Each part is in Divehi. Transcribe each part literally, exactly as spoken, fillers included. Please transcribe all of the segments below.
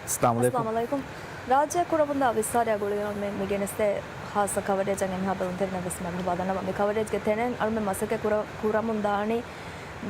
އައްސަލާމު އައްސަލާމު އަލައިކުމް. ރާއްޖެ ކުރަމުންދާ ވިއްސާރަޔާ ގުޅިގެން މި ގެނެސްދޭ ހާއްސަ ކަވަރޭޖަށް އެންމެހާ ބެލުންތެރިންނަށް ވެސް މަރުހަބާ ދަންނަވަން. މި ކަވަރޭޖްގެ ތެރެއިން އަޅުމެން މަސައްކަތް ކުރަ-، ކުރަމުން ދާނީ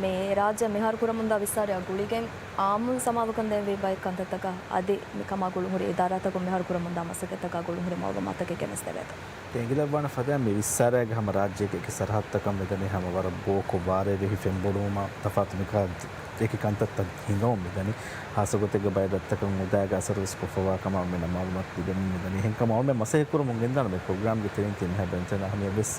މި ރާއްޖެ މިހާރު ކުރަމުންދާ ވިއްސާރަޔާ ގުޅިގެން އާއްމުން ސަމާލުކަން ދޭންވީ ބައެއް ކަންތައްތަކަށް. އަދި މި ކަމާ ގުޅުންހުރި އިދާރާތަކުން މިހާރު ކުރަމުންދާ މަސައްކަތްތަކާ ގުޅުންހުރި މައުލޫމާތުތަކެއް ގެނެސްދެވޭތޯ. އެނގިލައްވާނެ ފަދައިން މި ވިއްސާރަޔާގެ ހަމަ ރާއްޖޭގެ އެކި ސަރަހައްދުތަކަށް މިދަނީ ހަމަ ވަރަށް ބޯކޮށް ބާރޭ ވެހި ފެންބޮޑުވުމަށް ތަފާތު މިކަހަލަ އެކި ކަންތައްތައް ހިނގަމުން މިދަނީ. ހާއްސަ ގޮތެއްގަ ބައެއް ރަށްތަކަށް އުދާގެ އަސަރު ވެސް ކޮށްފަވާ ކަމަށް އަޅުމެންނަށް މައުލޫމާތު ލިބެމުން މިދަނީ. އެހެންކަމުން އަޅުމެން މަސައްކަތް ކުރަމުން ގެންދާނެ މި ޕްރޮގްރާމްގެ ތެރެއިން ތިން ހަ ބެންޗަށް ހަމަޔަށް ވެސް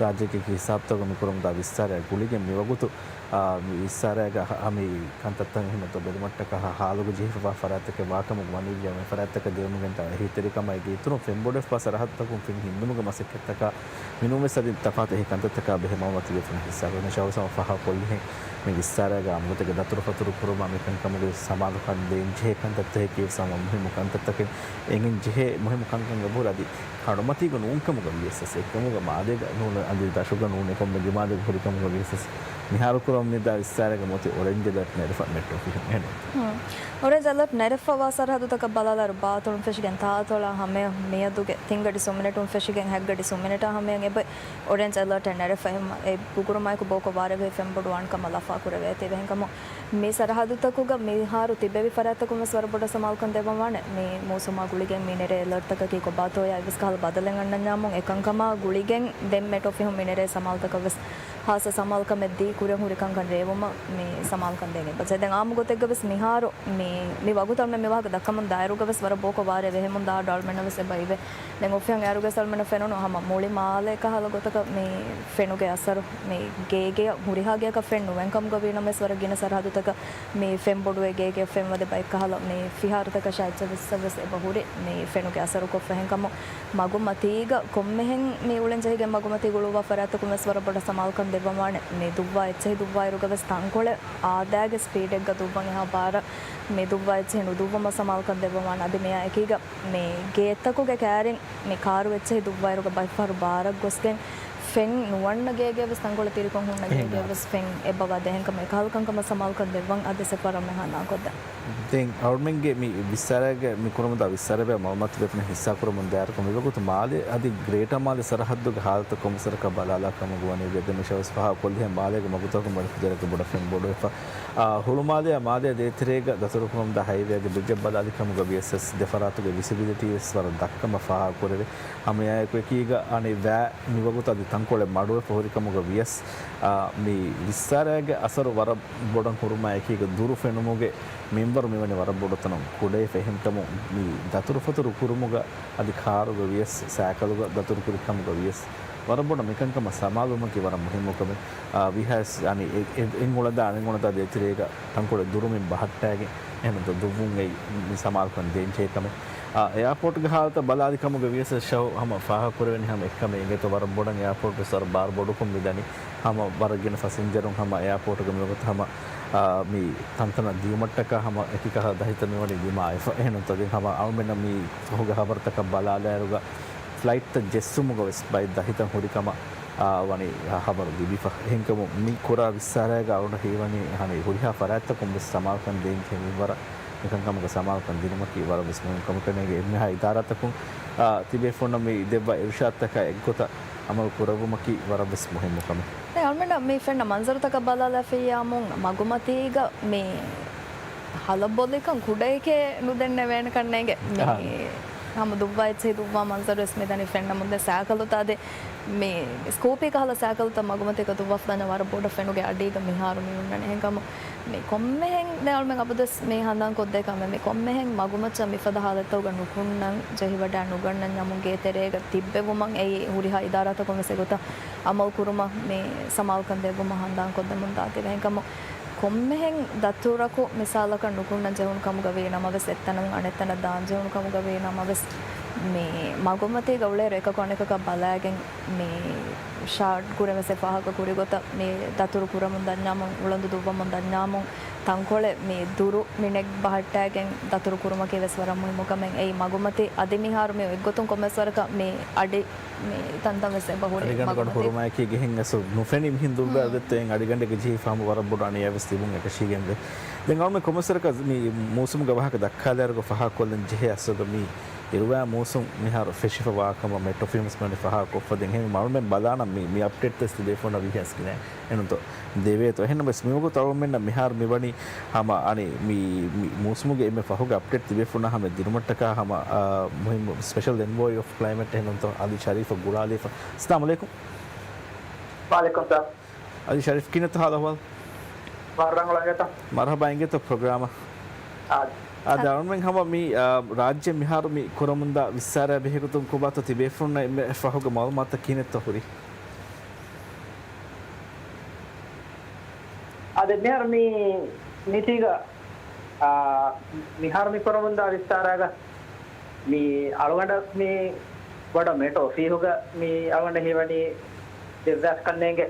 ރާއްޖޭގެ އެކި ހިސާބުތަކުގަ މި ކުރަމުންދާ ވިއްސާރަޔާ ގުޅިގެން މިވަގުތު، އާ، މި ވިއްސާރަޔާގަ ހަ-، ހަމަ ކަންތައްތައް އެހެން އޮތް ބެލުމަށްޓަކާ ހާ-، ހާލުގަ ޖެހިފަވާ ފަރާތްތަކެއް ވާކަމުގަ ވަނީ މި ފަރާތްތަކަށް ދިޔުމުގެ އެހީތެރިކަމާއި އެގެ އިތުރުން ފެންބޮޑުވެފަ ސަރަހައްދުތަކުން ފެން ހިންދުމުގެ މަސައްކަތްތަކާ މިނޫންވެސް އަދި ތަފާތު އެހީ ކަންތައްތަކާ ބެހޭ މައުލޫމާތު ލިބޭ ފަހަ ހިއްސާ ކުރަން. ޝައުސަމަ ފާހަގަކޮށްލިހެން މި ވިއްސާރަޔާގެ އާއްމުގޮތެއްގެ ދަތުރުފަތުރު ކުރުމާ މިކަންކަމުގެ ސަމާލުކަން ދޭން ޖެހޭ ކަންތައްތަކެއް ކީއްވެސް ހަމަ މުހިއްމު ކަންތައްތަކެއް އެނގެން ޖެހޭ މުހިއްމު ކަންކަން އެބަހުރި އަދި ހަޑުމަތީގަ ނޫންކަމުގަ ވިޔަސް އެކަމުގަ މާލޭގަ ނޫން އަދި ދަށުގަ ނޫން އެކަމުގެ ދިމާލެއް ހުރިކަމުގަ ވިޔަސް މިހާރު ކުރަމުން މިދާ ވިއްސާރަޔާގަ މުތި އޮރެންޖް އެލާޓް ނެރެފަ މެޓްރޯ ފިހުން އެހެން. އޮރެންޖް އެލާޓް ނެރެފަވާ ސަރަހައްދުތަކަށް ބަލާލާއިރު ބާތޮޅުން ފެށިގެން ތާތޮޅާ ހަމަޔަށް މިއަދުގެ ތިންގަޑި ސުން މިނެޓުން ފެށިގެން ހަތްގަޑި ސުން މިނެޓާ ހަމަޔަށް އެބަ އޮރެންޖް އެލާޓެއް ނެރެފަ އެހެން އެ ގުގުރުމާއެކު ބޯކޮށް ވާރޭ ވެހި ފެންބޮޑުވާން ކަމަށް ލަފާ ކުރެވޭތީ. އެހެންކަމުން މި ސަރަހައްދުތަކުގަ މިހާރު ތިބެވި ފަރާތްތަކުން ވެސް ވަރަށް ބޮޑަށް ސަމާލުކަން ދެއްވަން ވާނެ. މި މޫސުމާ ގުޅިގެން މި ނެރޭ އެލާޓްތަކަކީ ކޮބާތޯޔާ އެއްވެސް ކަހަލަ ބަދަލެއް އަންނަންޏާމުން އެކަންކަމާ ގުޅިގެން ދެން މެޓްރޯ ފިހުން މި ނެރޭ ސަމާލުތަކަށް ވެސް ހާއްސަ ސަމާލުކަމެއް ދީ ކުރިއަށް ހުރި ކަންކަން ރޭވުމަށް މި ސަމާލުކަން ދޭން އެބަޖެހޭ. ދެން އާއްމު ގޮތެއްގަ ވެސް މިހާރު މި، މި ވަގުތު އަޅުމެން މި ވާހަކަ ދައްކަމުން ދާއިރުގަ ވެސް ވަރަށް ބޯކޮށް ވާރޭ ވެހެމުން ދާ އަޑު އަޅުމެންނަށް ވެސް އެބަ އިވޭ. ދެން އޮފީހަށް އައިއިރުގަސް އަޅުމެންނަށް ފެނުނު ހަމަ މުޅި މާލެ ކަހަލަ ގޮތަކަށް މި ފެނުގެ އަސަރު މި ގޭގެއަށް ހުރިހާ ގެއަކަށް ފެން ނުވެން ކަމުގަ ވީ ނަމަވެސް ވަރަށް ގިނަ ސަރަހައްދުތަކަށް މި ފެން ބޮޑުވެ ގޭގެއަށް ފެން ވަދެ ބައެއް ކަހަލަ މި ފިހާރަތަކަށާ އެއްޗެއް ވެސް ވެސް އެބަ ހުރި މި ފެނުގެ އަސަރު ކޮށްފަ. އެހެންކަމުން މަގުމަތީގަ ކޮންމެހެން މި އުޅެން ޖެހިގެން މަގުމަތީ ގުޅުއްވާ ފަރާތްތަކުން ވެސް ވަރަށް ބޮޑަށް ސަމާލުކަން ދެއްވަން ވާނެ. މި ދުއްވާ އެއްޗެހި ދުއްވާއިރުގަ ވެސް ތަންކޮޅެއް އާދައިގެ ސްޕީޑެއްގަ ދުއްވަން އެހާ ބާރަށް މި ދުއްވާ އެއްޗެހި ނުދުއްވުމަށް ސަމާލުކަން ދެއްވަން ވާނެ. އަދި މިއާ އެކީގަ މި ގޭތަކުގެ ކައިރިން މި ކާރު އެއްޗެހި ދުއްވާއިރުގަ ބައެއްފަހަރު ބާރަށް ގޮސްގެން ފެން ނުވަންނަ ގޭގެ ވެސް ތަންކޮޅެއް ތިރިކޮށް ހުންނަ ގޭގެ ވެސް ފެން އެބަ ވަދެ. އެހެންކަމުން އެކަހަލަ ކަންކަމަށް ސަމާލުކަން ދެއްވަން އަދި ސެފަރަށް މެހާ ނާކޮށްދެން. ދެން އަޅުމެންގެ މި ވިއްސާރައިގެ މި ކުރަމުންދާ ވިއްސާރައިގެ މައުލޫމާތު ދެއްވުން ހިއްސާ ކުރަމުން ދާއިރު މިވަގުތު މާލެ އަދި ގްރޭޓަ މާލެ ސަރަހައްދުގެ ހާލަތު ކޮންމެސް ވަރަކަށް ބަލާލާ ކަމުގަ ވަނީ ވެދެ މިޝާވެސް ފާހަގަކޮށްލިހެން މާލޭގެ މަގުތަކުން ބަލިފުދޭރަކަށް ބޮޑަށް ފެންބޮޑުވެފަ. އާ، ހުޅުމާލެއާ މާލެއާ ދޭތެރޭގަ ދަތުރުކުރަމުންދާ ހައިވޭ އަދި ބްރިޖެއް ބަލާލި ކަމުގަ ވިޔަސް ދެފަރާތުގެ ވިސިބިލިޓީ ވެސް ވަރަށް ދަށްކަމަށް ފާހަގަކުރެވޭ. ހަމައެއާއެކު އެކީގަ އަނެއް ވައި މިވަގުތު އަދި ތަންކޮޅެއް މަޑުވެފަ ހުރިކަމުގަ ވިޔަސް، އާ، މި ވިއްސާރައިގެ އަސަރު ވަރަށް ބޮޑަށް ހުރުމާ އެކީގަ ދުރު ފެނުމުގެ މިންވަރު މިވަނީ ވަރަށް ބޮޑު ތަނަށް ކުޑައިފަ. އެހެންކަމުން މި ދަތުރުފަތުރު ކުރުމުގަ އަދި ކާރުގަ ވިޔަސް ސައިކަލުގަ ދަތުރުކުރި ކަމުގަ ވިޔަސް ވަރަށް ބޮޑަށް މިކަންކަމަށް ސަމާލުވުމަކީ ވަރަށް މުހިއްމު ކަމެއް. އާ، ވީހާވެސް އަނި އެ-، އެ-، އެއް އުޅަނދާ އަނެއް އުޅަނދާ ދޭތެރޭގަ ތަންކޮޅެއް ދުރުމިން ބަހައްޓާގެން އެހެން ދު-، ދުއްވުން އެއީ މި ސަމާލުކަން ދޭންޖެހޭ ކަމެއް. އާ، އެއާޕޯޓްގެ ހާލަތަށް ބަލާލި ކަމުގަ ވިޔަސް ޝައު ހަމަ ފާހަގަކުރެވެނީ ހަމަ އެއްކަމެއް އިނގޭތޯ ވަރަށް ބޮޑަށް އެއާޕޯޓް ވެސް ވަރަށް ބާރު ބޮޑުކޮށް މިދަނީ. ހަމަ ވަރަށް ގިނަ ފަސިންޖަރުން ހަމަ އެއާޕޯޓްގަ މިވަގުތު ހަމަ، އާ، މި ތަންތަނަށް ދިޔުމަށްޓަކާ ހަމަ އެކި ކަހަލަ ދަހިތައް މިވަނީ ދިމާވެފަ. އެހެންތޯ ދެން ހަމަ އަޅުމެންނަށް މި ފަހުގެ ހަބަރުތަކަށް ބަލާލާއިރުގަ ފްލައިޓްތައް ޖެއްސުމުގަ ވެސް ބައެއް ދަހިތައް ހުރިކަމަށް، އާ، ވަނީ ހަބަރު ލިބިފަ. އެހެންކަމުން މި ކުރާ ވިއްސާރައިގަ އަޅުގަނޑަށް ހީވަނީ ހަނި ހުރިހާ ފަރާތްތަކުން ވެސް ސަމާލުކަން ދޭން ޖެހޭ މިންވަރަށް މިކަންކަމުގަ ސަމާލުކަން ދިނުމަކީ ވަރަށް ވެސް މުހިންމު ކަމަކަށް ނޭނގެ. އެންމެހާ އިދާރާތަކުން، އާ، ތިބޭފުޅުންނަށް މި ދެއްވާ އިރުޝާދުތަކާ އެއްގޮތަށް އަމަލު ކުރެއްވުމަކީ ވަރަށް ވެސް މުހިންމު ކަމެއް. ދެން އަޅުމެންނަށް މި ފެންނަ މަންޒަރުތަކަށް ބަލާލާފިއްޔާމުން މަގުމަތީގަ މި ހަލަބޮލިކަން ކުޑައެކޭ ނުދެންނެވޭނެ ކަންނޭނގެ. މި އަހަ. ހަމަ ދުއްވާ އެއްޗެހި ދުއްވާ މަންޒަރު ވެސް މިދަނީ ފެންނަމުން. ދެން ސައިކަލުތައް އަދި މި ސްކޫޕީ ކަހަލަ ސައިކަލުތައް މަގުމަތީގަ ދުއްވާފަ ދަންޏާ ވަރަށް ބޮޑަށް ފެނުގެ އަޑީގަ މިހާރު މި ހުންނަނީ. އެހެންކަމުން މި ކޮންމެހެން ދެން އަޅުމެން އަބަދުވެސް މި ހަނދާން ކޮށްދޭ ކަމެއް. މި ކޮންމެހެން މަގުމައްޗަށް މިފަދަ ހާލަތްތަކުގަ ނުކުންނަން ޖެހިވަޑައި ނުގަންނަންޏާމުން ގޭތެރޭގަ ތިއްބެވުމަށް އެއީ ހުރިހާ އިދާރާތަކުން ވެސް އެގޮތަށް އަމަލު ކުރުމަށް މި ސަމާލުކަން ދެއްވުމަށް ހަނދާން ކޮށްދެމުން ދާތީ. އެހެންކަމުން ކޮންމެހެން ދަތުރަކު މިސާލަކަށް ނުކުންނަން ޖެހުނު ކަމުގަ ވީ ނަމަވެސް އެއްތަނަށް އަނެއްތަނަށް ދާން ޖެހުނު ކަމުގަ ވީ ނަމަވެސް މި މަގުމަތީގަ އުޅޭއިރު އެކަކު އަނެކަކަށް ބަލާގެން މި ޝާޓް ގުރެން ވެސް އެ ފާހަގަ ކުރި ގޮތަށް މި ދަތުރު ކުރަމުން ދަންޏާމުން އުޅަނދު ދުއްވަމުން ދަންޏާމުން ތަންކޮޅެއް މި ދުރު މިނެޓް ބަހައްޓާގެން ދަތުރު ކުރުމަކީ ވެސް ވަރަށް މުހިއްމު ކަމެއް. އެއީ މަގުމަތި އަދި މިހާރު މި އޮތްގޮތުން ކޮންމެސް ވަރަކަށް މި އަޑި މި ތަންތަން ވެސް އެބަ ހުރި މަގުމަތި. ހުރުމާއެކީ ގެހެން އަސް ނުފެނި މިހެން ދުރުގަ ހުން. ދެއްތޯ އެއް އަޑިގަނޑެއްގެ ޖެހިފަ ހަމަ ވަރަށް ބޮޑު އަނިޔާވެސް ތިބުން އެކަށީގެންވޭ. ދެން އަޅުމެ ކޮންމެސް ވަރަކަށް މި މޫސުމުގެ ވާހަކަ ދައްކާލާއިރުގަ ފަހާ ކޮށްލަން ޖެހޭ އަސްލު މި އިރުވާ މޫސުން މިހާރު ފެށިފަ ވާކަމަށް މެޓްރޯ ފިލްމްސް މަނި ފަހާ ކޮށްފަ ދެން އެހެން މަޅުމެން ބަލާނަން މި، މި އަޕްޑޭޓް ދެސް ތިބޭފުންނަށް ވިހަސް ގިނަ އެނުތޯ ދެވޭތޯ. އެހެންނަމަވެސް މިވަގުތު އަޅުމެންނަށް މިހާރު މިވަނީ ހަމަ އަނި މި، މި މޫސުމުގެ އެންމެ ފަހުގެ އަޕްޑޭޓް ތިބޭފުންނަށް ހަމަ ދިނުމަށްޓަކާ ހަމަ، އާ، މުހިންމު ސްޕެޝަލް އެންވޯއި އޮފް ކްލައިމެޓް އެހެންނުންތޯ އަލީ ޝަރީފަށް ގުޅާލިފަ. އައްސަލާމު އަލައިކުމް. ވައަލައިކުމް ސަލާމް. އަލީ ޝަރީފް ކިހިނެއްތޯ ހާލު އަހުވާލު؟ ވަރަށް ރަނގަޅު އިނގޭތަ؟ މަރުހަބާ އިނގޭތޯ ޕްރޮގްރާމަށް. އާދެ. އާދެ، އަޅުމެން ހަމަ މި، އާ، ރާއްޖެ މިހާރު މި ކުރަމުންދާ ވިއްސާރާ ބެހޭގޮތުން ކޮބާތޯ ތިބޭފުންނަށް އެންމެ ފަހުގެ މައުލޫމާތުތައް ކިހިނެއްތޯ ހުރީ؟ އާދެ، މިހާރު މި މީތީގަ، އާ، މިހާރު މި ކުރަމުންދާ ވިއްސާރާގަ މި އަޅުގަނޑަށް މި ބޮޑަށް މެޓްރޯ އޮފީހުގަ މި އަޅުގަނޑަށް ހީވަނީ ދެއްވާސް ކަންނޭނގެ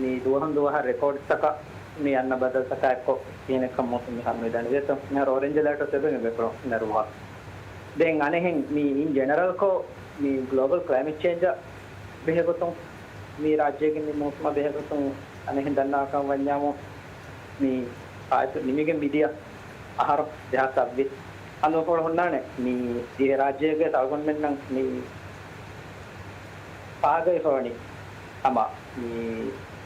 މި ދުވަހުން ދުވަހަށް ރެކޯޑްތަކަށް މި އަންނަ ބަދަލުތަކާ އެއްކޮށް ކިހިނެއްކަން މޫސުން މިހާރު މި ދަނީ. ދެއްތޯ މިހާރު އޮރެންޖް އެލާޓު ތެދުވެގެން ބޭފުޅުން ނެރުވާ. ދެން އަނެއްހެން މި އިން ޖެނެރަލްކޮށް މި ގްލޯބަލް ކްލައިމެޓް ޗޭންޖަށް ބެހޭގޮތުން މި ރާއްޖޭގެ މި މޫސުމަށް ބެހޭގޮތުން އަނެއްހެން ދަންނާކަން ވަންޏާމު މި ފާއިތު ނިމިގެން މިދިޔަ އަހަރު ދެހާސް ސައްބީސް އަންނަ ފަހުން ހުންނާނެ މި ދިވެހިރާއްޖޭގެ އަޅުގަނޑުމެންނަށް މި ފާހަގަވެފަވަނީ ހަމަ މި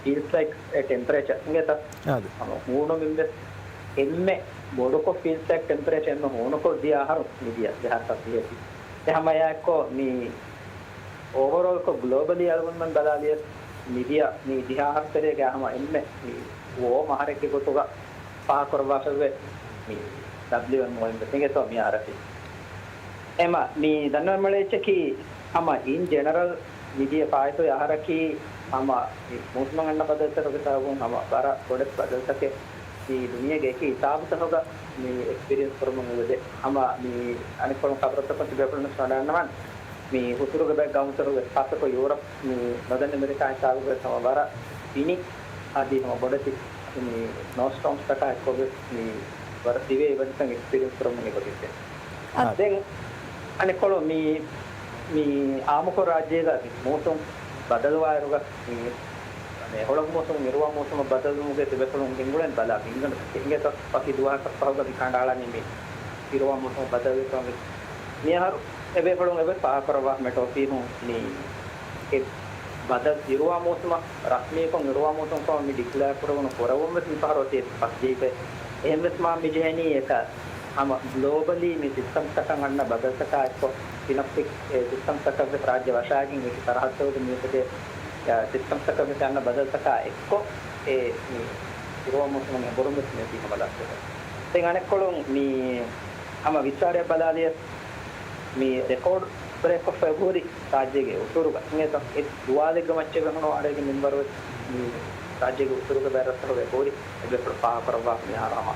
ފީލްސް ލައިކް އެ ޓެމްޕަރޭޗަރ އިނގޭތަ؟ އާދެ. ހަމަ ހޫނުމިންވެސް އެންމެ ބޮޑުކޮށް ފީލްސް ލައިކް ޓެމްޕަރޭޗަރ އެންމެ ހޫނުކޮށް ދިޔަ އަހަރު މިދިޔަ ދެހާސް ސައްބީސް. އެ ހަމަ އެއާއެއްކޮށް މި އޯވަރޯލްކޮށް ގްލޯބަލީ އަޅުގަނޑުމެން ބަލާލިޔަސް މިދިޔަ މި ދިހަ އަހަރު ތެރޭގަ ހަމަ އެންމެ މި ވޯމް އަހަރެއްގެ ގޮތުގަ ފާހަގަކުރައްވާފައިވޭ މި ޑަބްލިއުއެމްއޯއިން ވެސް އިނގޭތޯ މި އަހަރަކީ. އެމަ މި ދަންނަވަން މަޅައެއްޗަކީ ހަމަ އިން ޖެނެރަލް މިދިޔަ ފާއިތުވި އަހަރަކީ ހަމަ މި މޫސުމަށް އަންނަ ބަދަލުތަކުގެ ސަބަބުން ހަމަ ވަރަށް ބޮޑެތި ބަދަލުތަކެއް މި ދުނިޔޭގެ އެކި ހިސާބުތަކުގަ މި އެކްސްޕީރިއެންސް ކުރަމުން އެބަދޭ. ހަމަ މި އަނެއްކޮޅުން ޚަބަރުތަކުން ތިބޭފުޅުން ވަޑައިގަންނަވާނެ. މި ހުތުރުގެ ބައެއް ގައުމުތަކުގެ ޚާއްޞަކޮށް ޔޫރަޕް، މި ނޮދަން އެމެރިކާ ހިސާބުގަ ވެސް ހަމަ ވަރަށް ފިނި އަދި ހަމަ ބޮޑެތި މި ސްނޯ ސްޓޯމްސް ތަކާ އެއްކޮށް ވެސް މި ވަރަށް ދިވެހި އިވެންޓްސްތައް އެކްސްޕީރިއެންސް ކުރަމުން އެބަ ގެންދޭ. އާ. ދެން އަނެއްކޮޅު މި، މި އާއްމުކޮށް ރާއްޖޭގަ މި މޫސުން ބަދަލުވާއިރުގަ މި އެ ހޮޅަށް މޫސުން އިރުވާ މޫސުމަށް ބަދަލުވުމުގެ ތިބޭފުޅުން ގެންގުޅެން ބަލާ ހިނގަން އިނގޭތޯ ވަކި ދުވަހަކަށް ފަހުގަ މި ކަނޑައަޅަނީ މި އިރުވާ މޫސުމަށް ބަދަލުވެފަ ވެސް. މިއަހަރު އެބޭފުޅުން އެބަ ފާހަގަކުރައްވާ މެޓްރޯ އޮފީހުން މި އެ ބަދަލު އިރުވާ މޫސުމަށް ރަސްމީކޮށް އިރުވާ މޫސުމް ކަމަށް މި ޑިކްލެއާ ކުރެވުނު ކުރެވުން ވެސް މިފަހަރު އޮތީ އެއް ފަސް ޖެހިފައި. އެހެން ވެސް މާ މި ޖެހެނީ އެކަ ހަމަ ގްލޯބަލީ މި ސިސްޓަމްސްތަކަށް އަންނަ ބަދަލުތަކާ އެއްކޮށް ޑޮމެސްޓިކް އެ ސިސްޓަމްސްތަކަށް ވެސް ރާއްޖެ ވަށާގެން އެކި ސަރަހައްދަކުގެ މީހުންގެ ސިސްޓަމްސްތަކަށް ވެސް އަންނަ ބަދަލުތަކާ އެއްކޮށް އެ މި އިރުވާ މޫސުމުން އެބުރުން ވެސް މިއޮތީ ހަމަ ލައްސަވެ. ދެން އަނެއްކޮޅުން މި ހަމަ ވިއްސާރައަށް ބަލާލިޔަސް މި ރެކޯޑް ބްރޭކްކޮށްފަ އެބަހުރި ރާއްޖޭގެ އުތުރުގަ އިނގޭތޯ އެ ދުވާލެއްގެ މައްޗަށް ވެހުނު އަޑެއްގެ މިންވަރު ވެސް މި ރާއްޖޭގެ އުތުރުގެ ބައެއް ރަށްތަކުގަ އެބަހުރި އެބޭފުޅުން ފާހަގަކުރައްވާ މިހާރު ހަމަ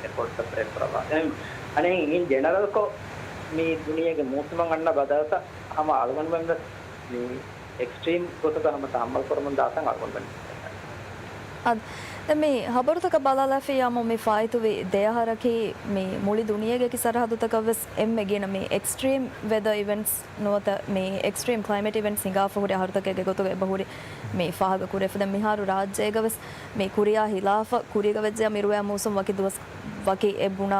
ރެކޯޑްތައް ބްރޭކް ކުރައްވާ. އެހެން އަނެއް އިން ޖެނެރަލްކޮށް މި ދުނިޔޭގެ މޫސުމަށް އަންނަ ބަދަލުތައް ހަމަ އަޅުގަނޑުމެން ވެސް މި އެކްސްޓްރީމް ގޮތުގަ ހަމަ ތަހައްމަލް ކުރަމުން ދާތަން އަޅުގަނޑުމެން. އަދި ދެން މި ހަބަރުތަކަށް ބަލާލާފިއްޔާމު މި ފާއިތުވި ދެ އަހަރަކީ މި މުޅި ދުނިޔޭގެ އެކި ސަރަހައްދުތަކަށް ވެސް އެންމެ ގިނަ މި އެކްސްޓްރީމް ވެދަ އިވެންޓްސް ނުވަތަ މި އެކްސްޓްރީމް ކްލައިމެޓް އިވެންޓްސް ހިނގާފަ ހުރި އަހަރުތަކެއްގެ ގޮތުގަ އެބަހުރި މި ފާހަގަ ކުރެފަ. ދެން މިހާރު ރާއްޖޭގަ ވެސް މި ކުރިޔާ ހިލާފަށް ކުރީގަ ވެއްޖެޔާ މި އިރުވާ މޫސުން ވަކި ދުވަސް ވަކި އެ ބުނާ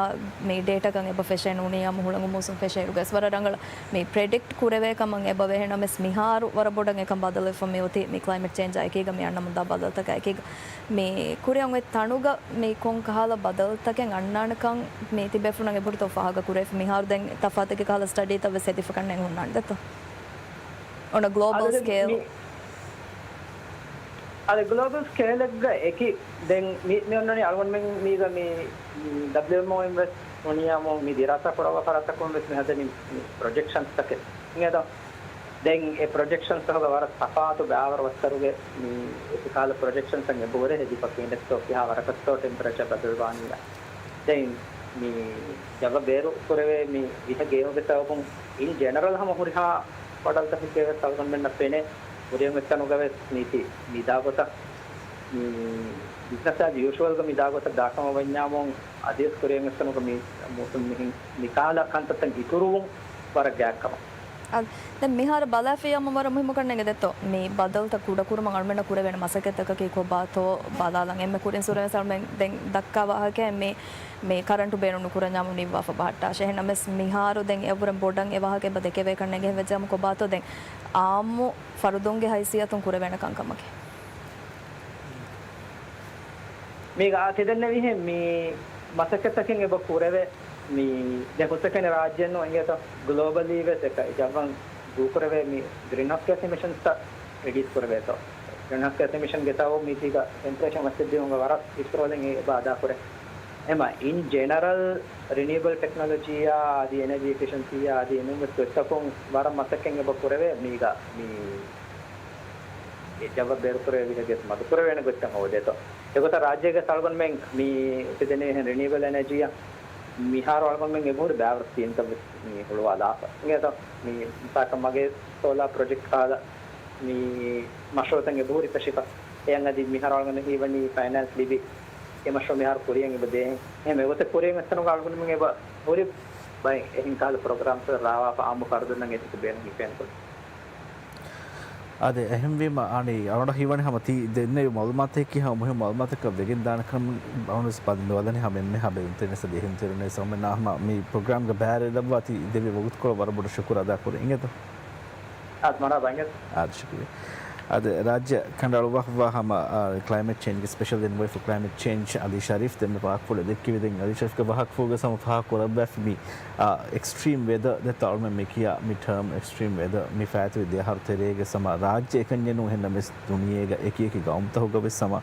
މި ޑޭޓާކަން އެބަ ފެށޭ ނޫނިއްޔާމު ހުޅަނގު މޫސުން ފެށޭއިރުގަ ވެސް ވަރަށް ރަނގަޅަށް މި ޕްރެޑިކްޓް ކުރެވޭ ކަމަށް އެބަ ވެހެނަމެސް މިހާރު ވަރަށް ބޮޑަށް އެކަން ބަދަލުވެފަ މި އޮތީ މި ކްލައިމެޓް ޗޭންޖާ އެކީގަ މި އަންނަމުންދާ ބަދަލުތަކާ އެކީގަ. މި ކުރިއަށް އޮތް ތަނުގަ މި ކޮން ކަހަލަ ބަދަލުތަކެއް އަންނާނެކަން މި ތިބޭފުޅުން އެބަހުރިތޯ ފާހަގަ ކުރެވިފަ؟ މިހާރު ދެން ތަފާތު އެކި ކަހަލަ ސްޓަޑީތައް ވެސް ހެދިފަ ކަންނޭނގެ ހުންނާނެ ދެއްތޯ؟ އޮން އަ ގްލޯބަލް ސްކޭލް. އަދި ގްލޯބަލް ސްކޭލެއްގަ އެކި ދެން މި، މި އޮންނަނީ އަޅުގަނޑުމެން މީގަ މި، މި ޑަބްލިއުއެމްއޯއިން ވެސް ނޫނިއްޔާމު މި ދިރާސާ ކުރައްވާ ފަރާތްތަކުން ވެސް މި ހަދަނީ މި ޕްރޮޖެކްޝަންސްތަކެއް އިނގޭތޯ. ދެން އެ ޕްރޮޖެކްޝަންސްތަކުގަ ވަރަށް ތަފާތު ބައިވަރު ވައްތަރުގެ މި އެކި ކަހަލަ ޕްރޮޖެކްޝަންސް އެބަހުރޭ ހެދިފަ ކިހިނެއްތޯ ކިހާ ވަރަކަށްތޯ ޓެމްޕަރޭޗަރ ބަދަލުވާނީ. ދެން މި ޖައްވަ ބޭރު ކުރެވޭ މި ވިހަ ގޭހުގެ ސަބަބުން އިން ޖެނެރަލް ހަމަ ހުރިހާ މޮޑެލްތަކެއްގައި ވެސް އަޅުގަނޑުމެންނަށް ފެނޭ ކުރިއަށް އޮތް ތަނުގަ ވެސް ނީތި މި ދާ ގޮތަށް މި ބިޒްނަސް އޭޒް ޔޫޝުއަލްގަ މި ދާ ގޮތަށް ދާކަމަށް ވަންޏާމު، އަދިވެސް ކުރިއަށް އެއްސަނުގަ މި މޫސުން މިހިން މިކަހަލަ ކަންތައްތައް އިތުރުވުން ވަރަށް ގާތްކަމަށް. އަދި ދެން މިހާރު ބަލާފިޔަމަ ވަރަށް މުހިއްމު ކަންނޭނގެ ދެއްތޯ؟ މި ބަދަލުތައް ކުޑަކުރުމަށް އަޅުމެންނަށް ކުރެވޭނެ މަސައްކަތްތަކަކީ ކޮބާތޯ ބަލާލަން. އެންމެ ކުރިން ސުރެވެސް އަޅުމެން ދެން ދައްކާ ވާހަކައެއް މި، މި ކަރަންޓު ބޭނުން ނުކުރަންޏާމު ނިއްވާފަ ބަހައްޓާށޭ. އެހެންނަމަވެސް މިހާރު ދެން އެއަށްވުރެން ބޮޑަށް އެ ވާހަކަ އެބަ ދެކެވޭ ކަންނޭނގެ ހެން ވެއްޖާމު ކޮބާތޯ ދެން އާއްމު ފަރުދުންގެ ހައިސިއްޔަތުން ކުރެވޭނެ ކަންކަމަކީ؟ މީގަ އާ ތިދެންނެވިހެން މި މަސައްކަތްތަކެއް އެބަ ކުރެވޭ. މި ދެ ހުސަކަނި ރާއްޖެއެއްނު އިނގޭތަ، ގްލޯބަލީ ވެސް އެކަ ޖައްވަން ދޫކުރެވޭ މި ގްރީންހައުސް ގޭސް އިމިޝަންސްތައް ރިޑިއުސް ކުރެވޭތޯ. ގްރީންހައުސް ގޭސް އިމިޝަންގެ ތައު މީތީގަ ޓެމްޕަރޭޗަރ މަސްތެއްދިއުންގެ ވަރަށް އިސްރޯލެން އެ އެބަ އަދާކުރޭ. އެމަ އިން ޖެނަރަލް ރިނިއުއަބަލް ޓެކްނޮލޮޖީއާ އަދި އެނަޖީ އިފިޝަންސީއާ އަދި އެނޫންވެސް ގޮތްތަކުން ވަރަށް މަސައްކަތް އެބަ ކުރެވޭ މީގަ މި އެ ޖައްވަށް ބޭރުކުރެވޭ ވިހަ ގޭސް މަދުކުރެވޭނެ ގޮތްތައް ހޯދޭތޯ. އެގޮތަށް ރާއްޖޭގެ އަޅުގަނޑުމެން މި ތިދެނީ ރިނިއުއަބަލް އެނަޖީއަށް މިހާރު އަޅުގަނޑުމެން އެބަހުރި ބާވަރު ސްކީމްތައް ވެސް މި ހުޅުވާލާފަ. އިނގޭތޯ މި މިސާލަކަށް މަގޭ ސޯލާ ޕްރޮޖެކްޓް ކަހަލަ މި މަޝްރޫއުތައް އެބަހުރި ފެށިފަ. އެއަށް އަދި މިހާރު އަޅުގަނޑު ހީވަނީ ފައިނޭންސް ލިބި އެ މަޝްރޫއު މިހާރު ކުރިއަށް އެބަ ދޭހެން. އެހެން އެގޮތަށް ކުރިއަށް އެއްސަނުގަ އަޅުގަނޑުމެން އެބަ ހުރި ބައެއް އެހެން ކަހަލަ ޕްރޮގްރާމްތައް ރާވާފަ އާއްމު ފަރުދުންނަށް އެ ދެކެ ބޭނުން ހިފޭނެ ކުރި. އަދި އެހެންވީމަ، އަނި އަޅުގަނޑަށް ހީވަނީ ހަމަ ތި ދެންނެވި މައުލޫމާތަކީ ހަމަ މުހިންމު މައުލޫމާތަކަށް ވެގެން ދާނެ ކަމަށް އަޅުގަނޑު ވެސް ބަލަން ދުވާލަނީ ހަމަ އެންމެ ހަމަ އެހެން ތެރެން ސަދި އެހެން ތެރެން ސަމެން ހަމަ މި ޕްރޮގްރާމްގެ ބައިވެރި ލައްވާ ތި ދެވި ވަގުތުކޮޅަށް ވަރަށް ބޮޑަށް ޝުކުރު އަދާ ކުރި އިނގޭތޯ. އާ، މަރާ ބަނގެ. އާ، ޝުކުރިއްޔާ. އަދި ރާއްޖެ ކަނޑައަޅުވާފައިވާ ހަމަ، އާ، ކްލައިމެޓް ޗޭންޖްގެ ސްޕެޝަލް އެންވޮއި ފޯ ކްލައިމެޓް ޗޭންޖް އަލީ ޝަރީފް ދެންމެ ވާހަކަފުޅެއް ދެއްކެވި. ދެން އަލީ ޝަރީފްގެ ވާހަކަފުޅުގަ ހަމަ ފާހަގަ ކުރައްވާފި މި، އާ، އެކްސްޓްރީމް ވެދަ ދެއްތޯ އަޅުމެން މި ކިޔާ މި ޓާމް އެކްސްޓްރީމް ވެދަ މި ފާއިތުވި ދެ އަހަރު ތެރޭގަ ހަމަ ރާއްޖެ އެކަންޏެއް ނޫން އެހެންނަމަވެސް ދުނިޔޭގަ އެކި އެކި ގައުމުތަކުގަ ވެސް ހަމަ،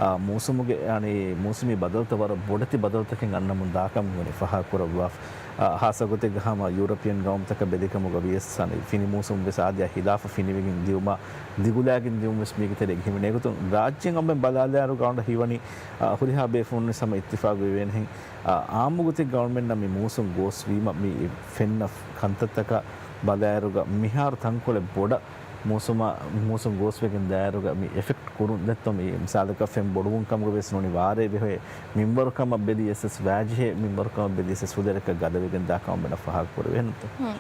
އާ، މޫސުމުގެ، އަނި، މޫސުމީ ބަދަލުތައް ވަރަށް ބޮޑެތި ބަދަލުތަކެއް އަންނަމުން ދާކަމުގެ ފާހަގަ ކުރައްވާފަ. އާ، ހާއްސަ ގޮތެއްގަ ހަމަ ޔޫރަޕިއަން ގައުމުތަކަށް ބެލިކަމުގަ ވިޔަސް އަނެއް ފިނި މޫސުމް ވެސް އާދަޔާ ހިލާފަށް ފިނިވެގެން ދިއުމާ ދިގުލާގެން ދިއުމް ވެސް މީގެ ތެރޭގަ ހިމެނޭ ގޮތުން ރާއްޖޭން އަޅުމެން ބަލާލާއިރު ގައުނަށް ހީވަނީ، އާ، ހުރިހާ ބޭފުޅުން ވެސް ހަމަ އިއްތިފާގު ވެވޭނެހެން، އާ، އާއްމު ގޮތެއްގަ އަޅުމެންނަށް މި މޫސުން ގޯސްވީމަ މި ފެންނަ ކަންތައްތަކަށް ބަލާއިރުގަ މިހާރު ތަންކޮޅެއް ބޮޑަށް މޫސުމާ، މޫސުން ގޯސްވެގެން ދާއިރުގަ މި އެފެކްޓް ކުރުން ދެއްތޯ މި މިސާލަކަށް ފެން ބޮޑުވުން ކަމުގަ ވެސް ނޫނީ ވާރޭ ބެހޭ މިންވަރު ކަމަށް ބެލި އެސް އެސް ވާޖިހޭ މިންވަރު ކަމަށް ބެލި އެސް އެސް ފުދޭވަރަކަށް ގަދަވެގެން ދާ ކަމަށް މިނަށް ފާހަގަ ކުރެވޭނެތޯ؟ ހުން.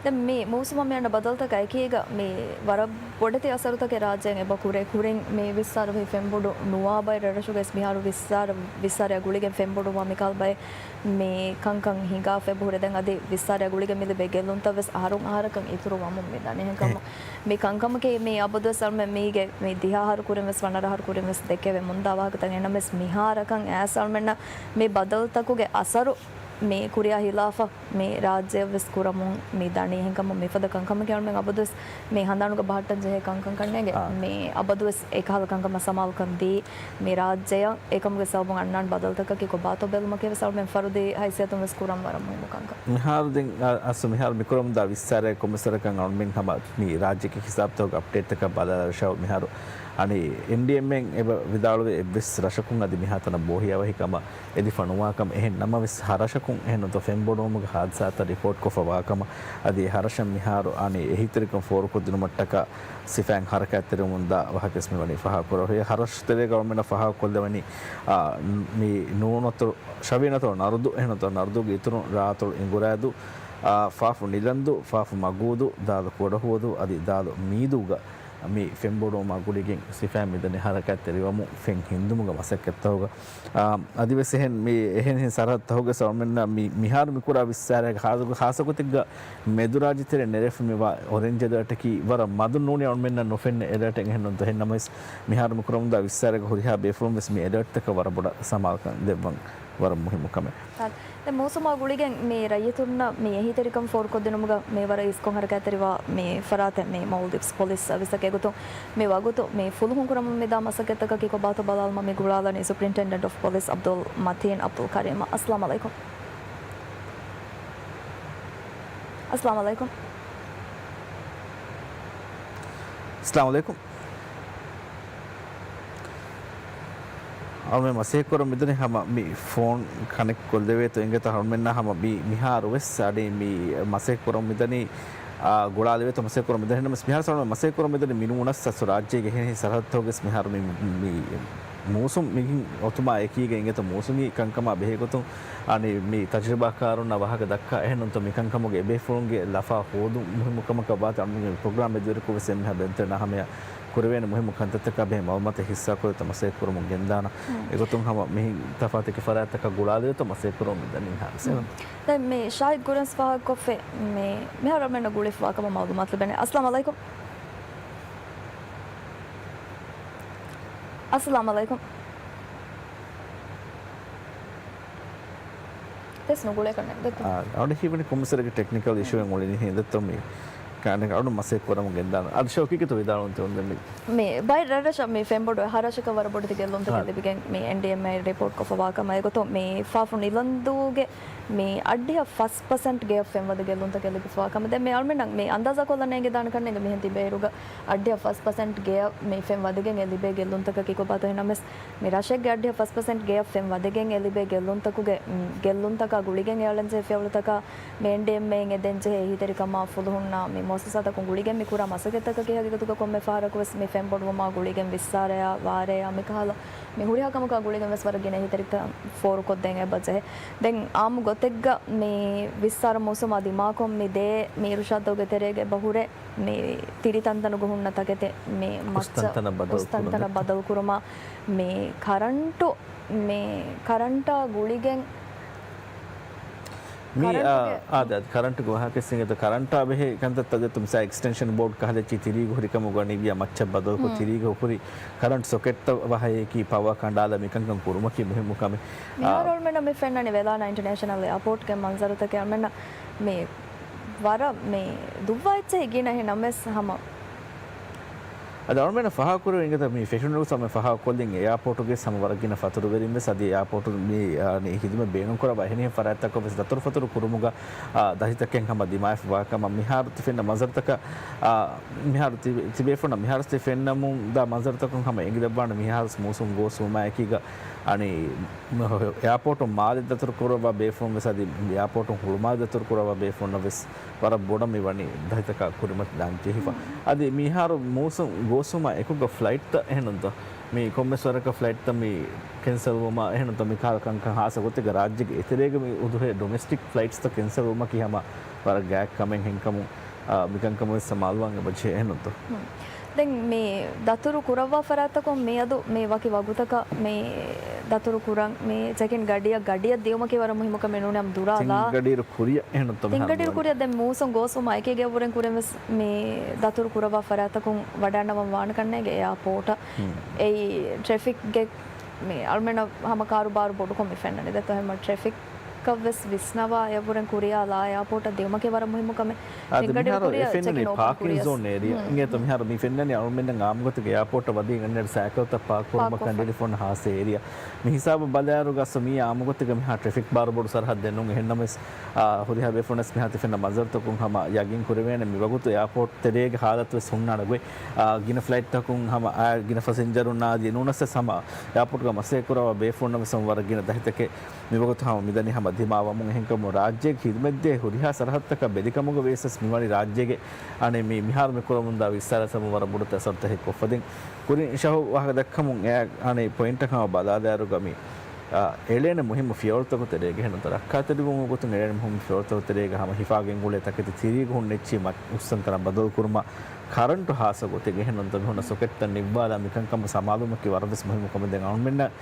ދެން މި މޫސުމަށް މި އަންނަ ބަދަލުތަކާ އެކީގަ މި ވަރަށް ބޮޑެތި އަސަރުތަކެއް ރާއްޖޭން އެބަ ކުރޭ. ކުރިން މި ވިއްސާރަ ވި ފެންބޮޑު ނުވާ ބައެއް ރަށްރަށުގައި ވެސް މިހާރު ވިއްސާރަ، ވިއްސާރައާ ގުޅިގެން ފެންބޮޑުވާ މިކަހަލަ ބައެއް މި ކަންކަން ހިނގާފަ އެބަ ހުރޭ. ދެން އަދި ވިއްސާރައާ ގުޅިގެން މި ލިބޭ ގެއްލުންތައް ވެސް އަހަރުން އަހަރަކަށް އިތުރު ވަމުން މި ދަނީ. އެހެންކަމުން މި ކަންކަމަކީ މި އަބަދުވެސް އަޅުމެން މީގެ މި ދިހަ އަހަރު ކުރިން ވެސް ވަނަ ރަށް އަހަރު ކުރިން ވެސް ދެކެވޭ މުންދާ ވާހަކަތައް. އެހެންނަމަވެސް މިހާރަކަށް އައިސް އަޅުމެންނަށް މި ބަދަލުތަކުގެ އަސަރު މި ކުރިއާ ހިލާފަށް މި ރާއްޖެއަށް ވެސް ކުރަމުން މި ދަނީ. އެހެންކަމުން މިފަދަ ކަންކަމަކީ އަޅުމެން އަބަދުވެސް މި ހަނދާނުގަ ބަހައްޓަން ޖެހޭ ކަންކަން ކަންނޭނގެ. އާ. މި އަބަދުވެސް އެކަހަލަ ކަންކަން ސަމާލުކަން ދީ މި ރާއްޖެއަށް އެކަމުގެ ސަބަބުން އަންނާން ބަދަލުތަކަކީ ކޮބާތޯ ބެލުމަކީ ވެސް އަޅުމެން ފަރުދީ ހައިސިއްޔަތުން ވެސް ކުރަން ވަރަށް މުހިއްމު ކަންކަން. މިހާރު ދެން، އަ، އަސް މިހާރު މިކުރަމުންދާ ވިއްސާރައިގެ ކޮންމެސް ވަރަކަށް އަޅުމެން ހަމަ މި ރާއްޖޭގެ ހިސާބުތަކުގެ އަޕްޑޭޓްތަކަށް ބަލާލާށާ މިހާރު އަނި އެމްޑީއެމްއޭން އެބަ ވިދާޅުވޭ އެއްވެސް ރަށަކުން އަދި މިހާތަނަށް ބޯހިޔާވަހިކަމަށް އެދިފަ ނުވާކަމަށް. އެހެން ނަމަވެސް ހަރަށަކުން އެހެންނުތޯ ފެންބޮޑުވުމުގެ ހާދިސާތައް ރިޕޯޓްކޮށްފަ ވާކަމަށް އަދި އެ ހަރަށަށް މިހާރު އަނި އެހީތެރިކަން ފޯރުކޮށްދިނުމަށްޓަކާ ސިފައިން ހަރަކާތްތެރިވަމުންދާ ވާހަކަވެސް މިވަނީ ފާހަގަކުރެވޭ. ހަރަށު ތެރޭގަ އަޅުމެންނަށް ފާހަގަކޮށްލެވެނީ، އާ، މި ނޫނަތޮޅު، ޝަވީނަތޮޅު ނަރުދު، އެހެންނުތޯ ނަރުދުގެ އިތުރުން ރާއަތޮޅު އިނގުރާދޫ، އާ، ފާފު ނިލަންދޫ، ފާފު މަގޫދޫ، ދާލު ކުޑަހުވަދޫ އަދި ދާލު މީދޫގަ މި ފެންބޮޑުވުމާ ގުޅިގެން ސިފައިން މިދަނީ ހަރަކާތްތެރިވަމުން ފެން ހިންދުމުގެ މަސައްކަތްތަކުގަ. އާ، އަދިވެސް އެހެން މި އެހެން ސަރަހައްދުތަކުގަ އަޅުމެންނަށް މި މިހާރު މިކުރާ ވިއްސާރައިގެ ހާ-، ހާއްސަގޮތެއްގަ މެދުރާއްޖެތެރެ ނެރެފަ މިވާ އޮރެންޖް އެލާޓަކީ ވަރަށް މަދުން ނޫނީ އަޅުމެންނަށް ނުފެންނަ އެލާޓެއް އެހެންނު. އެހެން ނަމަވެސް މިހާރު މިކުރަމުންދާ ވިއްސާރައިގެ ހުރިހާ ބޭފުޅުން ވެސް މި އެލާޓްތަކަށް ވަރަށް ބޮޑަށް ސަމާލުކަން ދެއްވަން ވަރަށް މުހިއްމު ކަމެއް. އާ، ދެން މޫސުމާ ގުޅިގެން މި ރައްޔިތުންނަށް މި އެހީތެރިކަން ފޯރުކޮށްދިނުމުގަ މި ވަރަށް އިސްކޮށް ހަރަކާތްތެރިވާ މި ފަރާތެއް މި މޯލްޑިވްސް ޕޮލިސް ސަރވިސްއަކީ ގޮތުން މި ވަގުތު މި ފުލުހުން ކުރަމުން މިދާ މަސައްކަތްތަކަކީ ކޮބާތޯ ބަލާލުމަށް މި ގުޅާލަނީ ސުޕްރިންޓެންޑެންޓް އޮފް ޕޮލިސް އަބްދުލް މަތީން އަބްދުލް ކަރީމް. އައްސަލާމު ޢަލައިކުމް. އައްސަލާމު ޢަލައިކުމް. އައްސަލާމު ޢަލައިކުމް. އަޅުމެން މަސައްކަތްކުރަމުން މިދަނީ ހަމަ މި ފޯން ކަނެކްޓް ކޮށްލެވޭތޯ އިނގޭތޯ އަޅުމެންނާ ހަމަ މި މިހާރު ވެސް އަޑި މި މަސައްކަތްކުރަމުން މިދަނީ، އާ، ގުޅާލެވޭތޯ މަސައްކަތްކުރަމުން މިދަނީ. ނަމަވެސް މިހާރު އަޅުމެން މަސައްކަތްކުރަމުން މިދަނީ މި ނޫނަސް އަސް ރާއްޖޭގެ އެހެނިހެން ސަރަހައްދުތަކުގަސް މިހާރު މި، މި، މި މޫސުން މިގިން އޮތުމާ އެކީގަ އިނގޭތޯ މޫސުނީ ކަންކަމާ ބެހޭގޮތުން އަނި މި ތަޖުރިބާކާރުންނާ ވާހަކަ ދައްކާ އެހެންނުންތޯ މިކަންކަމުގެ އެބޭފުޅުންގެ ލަފާ ހޯދުން މުހިއްމު ކަމަކަށް ވާތީ އަންމުގެ ޕްރޮގްރާމް އެދިވެރިކޮށް ވެސް އެންމެހާ ބެންތެރެ ނަހަމެޔަށް ކުރެވޭނެ މުހިއްމު ކަންތައްތަކާ ބެހޭ މައުލޫމާތެއް ހިއްސާކުރޭތޯ މަސައްކަތް ކުރަމުން ގެންދާނަން. އެގޮތުން ހަމަ މިހިން ތަފާތު އެކި ފަރާތްތަކަށް ގުޅާލެވޭތޯ މަސައްކަތް ކުރަމުން ދަނީ ހާސެ. ދެން މި ޝާހިދް ގުރެންސް ފާހަގަކޮށްފި މި މިހާރު އަޅުމެންނަށް ގުޅިފަވާ ކަމަށް މައުލޫމާތު ލިބޭނެ. އައްސަލާމު އަލައިކުމް. އައްސަލާމު އަލައިކުމް. ދެސް ނުގުޅޭ ކަންނެ ދެއްތޯ؟ އާ، އަޅު ހީވަނީ ކޮންމެސް ވަރެއްގެ ޓެކްނިކަލް އިޝޫއެއް އުޅެނީ ހިނދަތޯ މި ކާނެ އަޅު މަސައްކަތް ކުރަމުން ގެންދާނަން. އަދި ޝައުކީގެ ތޯ ވިދާޅުވަން ތެވުން މި މި ބައެއް ރަށްރަށަށް މި ފެންބޮޑު އެހާރަށަކަށް ވަރަށް ބޮޑެތި ގެއްލުންތަކެއް އާ. ލިބިގެން މި އެންޑީއެމްއޭ ރިޕޯޓް ކޮށްފަވާ ކަމަށް. އެގޮތުން މި ފާފު ނިލަންދޫގެ މި އައްޑިހަ ފަސް ޕަސެންޓް ގެޔަށް ފެން ވަދެ ގެއްލުންތަކެއް ލިބިފަވާ ކަމަށް. ދެން މި އަޅުމެންނަށް މި އަންދާޒާކޮށްލަން ނޭނގިދާނެ ކަންނޭނގެ މިހެން ތިބޭއިރުގަ އައްޑިހަ ފަސް ޕަސެންޓް ގެޔަށް މި ފެން ވަދެގެން އެ ލިބޭ ގެއްލުންތަކަކީ ކޮބާތޯ. އެހެންނަމަވެސް މި ރަށެއްގެ އައްޑިހަ ފަސް ޕަސެންޓް ގެޔަށް ފެން ވަދެގެން އެ ލިބޭ ގެއްލުންތަކުގެ، މް، ގެއްލުންތަކާ ގުޅިގެން އެ އަޅަންޖެހޭ ފިޔަވަޅުތަކާ މި އެންޑީއެމްއޭއިން އެދެންޖެހޭ އެހީތެރިކަމާ ފުލުހުންނާ މި މުއައްސަސާތަކުން ގުޅިގެން މި ކުރާ މަސައްކަތްތަކަކީ ހަގީގަތުގަ ކޮންމެ ފަހަރަކުވެސް މި ފެން ބޮޑުވުމާ ގުޅިގެން ވިއްސާރަޔާ، ވާރޭޔާ މިކަހަލަ މި ހުރިހާ ކަމަކާ ގުޅިގެން ވެސް ވަރަށް ގިނަ އެހީތެރިކަން ފޯރުކޮށްދޭން އެބަޖެހޭ. ދެން އާއްމު ގޮތެއްގަ މި ވިއްސާރަ މޫސުމާ ދިމާކޮށް މި ދޭ މި އިރުޝާދުގެ ތެރޭގަ އެބަހުރޭ މި ތިރި ތަންތަނުގަ ހުންނަ ތަކެތި މި މައްޗަށް އުސްތަންތަނަށް ބަދަލު އުސްތަންތަނަށް ކުރުން. ބަދަލުކުރުމާ މި ކަރަންޓު، މި ކަރަންޓާ ގުޅިގެން މި، އާ، ކަރަންޓުގެ އާދެ، އާދެ، ކަރަންޓުގެ ވާހަކަ އިނގޭތޯ ކަރަންޓާ ބެހޭ ކަންތައްތައް ދެއްތޯ މިސާ އެކްސްޓެންޝަން ބޯޑް ކަހަލަ އެއްޗެއް ތިރީގަ ހުރި ކަމުގަ ނިވިޔާ މައްޗަށް ބަދަލުކޮށް ތިރީގަ ހުރި ކަރަންޓް ސޮކެޓްތައް ވަހައިގެން ޕަވަރ ކަނޑާލާ މިކަންކަން ކުރުމަކީ މުހިއްމު ކަމެއް. މިހާރު އަޅުމެންނަށް މި ފެންނަނީ ވެލާނާ އިންޓަރނޭޝަނަލް އެއާޕޯޓްގެ މަންޒަރުތަކެއް އަޅުމެންނަށް މި ވަރަށް މި ދުއްވާ އެއްޗެހި ގިނަ އެހެން ނަމަވެސް ހަމަ. އަދި އަޅުމެންނަށް ފާހަގަކުރެވޭ އިނގޭތަ މި ފެށުނުގެ ސަމަ ފާހަގަކޮށްލިން އެއާޕޯޓުގެ ސަމަ ވަރަށް ގިނަ ފަތުރުވެރިން ވެސް އަދި އެއާޕޯޓު މި، އާ، ނި ހިދުމަތް ބޭނުންކުރައްވާ އެހެނިހެން ފަރާތްތަކަށް ވެސް ދަތުރުފަތުރު ކުރުމުގަ، އާ، ދަތިތަކެއް ހަމަ ދިމާވެފަވާ ކަމަށް މިހާރު ތި ފެންނަ މަންޒަރުތަކަށް، އާ، މިހާރު ތި، ތިބޭފުޅުންނަށް މިހާރު ތި ފެންނަމުން ދާ މަންޒަރުތަކުން ހަމަ އެނގިލައްވާނެ މިހާރު މޫސުން ގޯސްވުމާއެކީގަ އަނި އެއާޕޯޓު މާލެ ދަތުރު ކުރައްވާ ބޭފުޅުން ވެސް އަދި އެއާޕޯޓުން ހުޅުމާލެ ދަތުރު ކުރައްވާ ބޭފުޅުންނަށް ވެސް ވަރަށް ބޮޑަށް މި ވަނީ ދަތިތަކާ ކުރިމަތިލާން ޖެހިފަ. އަދި މިހާރު މޫސުން ގޯސްވުމާ އެކުގަ ފްލައިޓްތައް އެހެންނުންތޯ؟ މި ކޮންމެސް ވަރަކަށް ފްލައިޓްތައް މި ކެންސަލް ވުމާ އެހެންނުންތޯ؟ މި ކަހަލަ ކަންކަން ހާއްސަ ގޮތެއްގަ ރާއްޖޭގެ އެތެރޭގަ މި އުދުހޭ ޑޮމެސްޓިކް ފްލައިޓްސްތައް ކެންސަލް ވުމަކީ ހަމަ ވަރަށް ގާތް ކަމެއް ހެންކަމުން، އާ، މިކަންކަމަށް ވެސް ސަމާލުވާން އެބަޖެހޭ އެހެންނުންތޯ؟ ދެން މި ދަތުރު ކުރައްވާ ފަރާތްތަކުން މިއަދު މި ވަކި ވަގުތަކަށް މި ދަތުރު ކުރަން މި ޗެކިން ގަޑިއަށް، ގަޑިއަށް ދިޔުމަކީ ވަރަށް މުހިއްމު ކަމެއް ނޫނީ ހަމަ ދުރާލާ. ތިން ގަޑިއިރު ކުރިއަށް އެހެންނުންތޯ ތިން މިހާރު ގަޑިއިރު ކުރިއަށް ދެން މޫސުން ގޯސްވުމާ އެކީގަ އެއަށްވުރެން ކުރިން ވެސް މި ދަތުރު ކުރައްވާ ފަރާތްތަކުން ވަޑައިގަންނަވަން ވާނެ ކަންނޭނގެ އެއާޕޯޓަށް. އެއީ ޓްރެފިކްގެ މި އަޅުމެންނަށް ހަމަ ކާރުބާރު ބޮޑުކޮށް މި ފެންނަނީ. ދެއްތޯ ހަމަ ޓްރެފިކް ކަށްވެސް ވިސްނަވާ އެއަށްވުރެން ކުރިއާ ލާ އެއާޕޯޓަށް ދިޔުމަކީ ވަރަށް މުހިއްމު ކަމެއް. އާދެ، ތިން ގަޑި މިހާރު ކުރިއަށް އެ ފެންނަނީ ޗެކިން އޯޕަން ޕާކިން ކުރިއަށް. ޒޯން އޭރިއާ. އިނގޭތޯ މިހާރު މި ފެންނަނީ އަޅުމެންނަށް އާއްމުގޮތެއްގެ އެއާޕޯޓަށް ވަދެ އަންނަ ސައިކަލްތައް ޕާކް ކުރުމަށް ކަން ޓެލިފޯން ހާސް އޭރިއާ. މި ހިސާބަށް ބަލާއިރުގަ އަސްލު މީ އާއްމުގޮތެއްގަ މިހާ ޓްރެފިކް ބާރު ބޮޑު ސަރަހައްދެއް ނޫން. އެހެންނަމަވެސް، އާ، ހުރިހާ ބޭފުޅުންނަސް މިހާ ތި ފެންނަ މަންޒަރުތަކުން ހަމަ ޔަގީން ކުރެވޭނެ މި ވަގުތު އެއާޕޯޓް ތެރޭގެ ހާލަތު ވެސް ހުންނާނެ ގޮތް. އާ، ގިނަ ފްލައިޓްތަކުން ހަމަ އާ ގިނަ ފަސެންޖަރުންނާ އަދި ނޫނަސް ވެސް ހަމަ އެއާޕޯޓްގަ މަސައްކަތް ކުރައްވާ ބޭފުޅުންނަށް ވެސް ވަރަށް ގިނަ ދަތިތަކެއް މިވަގުތު ހަމަ މިދަނީ ހަމަ ދިމާވަމުން. އެހެންކަމުން ރާއްޖޭގެ ޚިދުމަތްދޭ ހުރިހާ ސަރަހައްދުތަކަށް ބެލިކަމުގަ ވިޔަސް މިވަނީ ރާއްޖޭގެ އަނެއް މި މިހާރު މި ކުރަމުންދާ ވިއްސާރަ ސަމަ ވަރަށް ބޮޑު އަސަރުތަކެއް ކޮށްފަ. ދެން ކުރިން ޝަހު ވާހަކަ ދައްކަމުން އެ އަނެއް ޕޮއިންޓަކަށް ބަލާލާއިރުގަ މި، އާ، އެޅޭނެ މުހިއްމު ފިޔަވަޅުތަކުގެ ތެރޭގަ އެހެންނުންތޯ ރައްކާތެރިވުމުގެ ގޮތުން އެޅޭނެ މުހިއްމު ފިޔަވަޅުތަކުގެ ތެރޭގަ ހަމަ ހިފާގެން އުޅޭ ތަކެތި ތިރީގަ ހުންނަ އެއްޗިހި މަ-، އުސްތަންތަނަށް ބަދަލު ކުރުމަށް ކަރަންޓު ހާއްސަ ގޮތެއްގަ އެހެންނުންތޯ މިހުންނަ ސޮކެޓްތައް ނިއްވާލާ މިކަންކަމަށް ސަމާލުވުމަކީ ވަރަށް ވެސް މުހިއްމު ކަމެއް. ދެން އަޅުމެންނަށް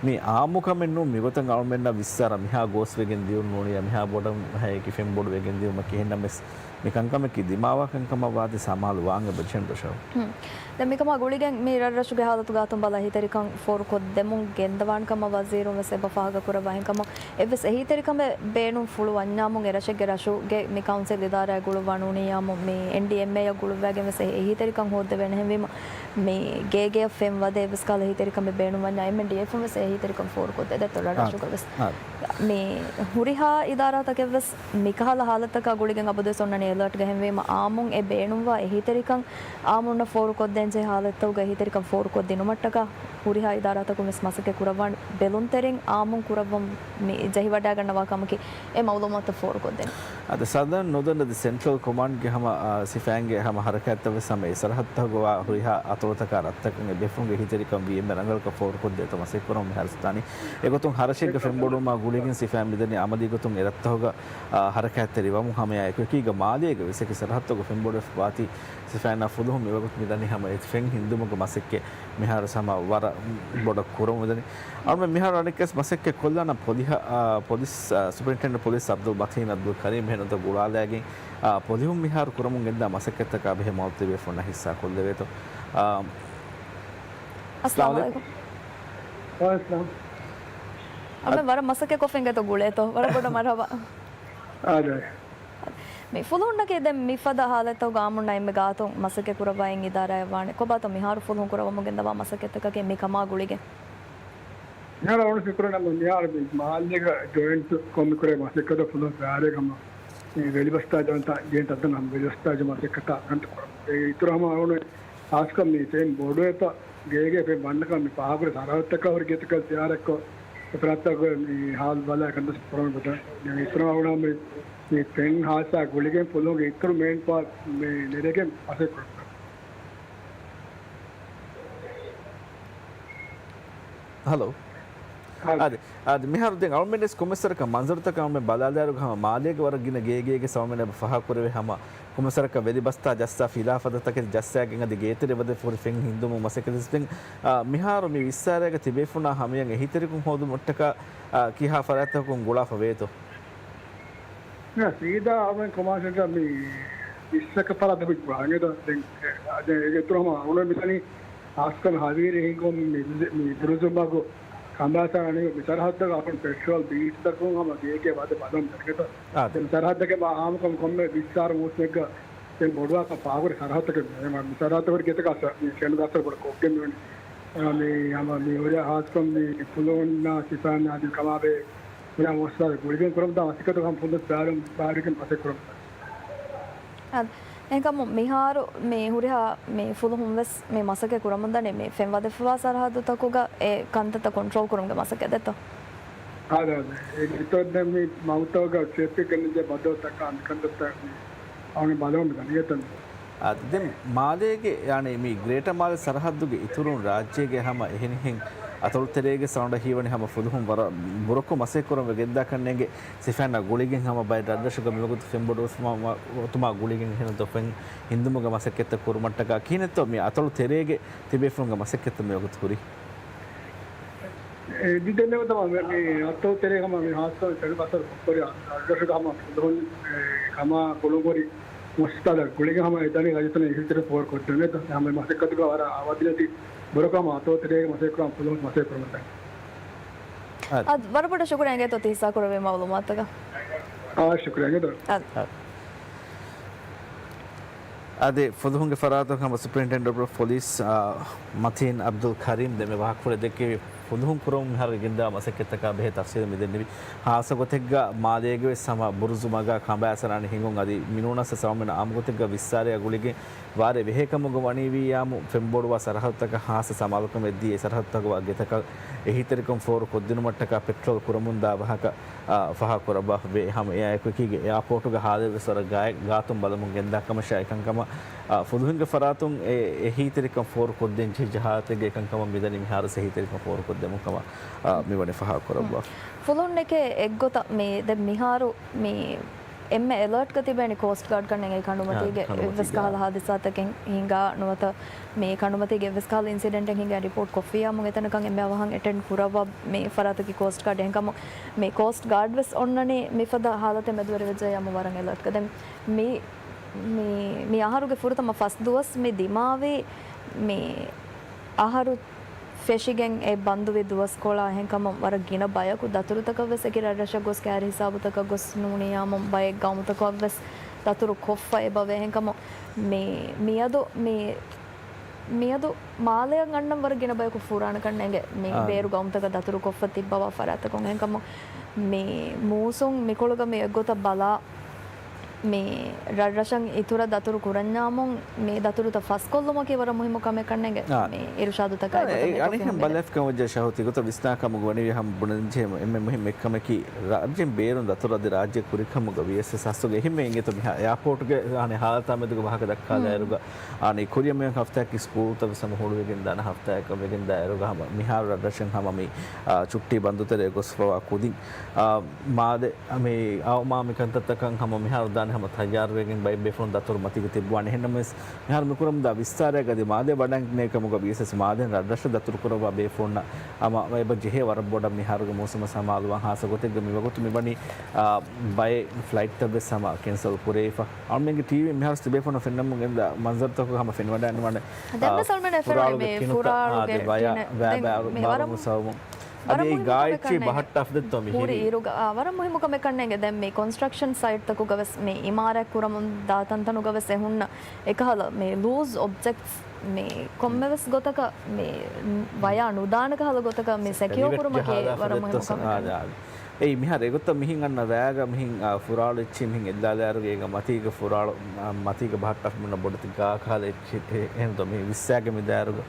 މި އާއްމު ކަމެއް ނޫން، މިގޮތަށް އަޅުމެންނަށް ވިއްސާރަ މިހާ ގޯސްވެގެން ދިޔުން ނޫނީ މިހާ ބޮޑަށް ހައެކި ފެންބޮޑުވެގެން ދިޔުމަކީ. އެހެންނަމަވެސް މި ކަންކަމަކީ ދިމާވާ ކަންކަމަށް ވާތީ ސަމާލު ވާން އެބަޖެހެން ދޮށަށް. ހުން. ދެން މިކަމާ ގުޅިގެން މި ރަށްރަށުގެ ހާލަތު ގާތުން ބަލާ އެހީތެރިކަން ފޯރުކޮށްދެމުން ގެންދަވާން ކަމަށް ވަޒީރުން ވެސް އެބަ ފާހަގަކުރައްވާ. އެހެންކަމުން އެއްވެސް އެހީތެރިކަމެއް ބޭނުން ފުޅު ވަންޏާމުން އެ ރަށެއްގެ ރަށުގެ މި ކައުންސިލް އިދާރާއެއް ގުޅުއްވާ ނޫނިއްޔާމު މި އެންޑީއެމްއޭއަށް ގުޅުއްވައިގެން ވެސް އެ އެހީތެރިކަން ހޯއްދެވޭނެ. އެހެންވީމަ މި ގޭގެއަށް ފެން ވަދެ އެއްވެސް ކަހަލަ އެހީތެރިކަމެއް ބޭނުން ވަންޏާ އެމްއެންޑީއެފުން ވެސް އެ އެހީތެރިކަން ފޯރުކޮށްދޭ. ދެއްތޯ ރަށްރަށުގަ ވެސް މި ހުރިހާ އިދާރާތަކެއް ވެސް މިކަހަލަ ހާލަތަކާ ގުޅިގެން އަބަދުވެސް އޮންނަނީ އެލާޓްގަ. އެހެންވީމަ އާއްމުން އެ ބޭނުންވާ އެހީތެރިކަން އާއްމުންނަށް ފޯރުކޮށްދޭންޖެހޭ ހާލަތްތަކުގަ އެހީތެރިކަން ފޯރުކޮށްދިނުމަށްޓަކާ ހުރިހާ އިދާރާތަކުން ވެސް މަސައްކަތް ކުރައްވާން ބެލުންތެރިން އާއްމުން ކުރައްވަން މި ޖެހިވަޑައިގަންނަވާ ކަމަކީ އެ މައުލޫމާތު ފޯރުކޮށްދޭނެ. އަދި ސަދަން ނޮދަން އަދި ސެންޓްރަލް ކޮމާންޑްގެ ހަމަ، އާ، ސިފައިންގެ ހަމަ ހަރަކާތްތައް ވެސް ހަމަ އެ ސަރަހައްދުތަކުގަ ވާ ހުރިހާ އަތޮޅުތަކާ ރަށްތަކުން އެ ބޭފުޅުންގެ އެހީތެރިކަން ވީ އެންމެ ރަނގަޅަކަށް ފޯރުކޮށްދޭތޯ މަސައްކަތްކުރަމުން މިހާރު ސިފައިން. އެގޮތުން ހަރަށެއްގަ ފެންބޮޑުވުމާ ގުޅިގެން ސިފައިން މިދަނީ އަމަލީ ގޮތުން އެ ރަށްތަކުގަ، އާ، ހަރަކާތްތެރިވަމުން ހަމައެއާ އެކުއެކީގަ މާލޭގަ ވެސް އެކި ސަރަހައްދުގަ ފެންބޮޑުވެފަ ވާތީ ސިފައިންނާ ފުލުހުން މިވަގުތު މިދަނީ ހަމަ އެ ފެން ހިންދުމުގެ މަސައްކަތް މިހާރު ހަމަ ވަރަށް ބޮޑަށް ކުރަމުން މިދަނީ. އަޅުމެން މިހާރު އަނެއްކާވެސް މަސައްކަތް ކޮށްލާނަން ޕޮލިހަ-، އާ، ޕޮލިސް، އާ، ސުޕަރިންޓެންޑެންޓް ޕޮލިސް އަބްދުލް މަތީން އަބްދުލް ކަރީމް އެހެންތޯ ގުޅާލައިގެން، އާ، ޕޮލިހުން މިހާރު ކުރަމުން ގެންދާ މަސައްކަތްތަކާ ބެހޭ މައުލޫމާތު ތިބޭފުޅުންނާ ހިއްސާ ކޮށްލެވޭތޯ. އާ، އައްސަލާމު އައްސަލާމު އަލައިކުމް. ވައަލައިކުމް. އަމެ ވަރަށް މަސައްކަތް ކޮށްފިންގެތޯ ގުޅޭތޯ. ވަރަށް ބޮޑަށް މަރުހަބާ. އާދެ. މި ފުލުހުންނަކީ ދެން މިފަދަ ހާލަތްތަކުގަ އާއްމުންނާ އެންމެ ގާތުން މަސައްކަތް ކުރައްވާއިން އިދާރާއަށް ވާނެ. ކޮބާތޯ މިހާރު ފުލުހުން ކުރައްވަމުން ގެންދަވާ މަސައްކަތްތަކަކީ މި ކަމާ ގުޅިގެން؟ މިހާރު އަޅުގަނޑު ފިކުރު ނަމަ މިހާރު މި މާލޭގަ ޖޮއިންޓް ކޮށް މި ކުރޭ މަސައްކަތަށް ފުލުހުން ފައިރޭގަ ހަމަ މި ވެލިބަސްތާ ޖަނަތާ ޖެހެން ތައްދަން ހަމަ ވެލިބަސްތާ ޖަމާ މަސައްކަތާ ކަންތައް ކުރަމުން. އޭގެ އިތުރަށް ހަމަ އަޅުގަނޑު ހާސްކޮށް މި ފެން ބޮޑުވެފަ ގޭގެ ފެން ބަންނަކަން މި ފާހަގަކުރި ސަރަހައްދުތަކަށް ހުރި ގެތަކަށް ޒިޔާރަތްކޮށް، އެފަރާތްތަކުގެ މި ހާލު ބަލާ ކަންތައް ކުރަމުން ގޮތަށް އިތުރަށް އަޅުގަނޑު ހަމަ މި ފެން ހާދިސާ ގުޅިގެން ފުލުހުންގެ އިތުރު މެއިން ޕާޓް މި ނެރެގެން މަސައްކަތް ކުރަމުން. ހަލޯ. އާދެ، އާދެ، މިހާރު ދެން އަޅުމެން ވެސް ކޮންމެސް ވަރަކަށް މަންޒަރުތަކަށް އަޅުމެން ބަލާލާއިރު ހަމަ މާލޭގެ ވަރަށް ގިނަ ގޭގޭގެ ސަމަމެން އެބަ ފާހަގަކުރެވޭ ހަމަ ކޮންމެސް ވަރަކަށް ވެލި ބަސްތާ ޖައްސާ ފިލާ ފަދަ ތަކެތި ޖައްސާގެން އަދި ގޭތެރެ ވަދެ ފުރި ފެން ހިންދުމު މަސައްކަތް ދެން، އާ، މިހާރު މި ވިއްސާރައިގަ ތިބޭފުނާ ހަމަޔަށް އެހީތެރިކުން ހޯދުމަށްޓަކާ، އާ، ކިހާ ފަރާތްތަކުން ގުޅާފަ ވޭތޯ؟ ނަ، ސީދާ އަޅުމެން ކޮމާންޑަރ މި ވިއްސަކަ ފަރާތަކު ގުޅާނެ ދޯ. ދެން، އެ، ދެން އޭގެ އިތުރު ހަމަ އަޅުމެން މިދަނީ ހާސްކޮށް ހަވީރި ހިނގުން މި، މި ބުރުޒުމަގު ކަނބާސާ އަނި މި ސަރަހައްދަކަށް އަޅުގަނޑު ޕެޓްރޯލް ބީޗްތަކުން ހަމަ ގޭގެ ވަދެ ބަލަން ދެން އާދެ. ދެން ސަރަހައްދަކެ އާއްމުކޮށް ކޮންމެ ވިއްސާރަ މޫސުމެއްގަ ދެން ބޮޑުވާކަށް ފާހަގަކުރި ސަރަހައްދަކެ މި، މި ސަރަހައްދަކުރި ގެތަކަށް މި ފެނު ގާސް ބޮޑަށް ކޮށްގެން މިވަނީ. އާ، މި ހަމަ މި ހުރި ހާސްކޮށް މި ފުލުހުންނާ ސިފައިންނާ އަދި ކަމާބެހޭ ހުރިހާ މުވައްސަސާތައް ގުޅިގެން ކުރަމުންދާ މަސައްކަތުގަ ހަމަ ފުލުހުން ފައިރު ބާރުގެން މަސައްކަތް ކުރަމުންދާ. އާދެ، އެހެންކަމުން މިހާރު މި ހުރިހާ މި ފުލުހުން ވެސް މި މަސައްކަތް ކުރަމުންދަނީ މި ފެން ވަދެފަވާ ސަރަހައްދުތަކުގަ އެ ކަންތައްތައް ކޮންޓްރޯލް ކުރުމުގެ މަސައްކަތް ދެއްތޯ؟ އާދެ، އާދެ. އޭގެ އިތުރަށް ދެން މި މައުތަކުގަ ސޭފްޓީ ގެންނަންޖެހޭ ބަދަލުތަކާ މި ކަންތައްތައް މި އަޅުގަނޑު ބަލަމުން ދަނީ އެތަން. އާ، ދެން މާލޭގެ، އަނެއް، މި ގްރޭޓަ މާލެ ސަރަހައްދުގެ އިތުރުން ރާއްޖޭގެ ހަމަ އެހެނިހެން އަތޮޅުތެރޭގެ ސަރަހައްދަށް ހީވަނީ ހަމަ ފުލުހުން ވަރަށް ބުރަކޮށް މަސައްކަތް ކުރަން ވެގެންދާކަން އެނގޭ ސިފައިންނާ ގުޅިގެން ހަމަ ބައެއް ރަށްރަށުގަ މިވަގުތު ފެންބޮޑުވުމާ ގުޅިގެން އެހެންތޯ ފެން ހިންދުމުގެ މަސައްކަތްތައް ކުރުމަށްޓަކާ ކިހިނެއްތޯ މި އަތޮޅު ތެރޭގެ ތިބޭފުޅުންގެ މަސައްކަތްތައް މިވަގުތު ހުރީ؟ އެ، ދިދެންނެވި ތަމާ މި، މި އަތޮޅު ތެރޭ ހަމަ މި ހާސްކޮށް ފެނު ގާސް ކޮށްކޮށް ރަށްރަށުގަ ހަމަ ފުލުހުން، އެ، ކަމާ ކުޅުން ހުރި މުއްސަދަ ގުޅިގެން ހަމަ އެދަނީ ރައްޔިތުންނަށް އެހީތެރި ފޯރު ކޮށްދޭނެ. ހަމަ މަސައްކަތުގަ ވަރަށް އަވަދިނެތި ބުރަކޮށް ހަމަ އަތޮޅު ތެރޭގެ މަސައްކަތް ކުރާ ފުލުހުން މަސައްކަތް ކުރަމުންދާނެ. އަދި ވަރަށް ބޮޑަށް ޝުކުރިއްޔާ އިނގޭތޯ ތި ހިއްސާ ކުރެއްވި މައުލޫމާތުގަ. އާ، ޝުކުރިއްޔާ އިނގޭތޯ. އަދި. އަދި ފުލުހުންގެ ފަރާތުން ހަމަ ސުޕްރިންޓެންޑެންޓް އޮފް ޕޮލިސް، އާ، މަތީން އަބްދުލް ކަރީމް ދެންމެ ވާހަކަފުޅެއް ދެއްކެވި ފުލުހުން ކުރަމުން މިހާރު ގެންދާ މަސައްކަތްތަކާ ބެހޭ ތަފްސީލު މި ދެންނެވި. ހާއްސަ ގޮތެއްގަ މާލޭގެ ވެސް ހަމަ ބުރުޒު މަގާ ކަނބައިސަރާނި ހިނގުން އަދި މިނޫނަސް ސަމަމެން އާއްމު ގޮތެއްގަ ވިއްސާރަޔާ ގުޅިގެން ވާރޭ ބެހޭ ކަމުގަ ވަނީ ވިއްޔާމު ފެންބޮޑުވާ ސަރަހައްދުތަކަށް ހާއްސަ ސަމާލުކަމެއް ދީ އެ ސަރަހައްދުތަކުގަ ވާ ގެތަކަށް އެހީތެރިކަން ފޯރު ކޮށްދިނުމަށްޓަކާ ޕެޓްރޯލް ކުރަމުންދާ ވާހަކަ، އާ، ފާހަގަކުރައްވާފަވޭ. ހަމަ އެއާއެކު އެކީގަ އެއާޕޯޓުގެ ހާލެއްވެސް ވަރަށް ގާތް، ގާތުން ބަލަމުން ގެންދާ ކަމަށާ އެކަންކަމަށް، އާ، ފުލުހުންގެ ފަރާތުން އެ، އެހީތެރިކަން ފޯރު ކޮށްދޭން ޖެހިއްޖެ ހާލަތެއްގެ އެކަންކަމަށް މިދަނީ މިހާރު އެހީތެރިކަން ފޯރު ކޮށްދެމުން ކަމަށް، އާ، މިވަނީ ފާހަގަކުރައްވާ. ފުލުހުންނެކޭ އެއްގޮތަށް މި ދެން މިހާރު މި އެންމެ އެލާޓްގަ ތިބޭނީ ކޯސްޓް ގާޑް ކަންނޭނގެ ކަނޑުމަތީގެ އާ، ކަނޑުމަތީގެ. އެއްވެސް ކަހަލަ ހާދިސާތަކެއް ހިނގާ ނުވަތަ މި ކަނޑުމަތީގެ އެއްވެސް ކަހަލަ އިންސިޑެންޓެއް ހިނގާ ރިޕޯޓް ކޮށްފިއްޔާމު އެތަނަކަށް އެންމެ އަވަހަށް އެޓެންޑް ކުރައްވާ މި ފަރާތަކީ ކޯސްޓް ގާޑް. އެހެންކަމުން މި ކޯސްޓް ގާޑް ވެސް އޮންނަނީ މިފަދަ ހާލަތެއް މެދުވެރިވެއްޖެއްޔާމު ވަރަށް އެލާޓްގަ. ދެން މި، މި، މި އަހަރުގެ ފުރަތަމަ ފަސް ދުވަސް މި ދިމާވީ މި އަހަރު ފެށިގެން އެ ބަންދުވި ދުވަސްކޮޅާ. އެހެންކަމުން ވަރަށް ގިނަ ބަޔަކު ދަތުރުތަކަށް ވެސް އެކި ރަށްރަށަށް ގޮސް ކައިރި ހިސާބުތަކަށް ގޮސް ނޫނިއްޔާމު ބައެއް ގައުމުތަކަށް ވެސް ދަތުރު ކޮށްފަ އެބަވޭ. އެހެންކަމުން މި، މިއަދު މި، މިއަދު މާލެއަށް އަންނަން ވަރަށް ގިނަ ބަޔަކު ފުރާނަކަން އެނގޭ. މި އާ. ބޭރު ގައުމުތަކަށް ދަތުރު ކޮށްފަ ތިއްބަވާ ފަރާތްތަކުން. އެހެންކަމުން މި މޫސުން މިކޮޅުގަ މި އެއްގޮތަށް ބަލާ، މި ރަށްރަށަށް އިތުރަށް ދަތުރު ކުރަންޏާމުން މި ދަތުރުތައް ފަސްކޮށްލުމަކީ ވަރަށް މުހިއްމު ކަމެއް ކަންނޭނގެ. އާ. މި އިރުޝާދުތަކާއި އަނެ، އެ، ގޮތަށް އަނެއްހެން މިކަން ބަލައިފިކަމަށް ވެއްޖެ ޝަހު ތިގޮތަށް ވިސްނާ ކަމުގަ ވަނީ ހަމަ ބުނަންޖެހޭ އެންމެ މުހިއްމު އެއްކަމަކީ ރާއްޖޭން ބޭރުން ދަތުރު އަދި ރާއްޖެ ކުރިކަމުގަ ވިޔަސް ހާއްސަގޮތް އެހެންމެ އިނގޭތޯ މިހާ އެއާޕޯޓްގެ އަނެއް ހާލަތާ މެދުގަ ވާހަކަ ދައްކާލާއިރުގަ އަނެއް ކުރިއަށް މިއޮތް ހަފްތާއަކީ ސްކޫލްތައް ވެސް ހަމަ ހުޅުވިގެން ދާނެ ހަފްތާއަކަށް ވެގެން ދާއިރުގަ ހަމަ މިހާރު ރަށްރަށެއް ހަމަ މި، އާ، ޗުއްޓީ ބަންދުތެރޭ ގޮސްފަވާ ކުދިން، އާ، މާދެ މި އައުމާ މި ކަންތައްތަކަށް ހަމަ މިހާރު ދާނެ ހަމަ ތައްޔާރުވެގެން ބައެއް ބޭފުޅުން ދަތުރު މަތީގަ ތިއްބުވާނެ. އެހެންނަމަވެސް މިހާރު މިކުރަމުންދާ ވިއްސާރައިގަ އަދި މާދެ ވަޑަންނޭ ކަމުގަ ވިޔަސް މާދެން ރަށްރަށަށް ދަތުރުކުރައްވާ ބޭފުޅުންނަށް ހަމަ އެބަ ޖެހޭ ވަރަށް ބޮޑަށް މިހާރުގެ މޫސުމަށް ސަމާލުވާން. ހާއްސަ ގޮތެއްގަ މިވަގުތު މިވަނީ، އާ، ބައެއް ފްލައިޓްތައް ވެސް ހަމަ ކެންސަލް ކުރެވިފަ. އަޅުމެންގެ ޓީވީ މިހާރު ތިބޭފުޅުން ފެންނަމުން ގެންދާ މަންޒަރުތަކުގަ ހަމަ ފެނިވަޑައިގަންނަވާނެ. ދެން ވެސް އަޅުމެން ފެނުނީ ފުރާޅުގެ ފުރާޅުގެ ޓިނުތައް، އާ، ދެ ބަޔާ ބައި ބައި ވަރަށް މުހިއްމު ކަމެއް ކަންނޭނގެ. ދެން މި ވަރަށް މުހިއްމު ކަމެއް ކަންނޭނގެ. ދެން މި ކޮންސްޓްރަކްޝަން ސައިޓްތަކުގަ ވެސް މި އިމާރާތް ކުރަމުން ދާ ތަންތަނުގަ ވެސް އެ ހުންނަ އެކަހަލަ މި ލޫޒް އޮބްޖެކްޓްސް މި ކޮންމެވެސް ގޮތަކަށް މި ވަޔާ ނުދާނެ ކަހަލަ ގޮތަކަށް މި ސެކިއޯ ކުރުމަކީ ވަރަށް މުހިއްމު ކަމެއް ކަންނޭނގެ. އެއީ މިހާރު އެގޮތަށް މިހިން އަންނަ ރާގަ މިހިން، އާ، ފުރާޅު އެއްޗިހި މިހިން އެއްލާލާއިރުގަ އޭގަ މަތީގަ ފުރާޅު، އާ، މަތީގަ ބަހައްޓާފަ މިންނަ ބޮޑެތި ގާ ކަހަލަ އެއްޗިހި އެ-، އެހެންތޯ މި ވިއްސާގެ މިދާއިރުގަ.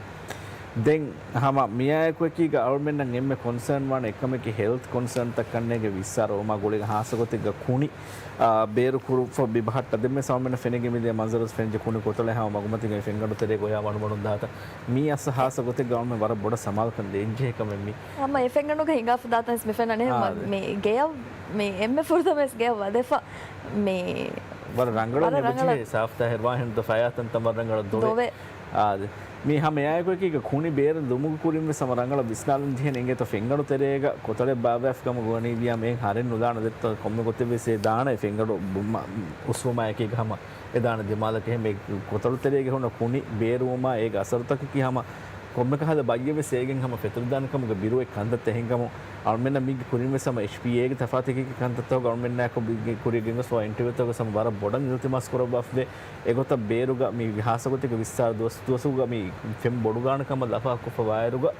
ދެން ހަމަ މިއާއެކު އެކީގަ އަޅުމެންނަށް އެންމެ ކޮންސާން ވާނެ އެއްކަމަކީ ހެލްތް ކޮންސާންތައް ކަންނޭނގެ ވިއްސާރަ އޮމާ ގުޅިގެން ހާއްސަ ގޮތެއްގަ ކުނި، އާ، ބޭރު ކުރުފަ ބިބަހައްޓަ ދެންމެ ސަމަމެން ފެނިގެ މިދޭ މަންޒަރު ފެންޖެ ކުނި ކޮތަޅެއް ހަމަ މަގުމަތީގަ ފެންގަނޑު ތެރޭ ގޮޔާ ވަނުވަނުން ދާތަ. މީ އަސް ހާއްސަ ގޮތެއްގަ އަޅުމެން ވަރަށް ބޮޑަށް ސަމާލުކަން ދޭންޖެހޭ ކަމެއް މީ. ހަމަ އެ ފެންގަނޑުގަ ހިނގާފަ ދާތަން ވެސް މި ފެންނަނީ ހަމަ އާދެ. މި ގެޔަށް މި އެންމެ ފުރަތަމަ ވެސް ގެޔަށް ވަދެފަ މި ވަރަށް ރަނގަޅު ވަރަށް މި ރަނގަޅަށް. ބުޖެހޭ ސާފްތާހިރު ވާހެން ދޯ ފަޔާތަން ތަން ވަރަށް ރަނގަޅަށް ދޮވެ. ދޮވެ. އާދެ. މި ހަމަ އެއާއެކު އެކީގަ ކުނި ބޭރަށް ލުމުގެ ކުރިން ވެސް ހަމަ ރަނގަޅަށް ވިސްނާލަން ޖެހޭނެ އިނގޭތޯ ފެންގަނޑު ތެރޭގަ ކޮތަޅެއް ބާއްވާފި ކަމަށް ގޮވަނީ ވިޔާ މިއެއް ހަރެއް ނުލާނެ ދެއްތޯ ކޮންމެ ގޮތެއް ވެސް އެ ދާނެ ފެންގަނޑު ބު-، މަ-، އުސްވުމާ އެކީގަ ހަމަ އެ ދާނެ ދިމާލަކަށް. އެހެން މި ކޮތަޅު ތެރޭގަ ހުންނަ ކުނި ބޭރުވުމާ އޭގެ އަސަރުތަކަކީ ހަމަ ކޮންމެ ކަހަލަ ބައްޔެއް ވެސް އޭގެން ހަމަ ފެތުރިދާނެ ކަމުގެ ބިރުވެ ކަންތައްތައް އެހެން ކަމުން އަޅުމެންނަށް މީގެ ކުރިން ވެސް ހަމަ އެޗްޕީއޭގެ ތަފާތު އެކި ކަންތައްތަކުގަ އަޅުމެންނާއެކު މީގެ ކުރިއަށް ގެންގޮސްފަ އިންޓަވިއުތަކުގަ ހަމަ ވަރަށް ބޮޑަށް އިލްތިމާސް ކުރައްވާފަވޭ. އެގޮތަށް ބޭރުގަ މި ހާއްސަ ގޮތެއްގަ ވިއްސާރަ ދުވަސް ދުވަސްގަ މި ފެން ބޮޑުގާނެ ކަމަށް ލަފާކޮށްފަ ވާއިރުގަ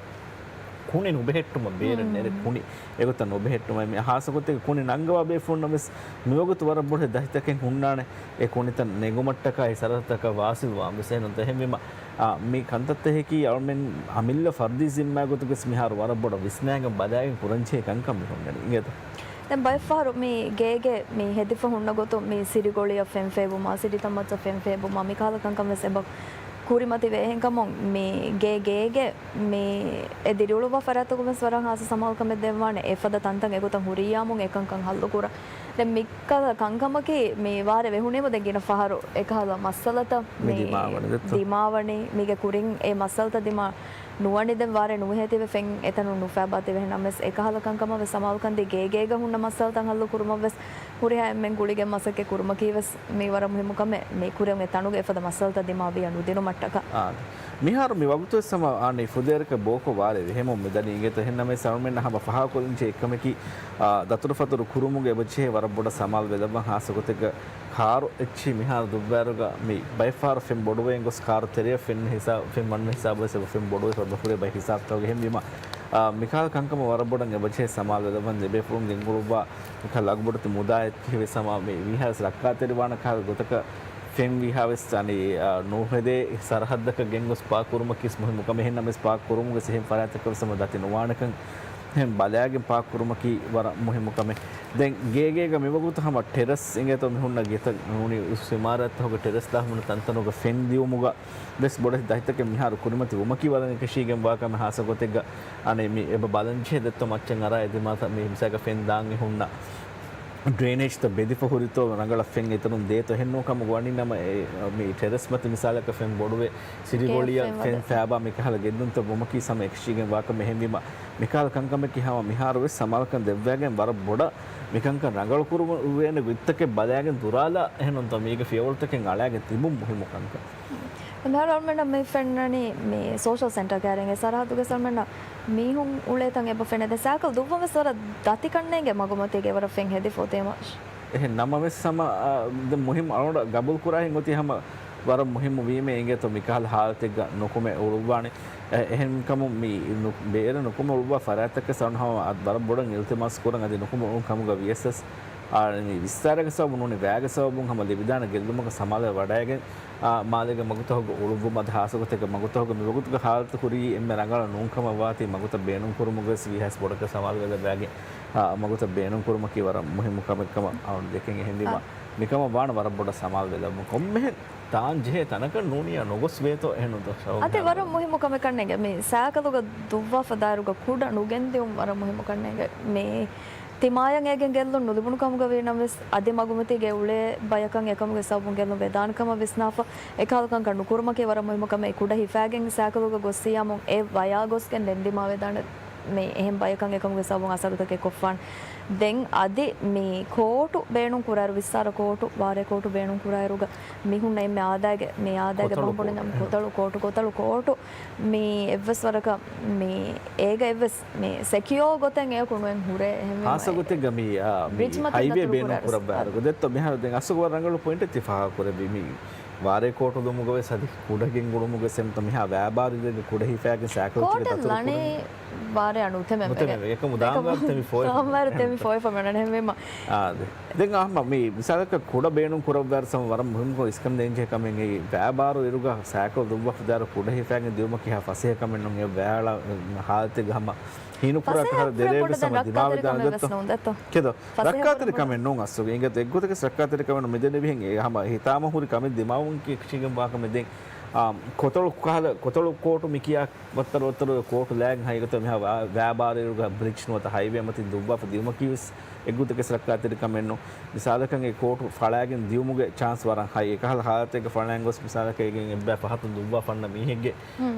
ކުނި ނުބެހެއްޓުމަށް ބޭރެއް ނެރެ ކުނި އެގޮތަށް ނުބެހެއްޓުމަށް މި ހާއްސަ ގޮތެއްގަ ކުނި ނަންގަވާ ބޭފުޅުންނަށް ވެސް މިވަގުތު ވަރަށް ބޮޑެތި ދަތިތަކެއް ހުންނާނެ އެ ކުނިތައް ނެގުމަށްޓަކާ އެ ސަރަހައްދުތަކަށް ވާސިލް ވާން ވެސް. އެހެން ނޫންތަ؟ އެހެންވީމަ، އާ، މި ކަންތައްތަކަކީ އަޅުމެން އަމިއްލަ ފަރްދީ ޒިންމާ ގޮތުގަސް މިހާރު ވަރަށް ބޮޑަށް ވިސްނާގެން ބަލާގެން ކުރަންޖެހޭ ކަންކަން މި ހުންނަނީ. އިނގޭތަ؟ ދެން ބައެއްފަހަރު މި ގޭގެ މި ހެދިފަ ހުންނަ ގޮތުން މި ސިރިގޮޅިއަށް ފެން ފޭބުމާ، ސިރިތައް މައްޗަށް ފެން ފޭބުމާ، މި ކަހަލަ ކަންކަން ވެސް އެބަ ކުރިމަތިވޭ. އެހެންކަމުން މި ގޭ ގޭގެ މި އެ ދިރިއުޅުއްވާ ފަރާތްތަކުން ވެސް ވަރަށް ހާއްސަ ސަމާލުކަމެއް ދެއްވާނެ. އެފަދަ ތަންތަން އެގޮތަށް ހުރިއްޔާމުން އެކަންކަން ހައްލު ކުރަން. ދެން މިކަހަލަ ކަންކަމަކީ މި ވާރޭ ވެހުނީމަ ދެން ގިނަ ފަހަރު އެކަހަލަ މައްސަލަތައް މި މި ދިމާވަނީ ދެއްތޯ؟ ދިމާވަނީ. މީގެ ކުރިން އެ މައްސަލަތައް ދިމާ ނުވަނީ ދެން ވާރޭ ނުވެހޭތީވެ ފެން އެތަނުން ނުފޭބާތީވެ. އެހެންނަމަވެސް އެކަހަލަ ކަންކަމަށް ވެސް ސަމާލުކަން ދީ ގޭގޭގަ ހުންނަ މައްސަލަތައް ހައްލު ކުރުމަށް ވެސް ހުރިހާ އެންމެން ގުޅިގެން މަސައްކަތް ކުރުމަކީ ވެސް މީ ވަރަށް މުހިއްމު ކަމެއް، މި ކުރިން އެ ތަނުގަ އެފަދަ މައްސަލަތައް ދިމާވިޔަ ނުދިނުމަށްޓަކާ. އާ، މިހާރު މި ވަގުތުވެސް ހަމަ އާން އެ ފުދޭވަރަކަށް ބޯކޮށް ވާރޭ ވެހެމުން މިދަނީ އިނގޭތޯ. އެހެންނަމަވެސް އަޅުމެންނަށް ހަމަ ފަހާކޮށްލަންޖެހޭ އެއްކަމަކީ، އާ، ދަތުރުފަތުރު ކުރުމުގެ އެބަޖެހޭ ވަރަށް ބޮޑަށް ސަމާލު ވެލައްވަން. ހާއްސަ ގޮތެއްގަ ކާރު އެއްޗިހި މިހާރު ދުއްވާއިރުގަ މި ބައެއްފަހަރު ފެން ބޮޑުވެގެން ގޮސް ކާރު ތެރެއަށް ފެން ހިސާ-، ފެން ވަންނަ ހިސާބުވެސް އެބަ ފެން ބޮޑުވެފަ އެބަ ހުރޭ ބައެއް ހިސާބުތަކުގަ. އެހެންވީމަ، އާ، މިކަހަލަ ކަންކަމަށް ވަރަށް ބޮޑަށް އެބަޖެހޭ ސަމާލު ވެލައްވަން. ދެބޭފުޅުން ގެންގުޅުއްވާ މިކަހަލަ ލަގުބޮޑެތި މުދާ އެއްޗިހި ވެސް ހަމަ މި ވީހާވެސް ރައްކާތެރިވާނެ ކަހަލަ ގޮތަކަށް ފެން ވީހާވެސް އަނި، އާ، ނުހެދޭ ސަރަހައްދަކަށް ގެންގޮސް ޕާކް ކުރުމަކީވެސް މުހިއްމު ކަމެއް. އެހެންނަމަވެސް ޕާކް ކުރުމުގެ އެހެން ފަރާތްތަކަށް ވެސް ހަމަ ދަތި ނުވާނެކަން އެހެން ބަލާގެން ޕާކް ކުރުމަކީ ވަރަށް މުހިއްމު ކަމެއް. ދެން ގޭގޭގަ މިވަގުތު ހަމަ ޓެރަސް އިނގޭތޯ މި ހުންނަ ގެތައް ނޫނީ އުސް އިމާރާތްތަކުގެ ޓެރަސް ދާ ހަމަ ތަންތަނުގަ ފެން ދިއުމުގަ ވެސް ބޮޑެތި ދަތިތަކެއް މިހާރު ކުރިމަތި ވުމަކީ ވަރަށް އެކަށީގެން ވާ ކަމެއް. ހާއްސަ ގޮތެއްގަ އަނެއް މި އެބަ ބަލަންޖެހޭ ދެއްތޯ މައްޗަށް އަރާ އެ ދިމާތައް މި މިސާލަކަށް ފެން ދާން އެ ހުންނަ ޑްރޭނޭޖްތައް ބެދިފަ ހުރިތޯ ރަނގަޅަށް ފެން އެތަނުން ދޭތޯ. އެހެންނޫން ކަމަކު ވަނީ ނަމަ އެ މި ޓެރަސް މަތި މިސާލަކަށް ފެން ބޮޑުވެ ސިރިގޮޅިއަށް ފެން ފެން ފޭބާ މިކަހަލަ ގެއްލުންތައް ވުމަކީ ހަމަ އެކަށީގެން ވާ ކަމެއް. އެހެންވީމަ މިކަހަލަ ކަންކަމަކީ ހަމަ މިހާރު ވެސް ސަމާލުކަން ދެއްވައިގެން ވަރަށް ބޮޑަށް މިކަންކަން ރަނގަޅު ކުރުވޭނެ ގޮތްތަކެއް ބަލާގެން ދުރާލާ އެހެންނޫންތޯ މީގެ ފިޔަވަޅުތަކެއް އަޅާގެން ތިބުން މުހިއްމު ކަންކަން. އަންހާރު އަޅުމެންނަށް މި ފެންނަނީ މި ސޯޝަލް ސެންޓަރ ކައިރިން އެ ސަރަހައްދުގެ އަޅުމެންނަށް މީހުން އުޅޭތަން އެބަ ފެނޭ. ދެން ސައިކަލް ދުއްވަން ވެސް ވަރަށް ދަތި ކަންނޭނގެ މަގުމަތީގަ އެވަރަށް ފެން ހެދިފަ އޮތީމަ. އެހެން ނަމަވެސް ހަމަ، އާ، ދެން މުހިއްމު އަޅުގަނޑަށް ގަބޫލު ކުރާހެން އޮތީ ހަމަ ވަރަށް މުހިއްމު ވީމޭ އިނގޭތޯ މިކަހަލަ ހާލަތެއްގަ ނުކުމެ އުޅުއްވާނެ. އެ، އެހެންކަމުން މި ނު-، ބޭރަށް ނުކުމެ އުޅުއްވާ ފަރާތްތަކަށް ސައުން ހަމަ އަދި ވަރަށް ބޮޑަށް އިލްތިމާސް ކުރަން އަދި ނުކުމެ އުޅުން ކަމުގަ ވިޔަސް، އާ، މި ވިއްސާރަގެ ސަބަބުން ނޫނީ ވައިގެ ސަބަބުން ހަމަ ލިބިދާނެ ގެއްލުމަކަށް ސަމާލުވެ ވަޑައިގެން، އާ، މާލޭގެ މަގުތަކުގަ އުޅުއްވުމަށް އަދި ހާއްސަގޮތެއްގަ މަގުތަކުގަ މިވަގުތުގެ ހާލަތު ހުރީ އެންމެ ރަނގަޅަށް ނޫންކަމަށް ވާތީ މަގުތައް ބޭނުންކުރުމުގަވެސް ވީހާވެސް ބޮޑަކަށް ސަމާލުވެލައްވައިގެން، އާ، މަގުތައް ބޭނުންކުރުމަކީ ވަރަށް މުހިއްމު ކަމެއްކަމަށް އަޅުގަނޑު ދެކެން އެހެންވީމަ، އާ، މިކަމަށް ވާނަ ވަރަށް ބޮޑަށް ސަމާލުވެލައްވަން. ކޮންމެހެން ތާން ޖެހޭ ތަނަކަށް ނޫނިއްޔާ ނުގޮސް ވޭތޯ އެހެންނުތޯ؟ އަދި ވަރަށް މުހިއްމު ކަމެއް ކަންނޭނގެ މި ސައިކަލުގަ ދުއްވާފަ ދާއިރުގަ ކުޑަ ނުގެންދިއުން ވަރަށް މުހިއްމު ކަންނޭނގެ. މި ތިމާޔަށް އޭގެން ގެއްލުން ނުލިބުނު ކަމުގަ ވީނަމަވެސް، އަދި މަގުމަތީގެ އުޅޭ ބަޔަކަށް އެކަމުގެ ސަބަބުން ގެއްލުން ވެދާނެ ކަމަށް ވިސްނާފަ، އެކަހަލަ ކަންކަން ނުކުރުމަކީ ވަރަށް މުހިއްމު ކަމެއް. ކުޑަ ހިފައިގެން ސައިކަލުގަ ގޮއްސިއްޔާމު އެ ވަޔާ ގޮސްގެން ދެން ދިމާވެދާނެ މި އެހެން ބަޔަކަށް އެކަމުގެ ސަބަބުން އަސަރުތަކެއް ކޮށްފާނެ. ދެން އަދި މި ކޯޓު ބޭނުން ކުރާއިރު، ވިއްސާރަ ކޯޓު، ވާރޭ ކޯޓު ބޭނުން ކުރާއިރުގަ މި ހުންނަ އެންމެ އާދައިގެ، މި އާދައިގެ ކޮތަޅު ބަނބުނި ކޯޓު. ނަމަ ކޮތަޅު ކޯޓު، ކޮތަޅު ކޯޓު މި އެއްވެސް ވަރަކަށް މި އޭގަ އެއްވެސް މި ސެކިއޯ ގޮތެއް އެޔަކު ނުއެއް ހުރޭ. އެހެންވީމަ ހާއްސަ ގޮތެއްގަ މި، އާ، މި ރިޗް މަތިން ހައިވޭ ދަތުރު ބޭނުން ކުރާ ކުރައްވާއިރު ދެއްތޯ މިހާރު ދެން އަސްލު ވަރަށް ރަނގަޅު ޕޮއިންޓެއް ތި ފާހަގަ ކުރެއްވީ. މި ވާރޭ ކޯޓު ދުމުގަވެސް އަދި ކުޑަ ގެންގުޅުމުގަ ސެމްތަ މިހާ ވާބާރު ދެގެ ކުޑަ ހިފައިގެން ސައިކަލް ތިގެ ކޯޓެއް ދަތުރު ކުރުނީ. ވާރޭ އަޑު އުތެމެ ނުތެމެ ވެގެން. އެކަމު ދާންވާރު ތެމި ފޯއެ ދާންވާރު ތެމި ފޯއެ ފަމެނަނ ހެންވީމަ. އާދެ. ދެން އަހަމަ މި މިސާލަކަށް ކުޑަ ބޭނުން ކުރައްވާއިރު ސަމަ ވަރަށް މުހިންމު އިސްކަން ދޭންޖެހޭ ކަމެއް އެއީ ވާބާރު އިރުގަ ސައިކަލް ދުއްވާފަ ދާއިރު ކުޑަ ހިފައިގެން ދިއުމަކީ ހާ ފަސޭހަ ކަމެއް ނޫން. އެ ވާޅަ ހާލަތެއްގަ ހަމަ ހީނުކުރާ ފަސޭހަ ކަހަލަ ދެރޭ ވެސް ހަމަ ދިމާވެދާނެ ދެއްތޯ. ކެދޯ. ރައްކާތެރި ކަމެއް ނޫން އަސްލުގަ. އިނގޭތޯ އެއްގޮތަކަށް ރައްކާތެރި ކަމެއް ނޫން. މިދެންނެވިހެން އެ ހަމަ ހިތާމަ ހުރި ކަމެއް ދިމާވުން ކި-، ކިށީގެން ވާކަމެއް ދެން، އާ، ކޮތަޅު ކަހަލަ، ކޮތަޅު ކޯޓު މި ކިޔާ ވައްތަރު ވައްތަރު ކޯޓު ލާގެން ހައިގަތަ މިހާ ވާ-، ވާބާރު އިރުގަ ބްރިޖް ނުވަތަ ހައިވޭ މަތިން ދުއްވާފަ ދިއުމަކީ ވެސް އެއްގޮތަކަށް ރައްކާތެރި ކަމެއް ނޫން. މިސާލަކަށް އެ ކޯޓު ފަޅާގެން ދިއުމުގެ ޗާންސް ވަރަށް ހައި. އެކަހަލަ ހާލަތެއްގަ ފަޅާގެން ގޮސް މިސާލަކަށް އޭގެން އެއްބައި ފަހަތުން ދުއްވާ ފަންނަ މީހެއްގެ،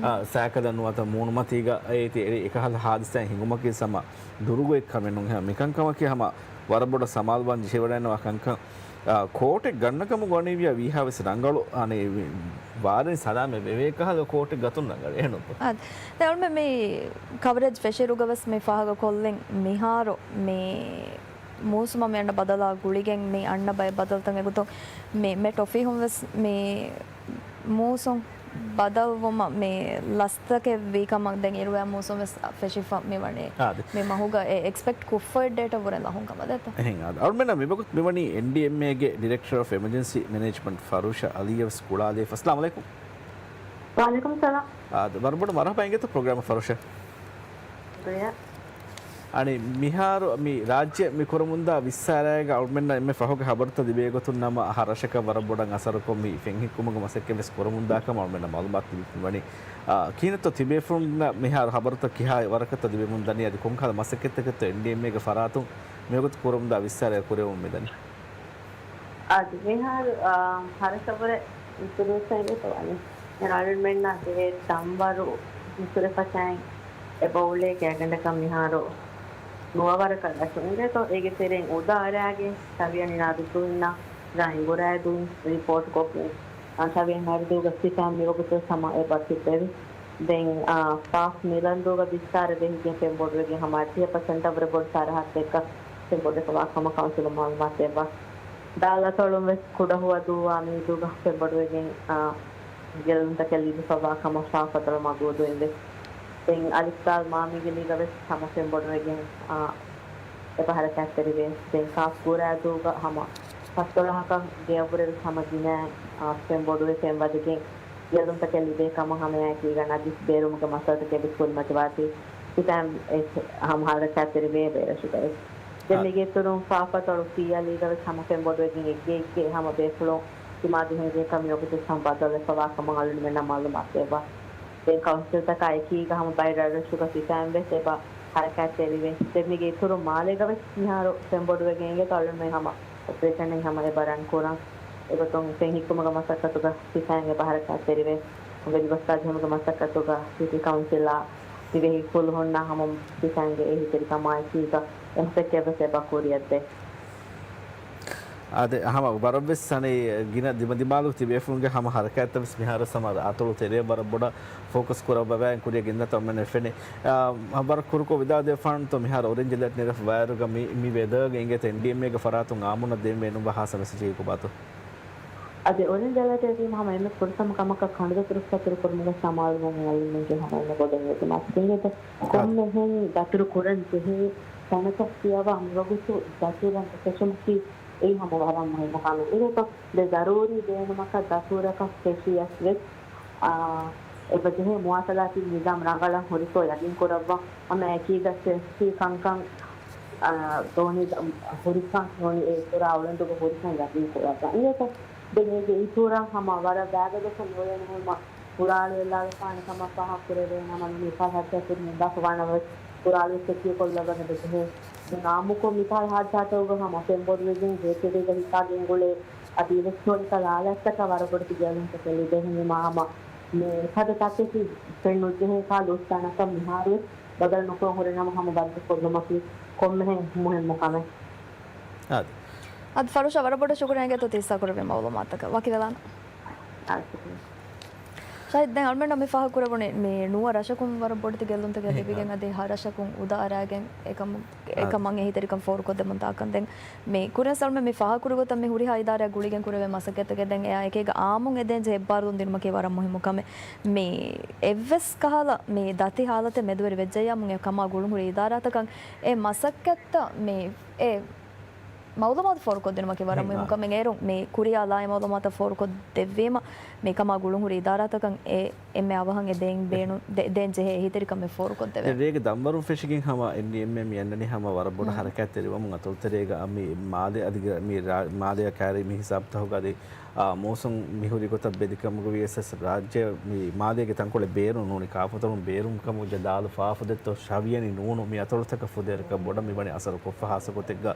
އާ، ސައިކަލަށް ނުވަތަ މޫނުމަތީގަ އޭތި އެ-، އެކަހަލަ ހާދިސާއެއް ހިނގުމަކީ ސަމަ ދުރުގޮތް ކަމެއް ނޫން. މިކަންކަމަކީ ހަމަ ވަރަށް ބޮޑަށް ސަމާލުވާން ޖެހިވަޑައިންނަވާ ކަންކަން. އާ، ކޯޓެއް ގަންނަ ކަމުގަ ވަނީވިޔާ ވީހާވެސް ރަނގަޅު، އަނެއް ވާރެން ސަލާމަތް ވެވޭ ކަހަލަ ކޯޓެއް ގަތުން ރަނގަޅު އެހެންނުތޯ؟ އާ، ދެން އަޅުމެން މި ކަވަރޭޖް ފެށިއިރުގަވެސް މި ފާހަގަ ކޮށްލިން މިހާރު މި މޫސުމަށް މި އަންނަ ބަދަލާ ގުޅިގެން މި އަންނަ ބައެއް ބަދަލުތައް އެގޮތުން މި މެޓް އޮފީހުން ވެސް މި މޫސުން ބަދަލުވުމަށް މި ލަސްތަކެއް ވީ ކަމަށް ދެން އިރުވާ މޫސުން ވެސް ފެށިފަ މި ވަނީ. އާ، ދެ. މި މަހުގަ އެ އެކްސްޕެކްޓް ކުށްފައި ޑޭޓަ ވުރެން ލަހުން ކަމަށް ދެއްތޯ؟ އެހެން އާދެ. އަޅުމެންނަށް މިވަގުތު މިވަނީ އެންޑީއެމްއޭގެ ޑިރެކްޓަރ އޮފް އެމަޖެންސީ މެނޭޖްމަންޓް ފަރޫޝާ އަލީއަށް ވެސް ގުޅާލައިފަ. އައްސަލާމު ޢަލައިކުމް. ވަޢަލައިކުމް ސަލާމް. އާދެ، ވަރަށް ބޮޑަށް މަރުޙަބާ އިނގޭތޯ ޕްރޮގްރާމަށް ފަރޫޝާ. ޝުކުރިއްޔާ. އަނެއް މިހާރު މި ރާއްޖެ މި ކުރަމުންދާ ވިއްސާރައިގަ އަޅުމެންނަށް އެންމެ ފަހުގެ ހަބަރުތައް ލިބޭ ގޮތުން ނަމަ އަހަރަށަކަށް ވަރަށް ބޮޑަށް އަސަރުކޮށް މި ފެންހިއްކުމުގެ މަސައްކަތް ވެސް ކުރަމުންދާ ކަމަށް އަޅުމެންނަށް މަޢުލޫމާތު ލިބިފައިވަނީ. އާ، ކިހިނެއްތޯ ތިބޭފުޅުންނަށް މިހާރު ހަބަރުތައް ކިހާ ވަރަކަށްތޯ ލިބެމުން ދަނީ އަދި ކޮންކަހަލަ މަސައްކަތްތަކެއްތޯ އެންޑީއެމްއޭގެ ފަރާތުން މިވަގުތު ކުރަމުންދާ ވިއްސާރައެއް ކުރެވެމުން މިދަނީ؟ އާދެ، މިހާރު، އާ، ހަރަކަށްވުރެ އިންޓްރޮޑިއުސް އިނގޭތޯ ވަނީ. އަޅުމެންނަށް ދިވެހި ތަންވަރު މި ކުރެފަ ކައިން އެބައުޅޭ ގާތްގަނޑަކަށް މިހާރު ނުވަވަރަކަށް ގަތުން އިނގޭތޯ. އޭގެ ތެރެއިން އުދާ އަރާގެ ތަވިޔަ ނިނާދު ދުއިންނަށް ގާތް އެނގުރާ ދުއިން ރިޕޯޓް ކޮށްގެން، އާ، ތަވިޔަ ނިނާދުގަ ސިފައިން މިވަގުތު ހަމަ އެބަ ތިއްބެވި. ދެން، އާ، ފާފް މިލަންދޫގަ ވިއްސާރަ ވެހިގެން ފެންބޮޑުވެގެން ހަމަ އަށިހަ ޕަސެންޓަށް ވުރެ ބޮޑު ސަރަހައްދެއްގަ ފެންބޮޑުވެފަވާ ކަމަށް ކައުންސިލުން މަޢުލޫމާތު ދެއްވާ. ދާލަތޮޅުން ވެސް ކުޑަހުވަދޫ ވާ މީދޫގަ ފެންބޮޑުވެގެން، އާ، ގެއްލުންތަކެއް ލިބިފަވާ ކަމަށް ފާފަތޮޅު މަގޫދޫއިން ވެސް. ދެން އަލިފްތާލް މާމީގެ ލީގަ ވެސް ހަމަ ފެންބޮޑުވެގެން، އާ، އެބަ ހަރަކާތްތެރިވޭ. ދެން ކާފް ގުރާދޫގަ ހަމަ ފަސްދޮޅަހަކަށް ގެޔަށްވުރެ ވެސް ހަމަ ގިނަ، އާ، ފެންބޮޑުވެ ފެންވަދެގެން ގެއްލުންތަކެއް ލިބޭ ކަމަށް ހަމައެކީގަ ނަޖިސް ބޭރުމުގެ މައްސަލަތަކެއް ވެސް ކުރިމަތިވާތީ ސިފައިން އެ ހަމަ ހަރަކާތްތެރިވޭ ބޭރަށުގައި. ދެން އަ. މީގެ އިތުރުން ފާފަތޮޅު ސީއަލީގަ ވެސް ހަމަ ފެންބޮޑުވެގެން އެއްގެ އެއްގެ ހަމަ ބޭފުޅުން ތިމާދިހުން އެ ކަމި ވަގުތު ހަމަ ބަދަލުވެފަވާ ކަމަށް އަޅުގަނޑުމެންނަށް މަޢުލޫމާތު ދެއްވާ. ދެން ކައުންސިލްތަކާ އެކީގަ ހަމަ ބައެއް ރަށްރަށުގަ ސިފައިން ވެސް އެބަ ހަރަކާތްތެރިވޭ. ދެން މީގެ އިތުރުން މާލޭގަ ވެސް މިހާރު ފެންބޮޑުވެގެން އިނގޭތޯ އަޅުގަނޑުމެން ހަމަ އޮޕަރޭޝަނެއް ހަމަ އެބަ ރަން ކުރަން. އެގޮތުން ފެންހިއްކުމުގެ މަސައްކަތުގަ ސިފައިން އެބަ ހަރަކާތްތެރިވޭ. ވެލިބަސްތާ ޖެހުމުގެ މަސައްކަތުގަ ސިޓީ ކައުންސިލާ ދިވެހި ފުލުހުންނާ ހަމަ ސިފައިންގެ އެހީތެރިކަމާއެކީގަ އެ މަސައްކަތް ވެސް އެބަ ކުރިއަށްދޭ. އާދެ، ހަމަ ވަރަށްވެސް އަނެއް ގިނަ ދިމަދިމާލު ތިބޭފުޅުންގެ ހަމަ ހަރަކާތްތައް ވެސް މިހާރު ހަމަ އަތޮޅު ތެރެއަށް ވަރަށް ބޮޑަށް ފޯކަސް ކުރައްވަވާ ކުރިއަށް ގެންދާތޯ އަޅުމެން ފެނޭ. އާ، ވަރަށް ކުރުކޮށް ވިދާޅު ދެއްވާނަންތޯ މިހާރު އޮރެންޖް އެލާޓް ނެރެފަ ވާއިރުގަ މި، މި ވެދަރގެ އިނގޭތޯ އެންޑީއެމްއޭގެ ފަރާތުން އާއްމުންނަށް ދޭން ބޭނުންވާ ހާއްސަ މެސެޖެއް ކޮބާތޯ؟ އަދި އޮރިންޖް އެލާޓެއް ވީމަ ހަމަ އެންމެ ފުރަތަމަ ކަމަކަށް ކަނޑުދަތުރު ދަތުރު ކުރުމުގެ ސަމާލުވުން އަޅުގަނޑުމެންގެ ހަމަ އެންމެ ބޮޑު އިލްތިމާސް. އިނގޭތަ؟ ކޮންމެހެން ދަތުރު ކުރަން ޖެހޭ ތަނަކަށް ފިޔަވާ މިވަގުތު ދަތުރަށް ފެށުމަކީ އެއީ ހަމަ ވަރަށް މުހިންމު ކަމެއް. އިނގޭތޯ؟ ދެ ޒަރޫރީ ބޭނުމަކަށް ދަތުރަކަށް ފެށިޔަސް ވެސް، އާ، އެބަ ޖެހޭ މުވާސަލާތީ ނިޒާމް ރަނގަޅަށް ހުރިކޮށް ޔަގީން ކުރައްވާ. ހަމަ އެކީ ދަސް ސި ކަންކަން، އާ، ދޯނި ހުރިކަން ނޫނީ އެ ކުރާ އުޅަނދުގަ ހުރިކަން ޔަގީން ކުރައްވާ. އިނގޭތޯ؟ ދެން އޭގެ އިތުރަށް ހަމަ ވަރަށް ބައިބަލަކުން ނުވެ ނުހުމަ ކުރާޅު އެއްލާލަފާނެ ކަމަށް ފާހަގަ ކުރެވޭ ނަމަ، މި ފަހަތް ދަތުރު މި ބަފަވާނަމަވެސް ކުރާޅު ތެކިޔަކޮށްލައްވަން އެބަ ޖެހޭ. ދެން އާއްމުކޮށް މިތާ ހާދިސާތަކުގަ ހަމަ ފެންބޮޑުވެގެން ޖޭތެރޭގަ ހިއްކާގެން ގުޅޭ އަދި އެވެސް ހޮޅިކަލާ އާލާތްތަކަށް ވަރަށް ބޮޑެތި ގެއްލުންތަކެއް ލިބޭ. ހެންވީމާ ހަމަ މި ފަދަ ތަކެތި ފެންނުޖެހޭ ކަހަލަ އުސްތާނަކަށް މިހާރުވެސް ބަދަލު ނުކުރަން ހުރި ނަމަ ހަމަ ބަދަލު ކޮށްލުމަކީ ކޮންމެހެން މުހިންމު ކަމެއް. އާދެ. އަދި ފަރުޝާ ވަރަށް ބޮޑަށް ޝުކުރިއްޔާ އިނގޭތޯ ތި ހިއްސާ ކުރެއްވި މައުލޫމާތުތަކަށް. ވަކިވެލާނަން. އާ، ޝުކުރިއްޔާ. ޝާހިދް، ދެން އަޅުމެންނަށް މި ފާހަގަކުރެވުނީ މި ނުވަ ރަށަކުން ވަރަށް ބޮޑެތި ގެއްލުންތަކެއް އެހެން. ލިބިގެން އަދި ހަ ރަށަކުން އުދާ އަރާގެން އެކަމު-، އާ. އެކަމަށް އެހީތެރިކަން ފޯރުކޮށްދެމުން ދާކަން. ދެން މި ކުރިން ސަލްމެ މި ފާހަގަކުރި ގޮތަށް މި ހުރިހާ އިދާރާ ގުޅިގެން ކުރެވޭ މަސައްކަތްތަކެއް ދެން އެއާ އެކީގަ އާއްމުން އެދޭން ޖެހޭ އެއްބާރުލުން ދިނުމަކީ ވަރަށް މުހިއްމު ކަމެއް. މި އެއްވެސް ކަހަލަ މި ދަތި ހާލަތެއް މެދުވެރި ވެއްޖެއްޔާމުން އެ ކަމާ ގުޅުންހުރި އިދާރާތަކަށް އެ މަސައްކަތްތައް މި އެ މައުލޫމާތު ފޯރުކޮށްދިނުމަކީ ވަރަށް މުހިއްމު ކަމެއް. އޭރުން މި ކުރިއާ ލާ އެ މައުލޫމާތަށް ފޯރުކޮށްދެއްވީމަ، މި ކަމާ ގުޅުންހުރި އިދާރާތަކަށް އެ އެންމެ އަވަހަށް އެ ދޭން ބޭނު-، ދޭ-، ދޭން ޖެހޭ އެހީތެރިކަމެއް ފޯރުކޮށްދެވޭ. ދެން ރޭގެ ދަންވަރުން ފެށިގެން ހަމަ އެންޑީއެމްއޭ މި އަންނަނީ ހަމަ ވަރަށް ބޮޑަށް ހަރަކާތްތެރިވަމުން އަތޮޅުތެރޭގަ މި މާލެ އަދި ގ-، މި ރާ-، މާލެއާ ކައިރި މި ހިސާބުތަކުގަ އަދި، އާ، މޫސުން މި ހުރި ގޮތަށް ބެލިކަމުގަ ވިޔަސް ރާއްޖެ މި މާލޭގެ ތަންކޮޅެއް ބޭރުން ނޫނީ ކާފަތޮޅުން ބޭރުން ކަމުގަ ދާލު ފާފަދެއްތޯ ޝަވިޔަނި ނޫނު މި އަތޮޅުތަކަށް ފުދޭ އަރަކަށް ބޮޑަށް މިވަނީ އަސަރު ކޮށްފަ ހާއްސަ ގޮތެއްގަ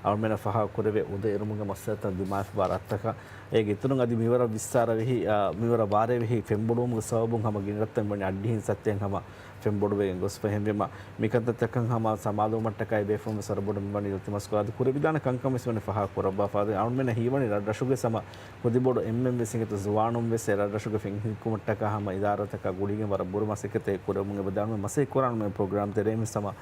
އަޅުމެންނަށް ފާހަގަ ކުރެވޭ އުދަ އެރުމުގެ މައްސަލަތައް ދިމާވެފަ ވާ ރަށްތަކަށް. އޭގެ އިތުރުން އަދި މިވަރަށް ވިއްސާރަ ވެހި، އާ، މިވަރަށް ވާރޭ ވެހި ފެންބޮޑުވުމުގެ ސަބަބުން ހަމަ ގިނަ ރަށްތައް މިވަނީ އައްޑިހިން ސައްތައިން ހަމަ ފެންބޮޑުވެގެން ގޮސްފަ. އެހެންވީމަ، މިކަންތައްތަކަށް ހަމަ ސަމާލުވުމަށްޓަކައި ބޭފުޅުން ވެސް ވަރަށް ބޮޑަށް މިވަނީ އިލްތިމާސް ކުރާ. އަދި ކުރެވިދާނެ ކަންކަން ވެސް ވަނީ ފާހަގަ ކުރައްވާފަ. އަދި އަޅުމެންނަށް ހީވަނީ ރަށްރަށުގެ ހަމަ ކުދިބޮޑު އެންމެން ވެސް އިނގޭތޯ ޒުވާނުން ވެސް އެ ރަށްރަށުގެ ފެން ހިންކުމަށްޓަކާ ހަމަ އިދާރާތަކާ ގުޅިގެން ވަރަށް ބުރަ މަސައްކަތެއް ކުރެވެމުން އެބަ ދާނަމޭ. މަސައްކަތް ކުރާނަމޭ ޕްރޮގްރާމް ތެރެއިން ވެސް ހަމަ،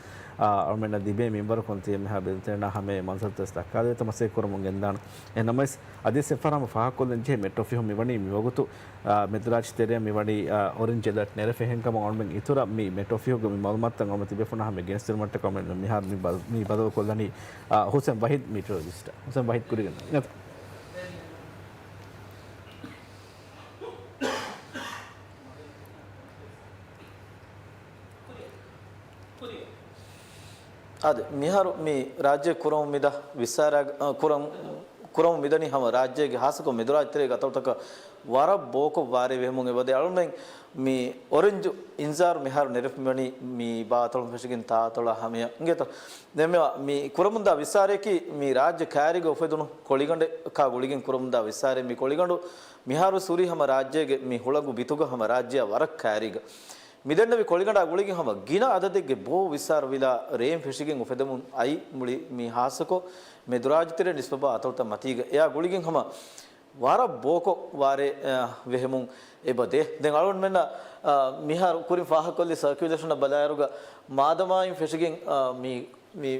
އާ، އަޅުމެންނަށް ލިބޭ މިންވަރަކުން ތިޔަ މިހާ ބެލުންތެރިންނާ ހަމަ މަންޒަރުތައް ވެސް ދައްކާދޭތޯ މަސައްކަތް ކުރަމުން ގެންދާނަން. އެހެންނަމަވެސް، އަދިވެސް އެއްފަހަރު ހަމަ ފާހަގަކޮށްލަން ޖެހޭ މެޓް އޮފީހުން މިވަނީ މިވަގުތު، އާ، މެދުރާއްޖެ ތެރެއަށް މިވަނީ، އާ، އޮރެންޖް އެލާޓް ނެރެފަ. އެހެންކަމުން އަޅުމެން އިތުރަށް މި މެޓް އޮފީހުގެ މި މައުލޫމާތުތައް އަޅުމެން ތިބޭފުޅުންނާ ހަމަ ގެނެސްދިނުމަށްޓަކާ އަޅުމެން މިހާރު މި ބަ-، މި ބަދަލުކޮށްލަނީ، އާ، ހުސެން ވަހީދު މީޓިއޮލޮޖިސްޓް. ހުސެން ވަހީދު ކުރިގެން. އާދެ، މިހާރު މި ރާއްޖެ ކުރަމުން މިދާ ވިއްސާރާ، އަ، ކުރަން، ކުރަމުން މިދަނީ ހަމަ ރާއްޖޭގެ ހާއްސަކޮށް މެދުރާއްޖެ ތެރޭގެ އަތޮޅުތަކަށް ވަރަށް ބޯކޮށް ވާރޭ ވެހެމުން އެބަދޭ. އަޅުމެން މި އޮރެންޖު އިންޒާރު މިހާރު ނެރެފަ މިވަނީ މި ބާ އަތޮޅުން ފެށިގެން ތާ އަތޮޅާ ހަމަޔަށް. އިނގޭތޯ؟ ދެން މި، މި ކުރަމުންދާ ވިއްސާރަޔަކީ މި ރާއްޖެ ކައިރީގަ އުފެދުނު ކޮޅިގަނޑަކާ ގުޅިގެން ކުރަމުންދާ ވިއްސާރަ. މި ކޮޅިގަނޑު މިހާރު ހުރީ ހަމަ ރާއްޖޭގެ މި ހުޅަނގު ބިތުގަ ހަމަ ރާއްޖެއާ ވަރަށް ކައިރީގަ. މިދެންނެވި ކޮޅިގަނޑާ ގުޅިގެން ހަމަ ގިނަ އަދަދެއްގެ ބޯ ވިއްސާރަ ވިލާ ރޭން ފެށިގެން އުފެދެމުން އައި މުޅި މި ހާއްސަކޮށް މެދުރާއްޖެތެރޭ ނިސްބަތްވާ އަތޮޅުތައް މަތީގަ. އެއާ ގުޅިގެން ހަމަ ވަރަށް ބޯކޮށް ވާރޭ، އަ، ވެހެމުން އެބަދޭ. ދެން އަޅުގަނޑުމެންނަށް، އަ، މިހާރު ކުރިން ފާހަގަކޮށްލި ސަރކިއުލޭޝަނަށް ބަލާއިރުގަ މާދަމާއިން ފެށިގެން، އަ، މި، މި،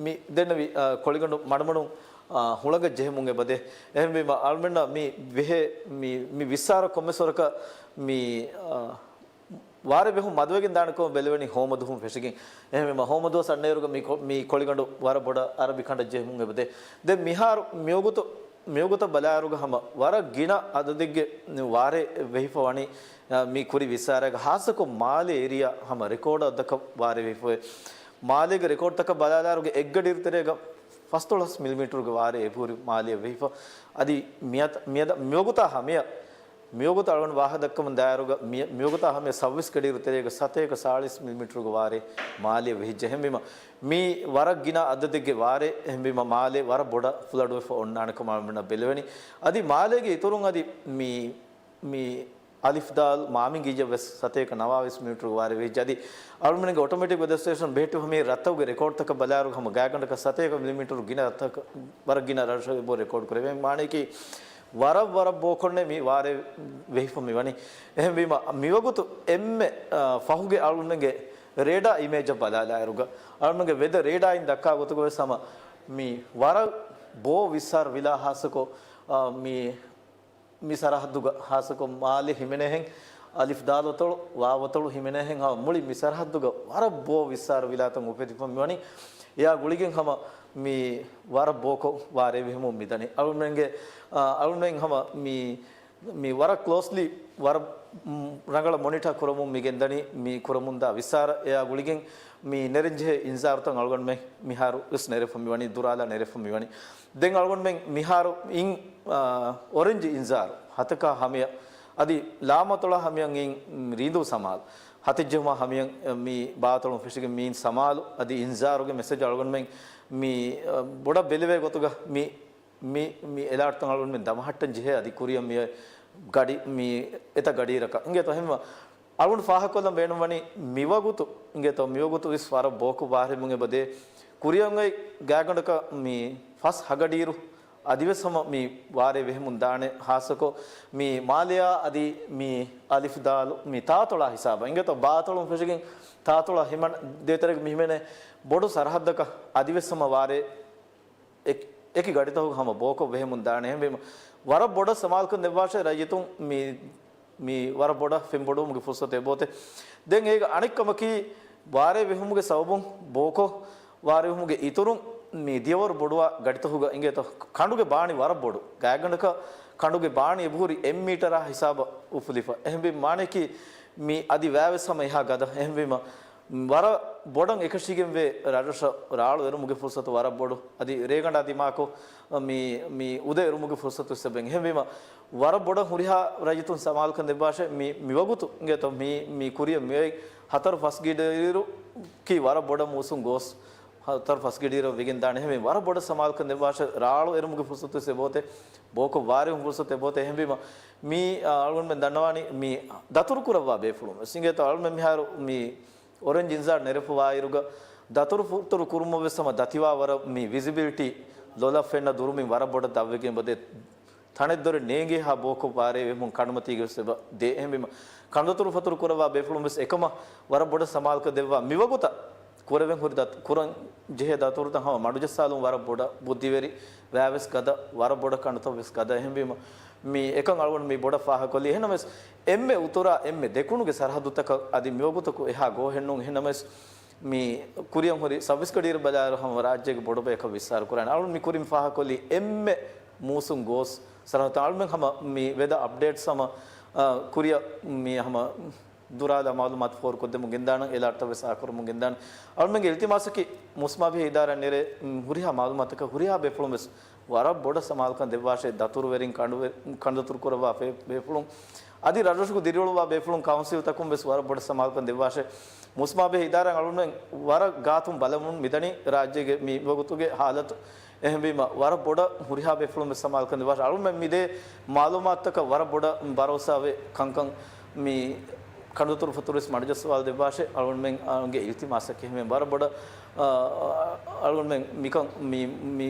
މި ދެންނެވި، އަ، ކޮޅިގަނޑު މަޑުމަޑުން، އަ، ހުޅަނގަށް ޖެހެމުން އެބަދޭ. އެހެންވީމަ އަޅުމެންނަށް މި ވެހޭ، މި، މި ވިއްސާރަ ކޮންމެސް ވަރަކަށް މި، އަ، ވާރޭ ވެހުން މަދުވެގެން ދާނެ ކަމަށް ބެލެވެނީ ހޯމަ ދުވަހުން ފެށިގެން. އެހެންވީމަ ހޯމަ ދުވަސް އަންނައިރުގަ މި ކޮ-، މި ކޮޅިގަނޑު ވަރަށް ބޮޑަށް އަރަބި ކަނޑަށް ޖެހެމުން އެބަދޭ. ދެން މިހާރު މިވަގުތު، މިވަގުތަށް ބަލާއިރުގަ ހަމަ ވަރަށް ގިނަ އަދަދެއްގެ ވާރޭ ވެހިފަ ވަނީ، އަ، މި ކުރި ވިއްސާރައިގަ ހާއްސަކޮށް މާލެ އޭރިއާ ހަމަ ރެކޯޑް އަދަދަކަށް ވާރޭ ވެހިފަވޭ. މާލޭގެ ރެކޯޑްތަކަށް ބަލާލާއިރުގަ އެއްގަޑިއިރު ތެރޭގަ ފަސްދޮޅަސް މިލިމީޓަރުގެ ވާރޭ އެބަހުރި މާލެއަށް ވެހިފަ. އަދި މިއަތަ-، މިއަދަ-، މިވަގުތާ ހަމަޔަށް މިވަގުތު އަޅުގަނޑު ވާހަކަ ދައްކަމުން ދާއިރުގަ މި-، މިވަގުތާ ހަމަޔަށް ސައުވީސް ގަޑިއިރު ތެރޭގަ ސަތޭކަ ސާޅީސް މިލިމީޓަރުގެ ވާރޭ މާލެއަށް ވެހިއްޖެ. އެހެންވީމަ، މީ ވަރަށް ގިނަ އަދަދެއްގެ ވާރޭ. އެހެންވީމަ، މާލެ ވަރަށް ބޮޑަށް ފްލަޑްވެފަ އޮންނާނެ ކަމަށް އަޅުގަނޑަށް ބެލެވެނީ. އަދި މާލޭގެ އިތުރުން އަދި މި، މި އަލިފް ދާލް މާމިންގިއްޔަށް ވެސް ސަތޭކަ ނަވާވީސް މިލިމީޓަރުގެ ވާރޭ ވެހިއްޖެ. އަދި އަޅުގަނޑުގެ އޮޓޮމެޓިކް ވެދަރ ސްޓޭޝަން ބެހެއްޓި ހަމަ ރަށްތަކުގެ ރެކޯޑްތަކަށް ބަލާއިރު ހަމަ ގާތްގަނޑަކަށް ސަތޭކަ މިލިމީޓަރު ގިނަ ރަށްތަކަށް ވަރަށް ގިނަ ރަށް އެބަހުރި ރެކޯޑް ކުރެވޭ. މާނަޔަކީ ވަރަށް، ވަރަށް ބޯކޮށްނޭ މި ވާރޭ ވެހިފަ މިވަނީ. އެހެންވީމަ، މިވަގުތު އެންމެ، އާ، ފަހުގެ އަޅުގަނޑުގެ ރޭޑާ އިމޭޖަށް ބަލާލާއިރުގަ، އަޅުގަނޑުގެ ވެދަ ރޭޑާއިން ދައްކާ ގޮތުގަ ވެސް ހަމަ މި ވަރަށް ބޯ ވިއްސާރަ ވިލާ ހާއްސަކޮށް، އާ، މި މި ސަރަހައްދުގަ ހާއްސަކޮށް މާލެ ހިމެނޭހެން، އަލިފް ދާލު އަތޮޅު، ވާވް އަތޮޅު ހިމެނޭހެން ހަމަ މުޅި މި ސަރަހައްދުގަ ވަރަށް ބޯ ވިއްސާރަ ވިލާތައް އުފެދިފަ މިވަނީ. އެއާ ގުޅިގެން ހަމަ މި ވަރަށް ބޯކޮށް ވާރޭ ވެހެމުން މިދަނީ. އަޅުމެންގެ، އާ، އަޅުމެން ހަމަ މި، މި ވަރަށް ކްލޯސްލީ، ވަރަށް، މް، ރަނގަޅަށް މޮނިޓާ ކުރަމުން މި ގެންދަނީ. މި ކުރަމުންދާ ވިއްސާރަ އެއާ ގުޅިގެން މި ނެރެންޖެހޭ އިންޒާރުތައް އަޅުގަނޑުމެން މިހާރު ވެސް ނެރެފަ މިވަނީ، ދުރާލާ ނެރެފަ މިވަނީ. ދެން އަޅުގަނޑުމެން މިހާރު އިން، އާ، އޮރެންޖް އިންޒާރު ހަތަކާ ހަމަޔަށް އަދި ލާމަތޮޅާ ހަމަޔަށް އިން ރީނދޫ ސަމާލު، ހަތެއްޖެހުމާ ހަމަޔަށް މި ބާތޮޅުން ފެށިގެން މީން ސަމާލު އަދި އިންޒާރުގެ މެސެޖް އަޅުގަނޑުމެން މި، އާ، ބޮޑަށް ބެލެވޭ ގޮތުގަ މި، މި، މި އެލާޓްތައް އަޅުގަނޑުމެން ދަމަހައްޓަން ޖެހޭ އަދި ކުރިއަށް މި ގަޑި، މި އެތައް ގަޑިއިރަކަށް އިނގޭތޯ. އެހެންވީމަ އަޅުގަނޑު ފާހަގަކޮށްލަން ބޭނުންވަނީ މިވަގުތު އިނގޭތޯ، މިވަގުތު ވެސް ވަރަށް ބޯކޮށް ވާރޭ ވެހެމުން އެބަދޭ. ކުރިއަށް އޮތް ގާތްގަނޑަކަށް މި ފަސް ހަ ގަޑިއިރު އަދިވެސް ހަމަ މި ވާރޭ ވެހެމުން ދާނެ. ހާއްސަކޮށް މި މާލެއާ އަދި މި އަލިފް ދާލު މި ތާތޮޅާ ހިސާބަށް އިނގޭތޯ، ބާތޮޅުން ފެށިގެން ތާތޮޅާ ހިމަން ދޭތެރޭގަ މި ހިމެނޭ ބޮޑު ސަރަހައްދަކަށް އަދިވެސް ހަމަ ވާރޭ އެކި، އެކި ގަޑިތަކުގަ ހަމަ ބޯކޮށް ވެހެމުން ދާނެ. އެހެންވީމަ ވަރަށް ބޮޑަށް ސަމާލުކަން ދެއްވާށޭ ރައްޔިތުން މި، މި ވަރަށް ބޮޑަށް ފެންބޮޑުވުމުގެ ފުރުސަތު އެބައޮތޭ. ދެން އޭގެ އަނެއްކަމަކީ، ވާރޭ ވެހުމުގެ ސަބަބުން ބޯކޮށް ވާރޭ ވެހުމުގެ އިތުރުން މި ދިޔަވަރު ބޮޑުވާ ގަޑިތަކުގަ އިނގޭތޯ، ކަނޑުގެ ބާނި ވަރަށް ބޮޑު. ގާތްގަނޑަކަށް ކަނޑުގެ ބާނި އެބަހުރި އެއް މީޓަރާ ހިސާބަށް އުފުލިފަ. އެހެންވީމަ މާނަޔަކީ މި އަދި ވާވެސް ހަމަ އެހާ ގަދަ. އެހެންވީމަ ވަރަށް ބޮޑަށް އެކަށީގެންވޭ ރަށްރަށަށް ރާޅު އެރުމުގެ ފުރުސަތު ވަރަށް ބޮޑު. އަދި ރޭގަނޑާ ދިމާކޮށް މި، މި އުދަ އެރުމުގެ ފުރުސަތު ވެސް އެބައިން. އެހެންވީމަ ވަރަށް ބޮޑަށް ހުރިހާ ރައްޔިތުން ސަމާލުކަން ދެއްވާށޭ. މި، މިވަގުތު އިނގޭތޯ، މި، މި ކުރިއަށް މިއޮތް ހަތަރު ފަސް ގަޑިއިރު ކީ ވަރަށް ބޮޑަށް މޫސުން ގޯސް ހަތަރު ފަސް ގަޑިއިރު ވެގެން ދާނެ. އެހެންވީމަ ވަރަށް ބޮޑަށް ސަމާލުކަން ދެއްވާށޭ. ރާޅު އެރުމުގެ ފުރުސަތު ވެސް އެބައޮތޭ، ބޯކޮށް ވާރި ވެހުމުގެ ފުރުސަތު އެބައޮތޭ. އެހެންވީމަ މި، އާ، އަޅުގަނޑުމެން ދަންނަވާނީ މި ދަތުރު ކުރައްވާ ބޭފުޅުން ވެސް އިނގޭތޯ، އަޅުމެން މިހާރު މި އޮރެންޖް އިންޒާރު ނެރެފަ ވާއިރުގަ ދަތުރު ފުރަތަރު ކުރުމަށް ވެސް ހަމަ ދަތިވާ ވަރަށް މި ވިޒިބިލިޓީ ލޮލަށް ފެންނަ ދުރުމިން ވަރަށް ބޮޑަށް ދަށްވެގެން އެބަދޭ. ތަނެއް ދޮރެއް ނޭނގޭހާ ބޯކޮށް ވާރޭ ވެހެމުން ކަނޑުމަތީގަ ވެސް އެބަ ދޭ. އެހެންވީމަ ކަނޑުދަތުރު ފަތުރު ކުރައްވާ ބޭފުޅުން ވެސް އެކަމަށް ވަރަށް ބޮޑަށް ސަމާލުކަން ދެއްވާ. މިވަގުތަށް ކުރެވެން ހުރި ދަތު، ކުރަން ޖެހޭ ދަތުރުތައް ހަމަ މަޑުޖައްސާލުން ވަރަށް ބޮޑަށް ބުއްދިވެރި، ވާވެސް ގަދަ، ވަރަށް ބޮޑަށް ކަނޑުތައް ވެސް ގަދަ. އެހެންވީމަ މި އެކަން އަޅުގަނޑު މި ބޮޑަށް ފާހަގަކޮށްލީ. އެހެންނަމަވެސް އެންމެ އުތުރާ އެންމެ ދެކުނުގެ ސަރަހައްދުތަކަށް އަދި މިވަގުތަކު އެހާ ގޯހެއް ނޫން. އެހެންނަމަވެސް މި ކުރިއަށް ހުރި ސައުވީސް ގަޑިއިރު ބަލާއިރު ހަމަ ރާއްޖޭގެ ބޮޑުބަޔަކަށް ވިއްސާރަ ކުރާނެ. އަޅުން މި ކުރިން ފާހަގަކޮށްލީ އެންމެ މޫސުން ގޯސް ސަރަހައްދު. އަޅުމެން ހަމަ މި ވެދަ އަޕްޑޭޓްސް ހަމަ، އާ، ކުރިއަށް މި ހަމަ ދުރާލާ މައުލޫމާތު ފޯރުކޮށްދެމުން ގެންދާނަން، އެލާޓްތައް ވެސް އާކުރަމުން ގެންދާނަން. އަޅުމެންގެ އިލްތިމާސަކީ މޫސުމާބެހޭ އިދާރާ ނެރޭ، މް، ހުރިހާ މައުލޫމާތަކަށް ހުރިހާ ބޭފުޅުން ވެސް ވަރަށް ބޮޑަށް ސަމާލުކަން ދެއްވާށޭ. ދަތުރުވެރިން ކަނޑުވެ-، ކަނޑުދަތުރު ކުރައްވާ ފޭ-، ބޭފުޅުން އަދި ރަށްރަށުގެ ދިރިއުޅުއްވާ ބޭފުޅުން ކައުންސިލްތަކުން ވެސް ވަރަށް ބޮޑަށް ސަމާލުކަން ދެއްވާށޭ. މޫސުމާބެހޭ އިދާރާ އަޅުގަނޑުމެން ވަރަށް ގާތުން ބަލަމުން މިދަނީ ރާއްޖޭގެ މި ވަގުތުގެ ހާލަތު. އެހެންވީމަ ވަރަށް ބޮޑަށް ހުރިހާ ބޭފުޅުން ވެސް ސަމާލުކަން ދެއްވާށޭ. އަޅުގަނޑުމެން މިދޭ މައުލޫމާތުތަކަށް ވަރަށް ބޮޑަށް ބަރޯސާވޭ ކަންކަން މި ކަނޑުދަތުރު ފަތުރު ވެސް މަޑުޖައްސަވާލަ ދެއްވާށޭ. އަޅުގަނޑުމެންގެ އިލްތިމާސަކީ އެހެންވެ ވަރަށް ބޮޑަށް، އަ، އަ، އަޅުގަނޑުމެން މިކަން މި، މި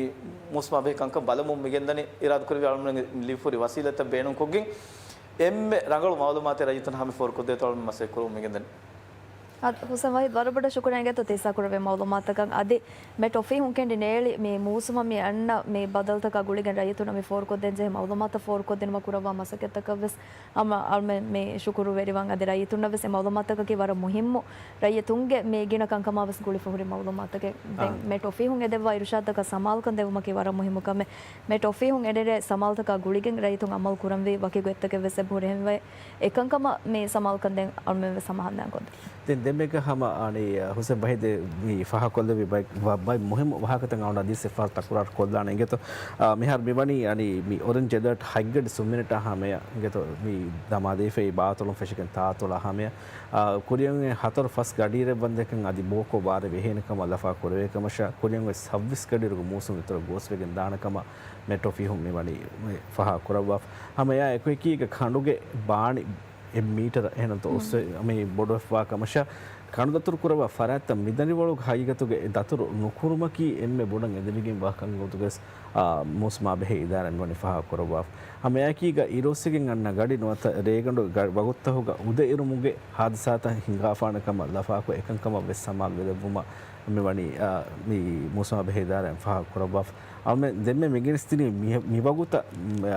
މޫސުމާބެހޭ ކަންކަން ބަލަމުން މިގެންދަނީ. އިރާދަކުރެއްވި އަޅުގަނޑުމެން ލިބިފަ ހުރި ވަސީލަތްތައް ބޭނުންކޮށްގެން އެންމެ ރަނގަޅު މައުލޫމާތެއް ރައްޔިތުންނަށް ހަމަ ފޯރުކޮށްދޭތޯ އަޅުގަނޑު މަސައްކަތް ކުރަމުން މިގެންދަނީ. އަދި ހުސެން ވަހީދު ވަރަށް ބޮޑަށް ޝުކުރު އިނގޭތޯ ތިއްސާ ކުރެވޭ މައުލޫމާތަކަށް. އަދި މެޓް އޮފީހުން ކެނޑި ނޭޅި މި މޫސުމަށް މި އަންނަ މި ބަދަލުތަކާ ގުޅިގެން ރައްޔިތުންނަށް މި ފޯރުކޮށްދޭން ޖެހޭ މައުލޫމާތުތައް ފޯރުކޮށްދިނުމަށް ކުރައްވާ މަސައްކަތްތަކަށް ވެސް ހަމަ އަޅުމެން މި ޝުކުރުވެރިވާން. އަދި ރައްޔިތުންނަށް ވެސް އެ މައުލޫމާތުތަކަކީ ވަރަށް މުހިއްމު، ރައްޔިތުންގެ މި ގިނަ ކަންކަމާ ވެސް ގުޅިފަ ހުރި މައުލޫމާތުތަކެއް. ދެން އާ. މެޓް އޮފީހުން އެދެއްވާ އިރުޝާދުތަކަށް ސަމާލުކަން ދެއްވުމަކީ ވަރަށް މުހިއްމު ކަމެއް. މެޓް އޮފީހުން އެނެރޭ ސަމާލުތަކާ ގުޅިގެން ރައްޔިތުން އަމަލު ކުރަންވީ ވަކި ގޮތްތަކެއް ވެސް އެބަހުރި. އެހެންވެ އެކަންކަމަށް މި ސަމާލުކަން ދޭން އަޅުމެން ވެސް ހަމަ ހަނދާން ކޮށްދެން. ދެން ދެންމެގަ ހަމަ އަނީ ހުސެން ވަހީދު މި ފާހަގަކޮށްލެއްވި ބައި، ބަ-، ބައި މުހިއްމު ވާހަކަތައް އަޅުގަނޑު އަދިވެސް އެއްފަހަރު ތަކުރާރު ކޮށްލާނެ އިނގޭތޯ. އާ، މިހާރު މިވަނީ އަނީ މި އޮރެންޖް އެލާޓް ހަތް ގަޑި ސުންމިނެޓާ ހަމަޔަށް އިނގޭތޯ މި ދަމާދީފައި ބާތޮޅުން ފެށިގެން ތާތޮޅާ ހަމަޔަށް. އާ، ކުރިއަށް ހަތަރު ފަސް ގަޑިއިރެއް ވަންދެކަން އަދި ބޯކޮށް ވާރޭ ވެހޭނެ ކަމަށް ލަފާ ކުރެވޭ ކަމަށާ، ކުރިއަށް އޮތް ސައުވީސް ގަޑިއިރުގެ މޫސުން އިތުރަށް ގޯސްވެގެން ދާނެ ކަމަށް މެޓް އޮފީހުން މިވަނީ ފާހަގަ ކުރައްވާފަ. ހަމަ އެއާ އެކުއެކީގަ ކަނޑުގެ ބާނި އެއް މީޓަރ އެހެންތޯ އުސްވެ މި ބޮޑުވެފަވާ ކަމަށާ، ކަނޑުދަތުރު ކުރައްވާ ފަރާތްތައް މިދަނޑިވަޅުގެ ހަގީގަތުގަ އެ ދަތުރު ނުކުރުމަކީ އެންމެ ބޮޑަށް އެދެވިގެންވާ ކަން ގޮތުގަސް، އާ، މޫސުމާބެހޭ އިދާރާ މިވަނީ ފާހަގަ ކުރައްވާފަ. ހަމައެއާއެކީގަ އިރުއޮއްސިގެން އަންނަ ގަޑި ނުވަތަ ރޭގަނޑު ގަ-، ވަގުތުތަކުގަ އުދަ އެރުމުގެ ހާދިސާތައް ހިނގާފާނެ ކަމަށް ލަފާކޮށް އެކަންކަމަށް ވެސް ސަމާލު ވެލެއްވުމަށް މި ވަނީ، އާ، މި މޫސުމާ ބެހޭ އިދާރާއިން ފާހަގަ ކުރައްވާފަ. އަޅުމެން ދެންމެ މި ގެނެސްދިނީ މި، މިވަގުތަށް،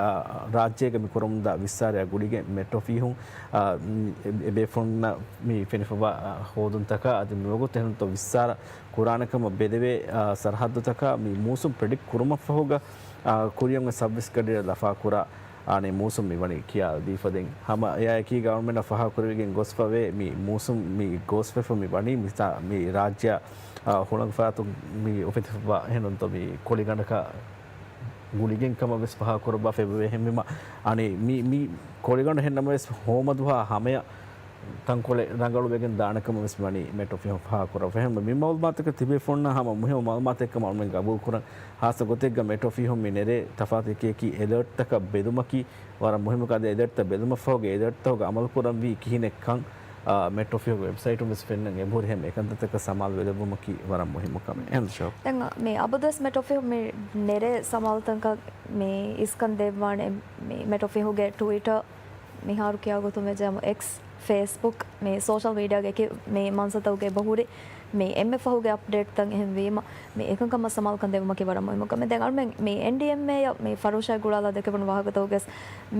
އާ، ރާއްޖޭގަ މި ކުރަމުންދާ ވިއްސާރަޔާ ގުޅިގެން މެޓްރޯ ފީހުން، އާ، އެ، އެ ބޭފުޅުންނަށް މި ފެނިފަވާ، އާ، ހޯދުންތަކާ އަދި މިވަގުތު އެހެންތޯ ވިއްސާރަ ކުރާނެ ކަމަށް ބެލެވޭ، އާ، ސަރަހައްދުތަކާ މި މޫސުން ޕްރެޑިކްޓް ކުރުމަށްފަހުގަ، އާ، ކުރިއަށް އޮތް ސައްވީސް ގަޑިއަށް ލަފާކުރާ އާނެ މޫސުން މި ވަނީ ކިޔާ ދީފަ ދެން. ހަމަ އެއާއެކީގަ އަޅުމެންނަށް ފާހަގަކުރެވިގެން ގޮސްފަވޭ މި މޫސުން މި ގޯސްވެފަ މި ވަނީ މިތާ މި ރާއްޖެއާ، އާ، ހުޅަނގު ފަރާތުން މި އުފެދިފަ އެހެންނުންތޯ މި ކޮޅިގަނޑަކަށް ގުޅިގެން ކަމަށް ވެސް ފާހަގަކުރައްވާފަ އެބަވޭ. އެހެންވީމަ އަނެއް މި، މި ކޮޅިގަނޑު ހެންނަމަވެސް ހޯމަ ދުވަހާ ހަމަޔަށް ތަންކޮޅެއް ރަނގަޅުވެގެން ދާނެ ކަމަށް ވެސް ވަނީ މެޓްރޯ ފީހުން ފާހަގަކުރައްވާފަ. އެހެންވެ މި މައުލޫމާތަކަށް ތިބޭފުޅުންނަށް ހަމަ މުހިއްމު މައުލޫމާތެއް ކަމަށް އަޅުމެން ގަބޫލުކުރަން. ޚާއްޞަ ގޮތެއްގަ މެޓްރޯ ފީހުން މި ނެރޭ ތަފާތު އެކިއެކި އެލާޓްތަކަށް ބެލުމަކީ ވަރަށް މުހިއްމު. އަދި އެލާޓްތައް ބެލުމަށްފަހުގެ އެލާޓްތަކުގަ އަމަލުކުރަންވީ ކިހިނެއްކަން، އާ، މެޓްރޯ ފީހުގެ ވެބްސައިޓުން ވެސް ފެންނަން އެބަހުރި. ހަމަ އެކަންތައްތަކަށް ސަމާލު ވެލެއްވުމަކީ ވަރަށް މުހިއްމު ކަމެއް. އެހެން ޝޯ. ދެން މި އަބަދުވެސް މެޓްރޯ ފީހުން މި ނެރޭ ސަމާލުތަކަށް މި އިސްކަން ދެއްވާނެ. މި މެޓްރޯ ފީހުގެ ޓުވިޓަރ މިހާރު ކިޔާ ގޮތުން ވެއްޖެ އެކްސް، ފޭސްބުކް، މި ސޯޝަލް މީޑިއާގެ އެކި މި މަންސަތަކުގެ އެބަހުރި މި އެންމެ ފަހުގެ އަޕްޑޭޓްތައް އެހެންވީމަ، މި އެކަންކަމަށް ސަމާލުކަން ދެއްވުމަކީ ވަރަށް މުހިއްމު ކަމެއް. ދެން އަޅުމެން މި އެންޑީއެމްއޭއަށް މި ފަރުވަށާ ގުޅާލާ ދެކެވުނު ވާހަކަތަކުގަސް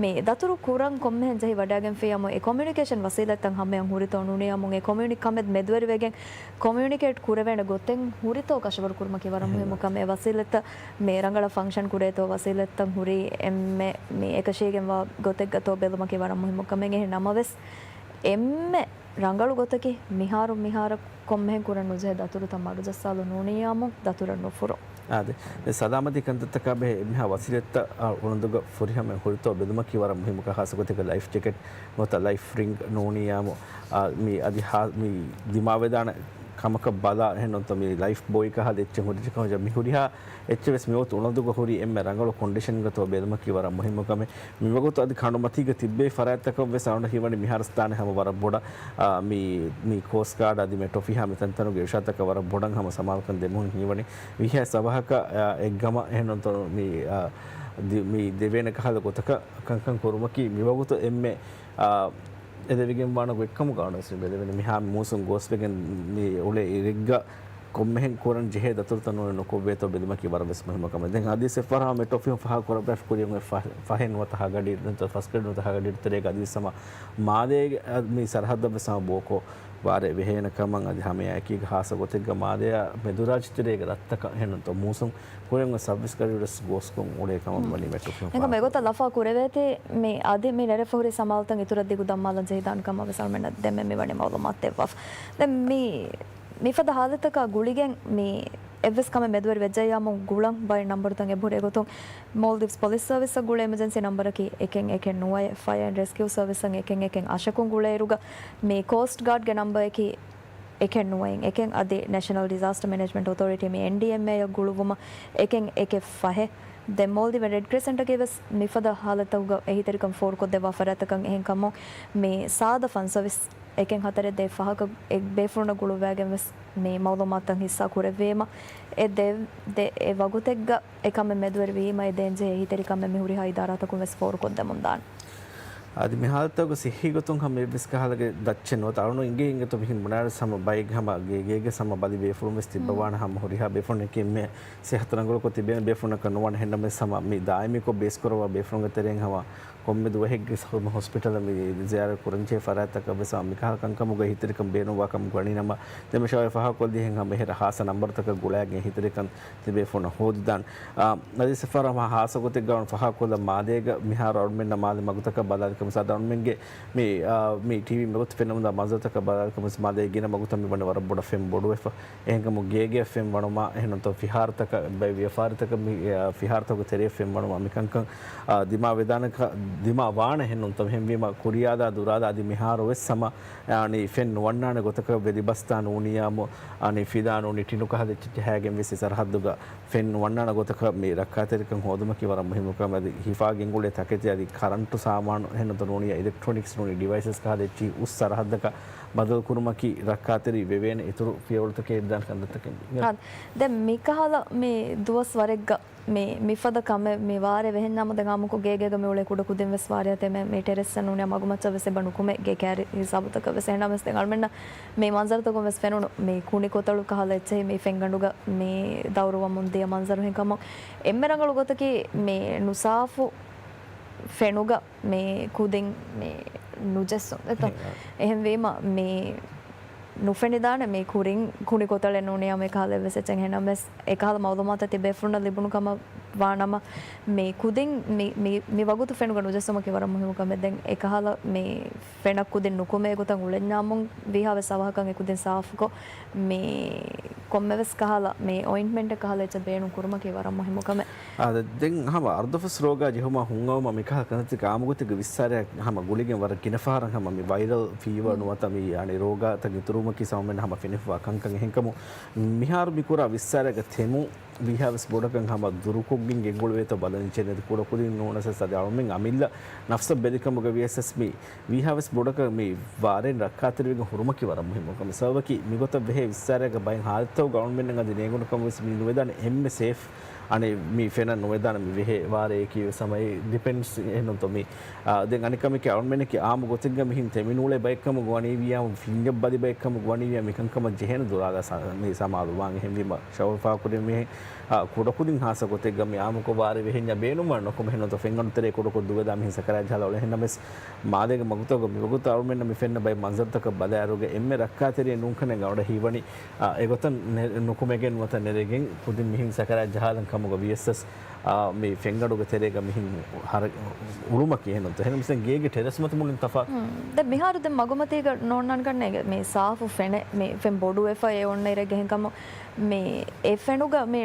މި ދަތުރު ކުރަން ކޮންމެހެން ޖެހި ވަޑާގެންފިއްޔާމު އެ ކޮމިއުނިކޭޝަން ވަސީލަތްތައް ހަމަޔަށް ހުރިތޯ ނޫނިއްޔާމު އެ ކޮމިއުނި ކަމެއް މެދުވެރިވެގެން ކޮމިއުނިކޭޓް ކުރެވޭނެ ގޮތެއް ހުރިތޯ ކަށަވަރު ކުރުމަކީ ވަރަށް މުހިއްމު ކަމެއް. އެ ވަސީލަތްތައް މި ރަނގަޅަށް ފަންކްޝަން ކުރޭތޯ، ވަސީލަތްތައް ހުރީ އެންމެ މި އެކަށީގެންވާ ގޮތެއްގަތޯ ބެލުމަކީ ވަރަށް މުހިއްމު ކަމެއް. އެހެން ނަމަވެސް، އެންމެ ރަނގަޅު ގޮތަކީ މިހާރު މިހާރަށް ކޮންމެހެން ކުރަން ނުޖެހޭ ދަތުރުތައް މަޑުޖައްސާލުން ނޫނިއްޔާމު ދަތުރަށް ނުފުރުން. އާދެ، މި ސަލާމަތީ ކަންތައްތަކާ ބެހޭ އެންމެހާ ވަސީލަތްތައް، އާ، އުނަދުގަ ފުރިހަމައިން ހުރިތޯ ބެލުމަކީ ވަރަށް މުހިއްމު. ޚާއްޞަ ގޮތެއްގަ ލައިފް ޖެކެޓް ނުވަތަ ލައިފް ރިންގް ނޫނިއްޔާމު، އާ، މި އަދި ހާ-، މި ދިމާވެދާނެ ކަމަކަށް ބަލާ އެހެންނުންތޯ މި ލައިފް ބޯއި ކަހަލަ އެއްޗެއް ހުރި ކަމަށް މި ހުރިހާ އެއްޗެއް ވެސް މިވަގުތު އުނަދުގަ ހުރީ އެންމެ ރަނގަޅު ކޮންޑިޝަންގަތޯ ބެލުމަކީ ވަރަށް މުހިއްމު ކަމެއް. މިވަގުތު އަދި ކަނޑުމަތީގަ ތިއްބެވި ފަރާތްތަކަށް ވެސް އަޅުގަނޑަށް ހީވަނީ މިހާރު ސްތާނެ ހަމަ ވަރަށް ބޮޑަށް، އާ، މި، މި ކޯސްޓް ގާޑް އަދި މެޓްރޯ ފިހާ މި ތަންތަނުގެ އިރުޝާދުތަކަށް ވަރަށް ބޮޑަށް ހަމަ ސަމާލުކަން ދެމުން ހީވަނީ. ވީހާ ސަބަހަކަށް، އާ، އެއްގަމަށް އެހެންނުންތޯ މި، އާ، ދި-، މި ދެވޭނެ ކަހަލަ ގޮތަކަށް ކަންކަން ކުރުމަކީ މިވަގުތު އެންމެ، އާ، އެދެވިގެން ވާނެ ގޮތްކަމުގަ ވެސް މި ބެލެވެނީ. މިހާ މޫސުން ގޯސްވެގެން މި އުޅޭ އިރެއްގަ ކޮންމެހެން ކުރަން ޖެހޭ ދަތުރުތައް ނޫނީ ނުކޮށްވޭތޯ ބެލުމަކީ ވަރަށް ވެސް މުހިއްމު ކަމެއް. ދެން އަދިވެސް ފަހަރަށް މެޓްރޯ ފިހުން ފާހަގަކުރައްވާފަ ކުރިއަށް އޮތް ފަ-، ފަހެއް ނުވަތަ ހަ ގަޑި ނުވަތަ ފަސް ގަޑި ނުވަތަ ހަ ގަޑި ތެރޭގަ އަދިވެސް ހަމަ މާލޭގެ މި ސަރަހައްދަށް ވެސް ހަމަ ބޯކޮށް ވާރޭ ވެހޭނެ ކަމަށް އަދި ހަމައެކީގަ ޚާއްޞަ ގޮތެއްގަ މާލެއާ މެދުރާއްޖެ ތެރޭގެ ރަށްތަކަށް އެހެންނުންތޯ މޫސުން ކުރިއަށް އޮތް ސައްވީސް ގަޑި ވެސް ގޯސްކޮށް އުޅޭ ކަމަށް ވަނީ މެޓްރޯ ފިހުން އެކަމަ ފާހަގަކުރައްވާފަ. އެގޮތަށް ލަފާ ކުރެވޭތީ މި އަދި މި ނެރެފަ ހުރި ސަމާލުތައް އިތުރަށް ދިގު ދަންމާލަން ޖެހިދާނެ ކަމަށް ވެސް އަޅުމެންނަށް ދެންމެ މި ވަނީ މައުލޫމާތު ދެއްވާފަ. ދެން މި މިފަދަ ހާލަތަކާ ގުޅިގެން މި އެއްވެސް ކަމެއް މެދުވެރި ވެއްޖެއްޔާމު ގުޅަން ބައެއް ނަންބަރުތައް އެބަހުރި. އެގޮތުން މޯލްޑިވްސް ޕޮލިސް ސަރވިސަށް ގުޅޭ އެމަޖެންސީ ނަންބަރަކީ އެކެއް އެކެއް ނުވައެއް، ފަޔަރ އެންޑް ރެސްކިއު ސަރވިސަށް އެކެއް އެކެއް އަށަކުން ގުޅޭއިރުގަ މި ކޯސްޓް ގާޑްގެ ނަންބައަކީ އެކެއް ނުވައެއް އެކެއް އަދި ނޭޝަނަލް ޑިޒާސްޓަ މެނޭޖްމަންޓް އޮތޯރިޓީ މި އެންޑީއެމްއޭއަށް ގުޅުއްވުމަށް އެކެއް އެކެއް ފަހެއް. ދެން މޯލްޑިވް ރެޑް ކްރެސެންޓަކީ ވެސް މިފަދަ ހާލަތަކުގަ އެހީތެރިކަން ފޯރުކޮށްދެއްވާ ފަރާތްތަކަށް އެހެން ކަމުން މި ސާދަ ފަން ސަރވިސް އެކެއް ހަތަރެއް ދޭއް ފަހަކަށް އެ ބޭފުޅުންނަށް ގުޅުއްވައިގެން ވެސް މި މައުލޫމާތުތައް ހިއްސާ ކުރެއްވީމަ، އެ ދެ، ދެ، އެ ވަގުތެއްގަ އެ ކަމެއް މެދުވެރިވީމަ، އެ ދޭންޖެހޭ އެހީތެރިކަމެއް މި ހުރިހާ އިދާރާތަކުން ވެސް ފޯރުކޮށްދެމުންދާނެ. އަދި މި ހާލަތުގަ ސިއްހީ ގޮތުން ހަމަ އެއްވެސް ކަހަލަގެ ދައްޗެއް ނުވަތަ އަޅުނު އިނގޭ އިނގޭތޯ މިހެން ބުނާއިރު ހަމަ ބައެއް ހަމަ ގޭގޭގެ ހަމަ ބަލި ބޭފުޅުން ވެސް ތިއްބަވާނެ ހަމަ ހުރިހާ ބޭފުޅުންނަކީ އެންމެ ސިއްހަތު ރަނގަޅުކޮށް ތިބޭނެ ބޭފުޅުންނަކަށް ނުވާނެ. އެހެންނަމަވެސް ހަމަ މި ދާއިމީކޮށް ބޭސްކުރައްވާ ބޭފުޅުންގެ ތެރެއިން ހަމަ ކޮންމެ ދުވަހެއްގެ ހަމަ ހޮސްޕިޓަލަށް މި ޒިޔާރަތް ކުރަންޖެހޭ ފަރާތްތަކަށް ވެސް މިކަހަލަ ކަންކަމުގަ އެހީތެރިކަން ބޭނުންވާ ކަމަށް ވަނީނަމަ، ދެންމެ ޝޯއެއް ފާހަގަކޮށްލީހެން ހަމަ އެހެރަ ހާއްސަ ނަންބަރުތަކަށް ގުޅައިގެން އެހީތެރިކަން ތިބޭފުޅުންނަށް ހޯދިދާނެ. އާ، އަދި ސަފާރަ ހާއްސަ ގޮތެއްގަ ފާހަގަކޮށްލަން މާލޭގަ މިހާރު އަޅުމެންނަށް މާލެ މަގުތަކަށް ބަލާލިކަމަށް ސާދަ އަޅުމެންގެ މި، އާ، މި ޓީވީ މަގުތައް ފެންނަމުންދާ މަންޒަރުތަކަށް ބަލާލިކަމަށް މާލޭ ގިނަ މަގުތައް މި ވަނީ ވަރަށް ބޮޑަށް ފެން ބޮޑުވެފަ. އެހެންކަމުން ގޭގެ ފެން ވަނުމާ، އެހެންނުތޯ ފިހާރަތަކަށް ބައެއް ވިޔަފާރިތަކަށް މި، އާ، ފިހާރަތަކުގެ ތެރޭ ފެން ވަނުމާ މިކަންކަން، އާ، ދިމާ ވެދާނެ ކަ-، ދިމާ ވާނެ އެހެންނުތޯ އެހެންވީމަ ކުރިޔާދާ ދުރާދާ އަދި މިހާރު ވެސް ހަމަ އަނި ފެން ނުވަންނާނެ ގޮތަކަށް ވެލިބަސްތާ ނޫނިއްޔާމު، އަނި ފިލާ ނޫނީ ޓިނު ކަހަލަ އެއްޗެއް ޖަހައިގެން ވެސް އެ ސަރަހައްދުގަ ފެން ނުވަންނާނެ ގޮތަކަށް މި ރައްކާތެރިކަން ހޯދުމަކީ ވަރަށް މުހިއްމު ކަމެއް. އަދި ހިފާ ގެންގުޅޭ ތަކެތި އަދި ކަރަންޓު ސާމާނު އެހެން ނޫނީ އިލެކްޓްރޮނިކްސް ނޫނީ ޑިވައިސަސް ކަހަލަ އެއްޗިހި އުސް ސަރަހައްދަކަށް ބަދަލު ކުރުމަކީ ރައްކާތެރި ވެވޭނެ އިތުރު ފިޔަވަޅުތަކެއް ދާން ކަންތައްތަކެއް. އާ، ދެން މިކަހަލަ މި ދުވަސް ވަރެއްގަ މި، މިފަދަ ކަމެއް މި ވާރޭ ވެހެންނާމު ދެން އާމުކޮށް ގޭގޭގަ މި އުޅޭ ކުޑަކުދިން ވެސް ވާރޭ އަތެއް މެ، މި ޓެރެސްއަށް ނޫނީ މަގުމައްޗަށް ވެސް އެބަ ނުކުމޭ ގޭ ކާރި ހިސާބުތަކަށް ވެސް. އެހެންނަމަވެސް ދެން އަޅުމެންނަށް މި މަންޒަރުތަކުން ވެސް ފެނުނު މި ކުނި ކޮތަޅު ކަހަލަ އެއްޗެހި މި ފެންގަނޑުގަ މި ދައުރުވަމުން ދިޔަ މަންޒަރު ހެންކަމުން އެންމެ ރަނގަޅު ގޮތަކީ މި ނުސާފު ފެނުގަ މި ކުދިން މި ނުޖެއްސުން ދެތޯ. އެހެންވީމަ މި ނުފެނިދާނެ މި ކުރިން ކުނި ކޮތަޅެއް ނޫނީ އެކަހަލަ އެއްވެސް އެއްޗެއް. އެހެންނަމަވެސް އެކަހަލަ މައުލޫމާތު ތިބޭފުޅުންނަށް ލިބުނު ކަމަށް ވާނަމަ، މި ކުދިން މި، މި، މި ވަގުތު ފެނުގަ ނުޖެއްސުމަކީ ވަރަށް މުހިއްމު ކަމެއް. ދެން އެކަހަލަ މި ފެނަށް ކުދިން ނުކުމޭ ގޮތަށް އުޅެންޏާމުން ވީހާވެސް އަވަހަކަށް އެ ކުދިން ސާފުކޮށް، މި ކޮންމެވެސް ކަހަލަ މި އޮއިންޓްމެންޓެއް ކަހަލަ އެއްޗެއް ބޭނުން ކުރުމަކީ ވަރަށް މުހިއްމު ކަމެއް. އާދެ، ދެން ހަމަ އަރުދަފަސް ރޯގާ ޖެހުމާ ހުންއައުމަށް މިކަހަލަ ކަންތައްތަކެއް އާއްމުގޮތެއްގަ ވިއްސާރަޔާ ހަމަ ގުޅިގެން ވަރަށް ގިނަ ފަހަރަށް ހަމަ މި ވައިރަލް ފީވާ ނުވަތަ މި އަނެއް ރޯގާތައް އިތުރުވުމަކީ ސަމަމެން ހަމަ ފެނިފަވާ ކަންކަން. އެހެންކަމުން މިހާރު މި ކުރާ ވިއްސާރަޔާގަ ތެމުން ވީހާވެސް ބޮޑަކަށް ހަމަ ދުރުކޮށްގެން ގެންގުޅުވޭތޯ ބަލަން އެއްޗެއް ނެތި. ކުޑަކުދިން ނޫނަސް އަދި އަޅުމެން އަމިއްލަ ނަފްސަށް ބެލިކަމުގަ ވިޔަސް މި ވީހާވެސް ބޮޑަކަށް މި ވާރޭން ރައްކާތެރިވެގެން ހުރުމަކީ ވަރަށް މުހިއްމު ކަމެއް. ސަބަބަކީ މިގޮތަށް ބެހޭ ވިއްސާރަޔާގަ ބައެއް ހާލަތްތަކުގަ އަޅުމެންނަށް އަދި ނޭނގުނު ކަމަށް ވެސް މި ނުވެދާނެ އެންމެ ސޭފް އަނެއް މި ފެނަށް ނުވެދާނެ މި ވެހޭ ވާރޭ އެކީ ވެސް ހަމަ އެ ޑިޕެންޑްސް އެހެންނުތޯ މި. އާ، ދެން އަނެއް ކަމެކޭ އަޅުމެންނަކީ އާއްމު ގޮތެއްގަ މިހެން ތެމިނުޅޭ ބައެއްކަމުގަ ވަނީވިޔާ، ފިންޏަށް ބަލި ބައެއްކަމުގަ ވަނީވިޔާ މިކަންކަމަށް ޖެހޭނެ ދުރާލާ ސަ-، މި ސަމާލުވާން. އެހެންވީމަ ޝައުފާކުރިން މިހެން، އާ، ކުޑަކުދިން ހާއްސަ ގޮތެއްގަ މި އާއްމުކޮށް ވާރޭ ވެހެންޏާ ބޭނުންވާނެ ނުކުމެ އެހެންނުތޯ ފެންގަނޑު ތެރޭ ކުޑަކޮށް ދުވެދާ މިހެން ސަކަރާތް ޖަހާލާ އުޅޭ. އެހެންނަމަވެސް މާލޭގެ މަގުތަކުގަ މިވަގުތު އަޅުމެންނަށް މި ފެންނަ ބައެއް މަންޒަރުތަކަށް ބަލާއިރުގަ އެންމެ ރައްކާތެރި ނޫންކަން އަޅުގަނޑަށް ހީވަނީ، އާ، އެގޮތަށް ނެ-، ނުކުމެގެން ނުވަތަ ނެރެގެން ކުދިން މިހެން ސަކަރާތް ޖަހާލަން ކަމުގަ ވިޔަސް، އާ، މި ފެންގަނޑުގެ ތެރޭގަ މިހެން ހަރަ-، އުޅުމަކީ އެހެންނުތޯ. އެހެންނަމަވެސް ދެން ގޭގެ ޓެރެސް މަތި މުޅިން ތަފާތު. ހުން. ދެން މިހާރު ދެން މަގުމަތީގަ ނޯންނާން ކަންނޭނގެ މި ސާފު ފެނެއް، މި ފެން ބޮޑުވެފަ އެ އޮންނަ އިރެއްގެ ހެންކަމު މި އެ ފެނުގަ މި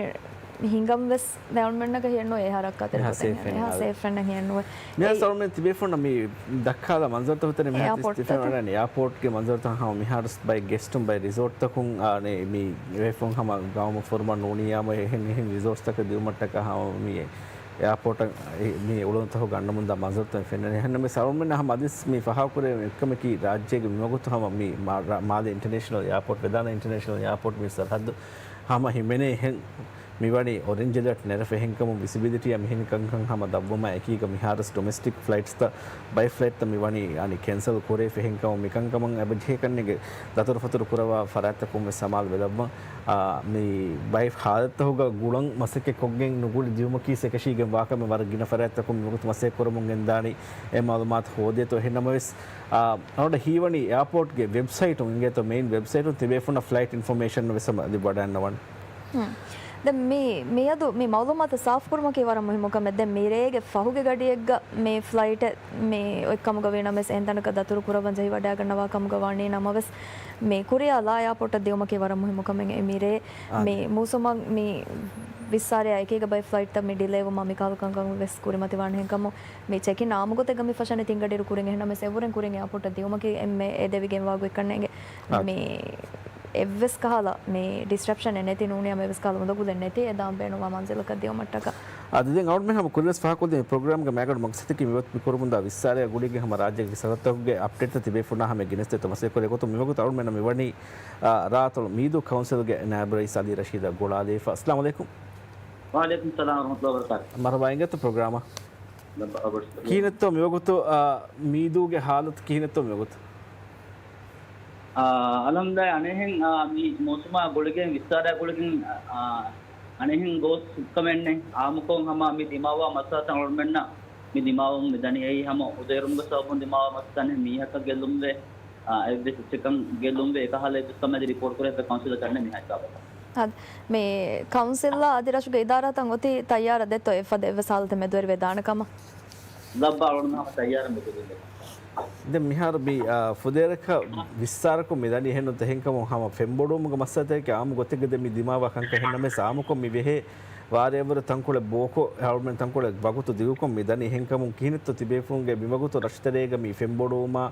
ހިނގަން ވެސް ދެން އަޅުމެންނަކަށް ހިއެއްނުވޭ އެހާ ރައްކާތެރި އެހާ ގޮތެއް ސޭފް ހިނގަން. އެހާ ސޭފް ފެންނަށް ހިއެއްނުވޭ. މިހާ އެއީ ސަލްމެން ތިބޭފުންނަށް މި ދައްކާލާ މަންޒަރުތައް ހުތަނެ މިހާ އެއާޕޯޓް ތި-، ތި ފެން އެއާޕޯޓްގެ މަންޒަރުތައް ހަމަ މިހާރުސް ބައެއް ގެސްޓުން ބައެއް ރިސޯޓްތަކުން އާނެ މި ވެފުން ހަމަ ގައުމު ފުރުމަށް ނޫނިއްޔާމު އެހެން އެހެން ރިސޯޓްސްތަކަށް ދިއުމަށްޓަކާ ހަމަ މި އެއާޕޯޓަށް މި އުޅުނުތަކުގަ އަންނަމުންދާ މަންޒަރުތައް ފެންނަނީ. އެހެންނަމަވެސް އަޅުމެންނަށް ހަމަ އަދިސް މި ފަހާކުރެވޭ އެއްކަމަކީ ރާއްޖޭގެ މިވަގުތު ހަމަ މި މާ-، ރާ-، މާލެ އިންޓަރނޭޝަނަލް އެއާޕޯޓް، ވެދާނަ އިންޓަރނޭޝަނަލް އެއާޕޯޓް މި ސަރަހައްދު ހަމަ ހިމެނޭ ހެން މިވަނީ އޮރެންޖް އެލާޓް ނެރެފަ އެހެންކަމުން ވިސިބިލިޓީއާ މިހެން ކަންކަން ހަމަ ދަށްވުމާ އެކީގަ މިހާރުސް ޑޮމެސްޓިކް ފްލައިޓްސްތައް ބައެއް ފްލައިޓްތައް މިވަނީ އަނި ކެންސަލް ކުރެވިފަ އެހެންކަމުން މިކަންކަމަށް އެބަޖެހޭ ކަންނޭނގެ ދަތުރުފަތުރު ކުރައްވާ ފަރާތްތަކުން ވެސް ސަމާލު ވެލައްވަން. އާ، މި ބައެއް ހާލަތްތަކުގަ ގުޅަން މަސައްކަތް ކޮށްގެން ނުގުޅި ދިއުމަކީ އެކަށީގެން ވާކަމެއް ވަރަށް ގިނަ ފަރާތްތަކުން މިވަގުތު މަސައްކަތް ކުރަމުން ގެންދާނީ އެ މައުލޫމާތު ހޯދޭތޯ. އެހެންނަމަވެސް، އާ، އަޅުގަނޑަށް ހީވަނީ އެއާޕޯޓްގެ ވެބްސައިޓުން އިނގޭތޯ މެއިން ވެބްސައިޓުން ތިބޭފުންނަށް ފްލައިޓް އިންފޮމޭޝަން ވެސް ލިބިވަޑައިގަންނަވަން. ހުން. ދެން މި، މިއަދު މި މައުލޫމާތު ސާފުކުރުމަކީ ވަރަށް މުހިއްމު ކަމެއް. ދެން މިރޭގެ ފަހުގެ ގަޑިއެއްގަ މި ފްލައިޓެއް މި އޮތްކަމުގަ ވީނަމަވެސް އެހެންތަނަކަށް ދަތުރު ކުރައްވަން ޖެހިވަޑައިގަންނަވާ ކަމުގަ ވާނީ ނަމަވެސް، މި ކުރިއަށް ލާ އެއާޕޯޓަށް ދިއުމަކީ ވަރަށް މުހިއްމު ކަމެއް. މިރޭ މި މޫސުމަށް މި ވިއްސާރަޔާ އެކީގަ ބައެއް ފްލައިޓްތައް މި ޑިލޭވުމާ މިކަހަލަ ކަންކަން ވެސް ކުރިމަތިވާނެ ހެންކަމުން، މި ޗެކިން އާއްމުގޮތެއްގަ މި ފަށަނީ ތިން ގަޑިއިރު ކުރިން. އެހެންނަމަވެސް އެއްވުރެން ކުރިން އެއާޕޯޓަށް ދިއުމަކީ އެންމެ އެދެވިގެންވާ ގޮތްކަންނޭނގެ. އާ. މި އެއްވެސް ކަހަލަ މި ޑިސްރަޕްޝަން އެއް ނެތި ނޫނިއްޔާމު އެއްވެސް ކަހަލަ އުނދަގުލެއް ނެތި އެ ދާން ބޭނުންވާ މަންޒިލަކަށް ދިއުމަށްޓަކާ. އާ، ދެން އަޅުގަނޑުމެން ހަމަ ކުރިންވެސް ފާހަގަކޮށްދިން ޕްރޮގްރާމްގެ މައިގަނޑު މަގްސަދަކީ މިވަގުތު މި ކުރަމުންދާ ވިއްސާރަޔާ ގުޅިގެން ހަމަ ރާއްޖޭގެ ސަރަހައްދުތަކުގެ އަޕްޑޭޓްތައް ތިބޭފުންނާ ހަމަ ގެނެސްދޭތޯ. މަސައްކަތް ކުރޭ ގޮތުން މިވަގުތު އަޅުގަނޑުމެންނަށް މިވަނީ، އާ، ރާއަތޮޅު މީދޫ ކައުންސިލްގެ ނާއިބު ރައީސް އަލީ ރަޝީދަށް ގުޅާލައިފަ. އައްސަލާމު ޢަލައިކުމް. ވަޢަލައިކުމް ސަލާމް ވަރަޙްމަތުﷲ ވަބަރަކާތު. މަރުޙަބާ އިނގޭތޯ ޕްރޮގްރާމަށް. ލައްބަ އަބަޑު. ކިހިނެއްތޯ މިވަގުތު، އާ، މީދޫގެ ހާލަތު ކިހިނެއްތޯ މިވަގުތު؟ އާ، އަލްޙަމްދުލިއްލާހް، އަނެއްހެން، އާ، މި މޫސުމާ ގުޅިގެން ވިއްސާރަޔާ ގުޅިގެން، އާ، އަނެއްހެން ގޯސް ހުއްކަމެއް ނެތް. އާއްމުކޮށް ހަމަ މި ދިމާވާ މައްސަލަތައް އަޅުގަނޑުމެންނަށް މި ދިމާވަމުން މިދަނީ އެއީ ހަމަ އުދޭރުމުގެ ސަބަބުން ދިމާވާ މައްސަލަތައް ނެތް. މީހަކަށް ގެއްލުންވޭ، އާ، އެއްވެސް އެއްޗަކަށް ގެއްލުންވޭ އެކަހަލަ އެއްވެސް ކަމެއް ރިޕޯޓް ކުރެވިފައި ކައުންސިލަށް ދަންނެ މިހާ ހިސާބަކަށް. އަދި މި ކައުންސިލްއާ އަދި ރަށުގެ އިދާރާތައް އޮތީ ތައްޔާރަށް ދެއްތޯ އެފަދަ އެއްވެސް ހާލަތެއް މެދުވެރިވެ ދާނެ ކަމަށް؟ ލައްބަ އަޅުގަނޑު ހަމަ ތައްޔާރަށް މެދުވެރިވެ. ދެން މިހާރު މި، އާ، ފުދޭވަރަކަށް ވިއްސާރަކޮށް މި ދަނީ އެހެންނު ތެހެންކަމުން ހަމަ ފެންބޮޑުވުމުގެ މައްސަލަތަކީ އާއްމު ގޮތެއްގަ ދެން މި ދިމާވާ ކަންކަން އެހެންނަމަވެސް އާއްމުކޮށް މި ވެހޭ ވާރޭވަރު ތަންކޮޅެއް ބޯކޮށް، އަޅުމެން ތަންކޮޅެއް ވަގުތު ދިގުކޮށް މި ދަނީ އެހެންކަމުން ކިހިނެއްތޯ ތިބޭފުޅުންގެ މިވަގުތު ރަށުތެރޭގަ މި ފެންބޮޑުވުމާ،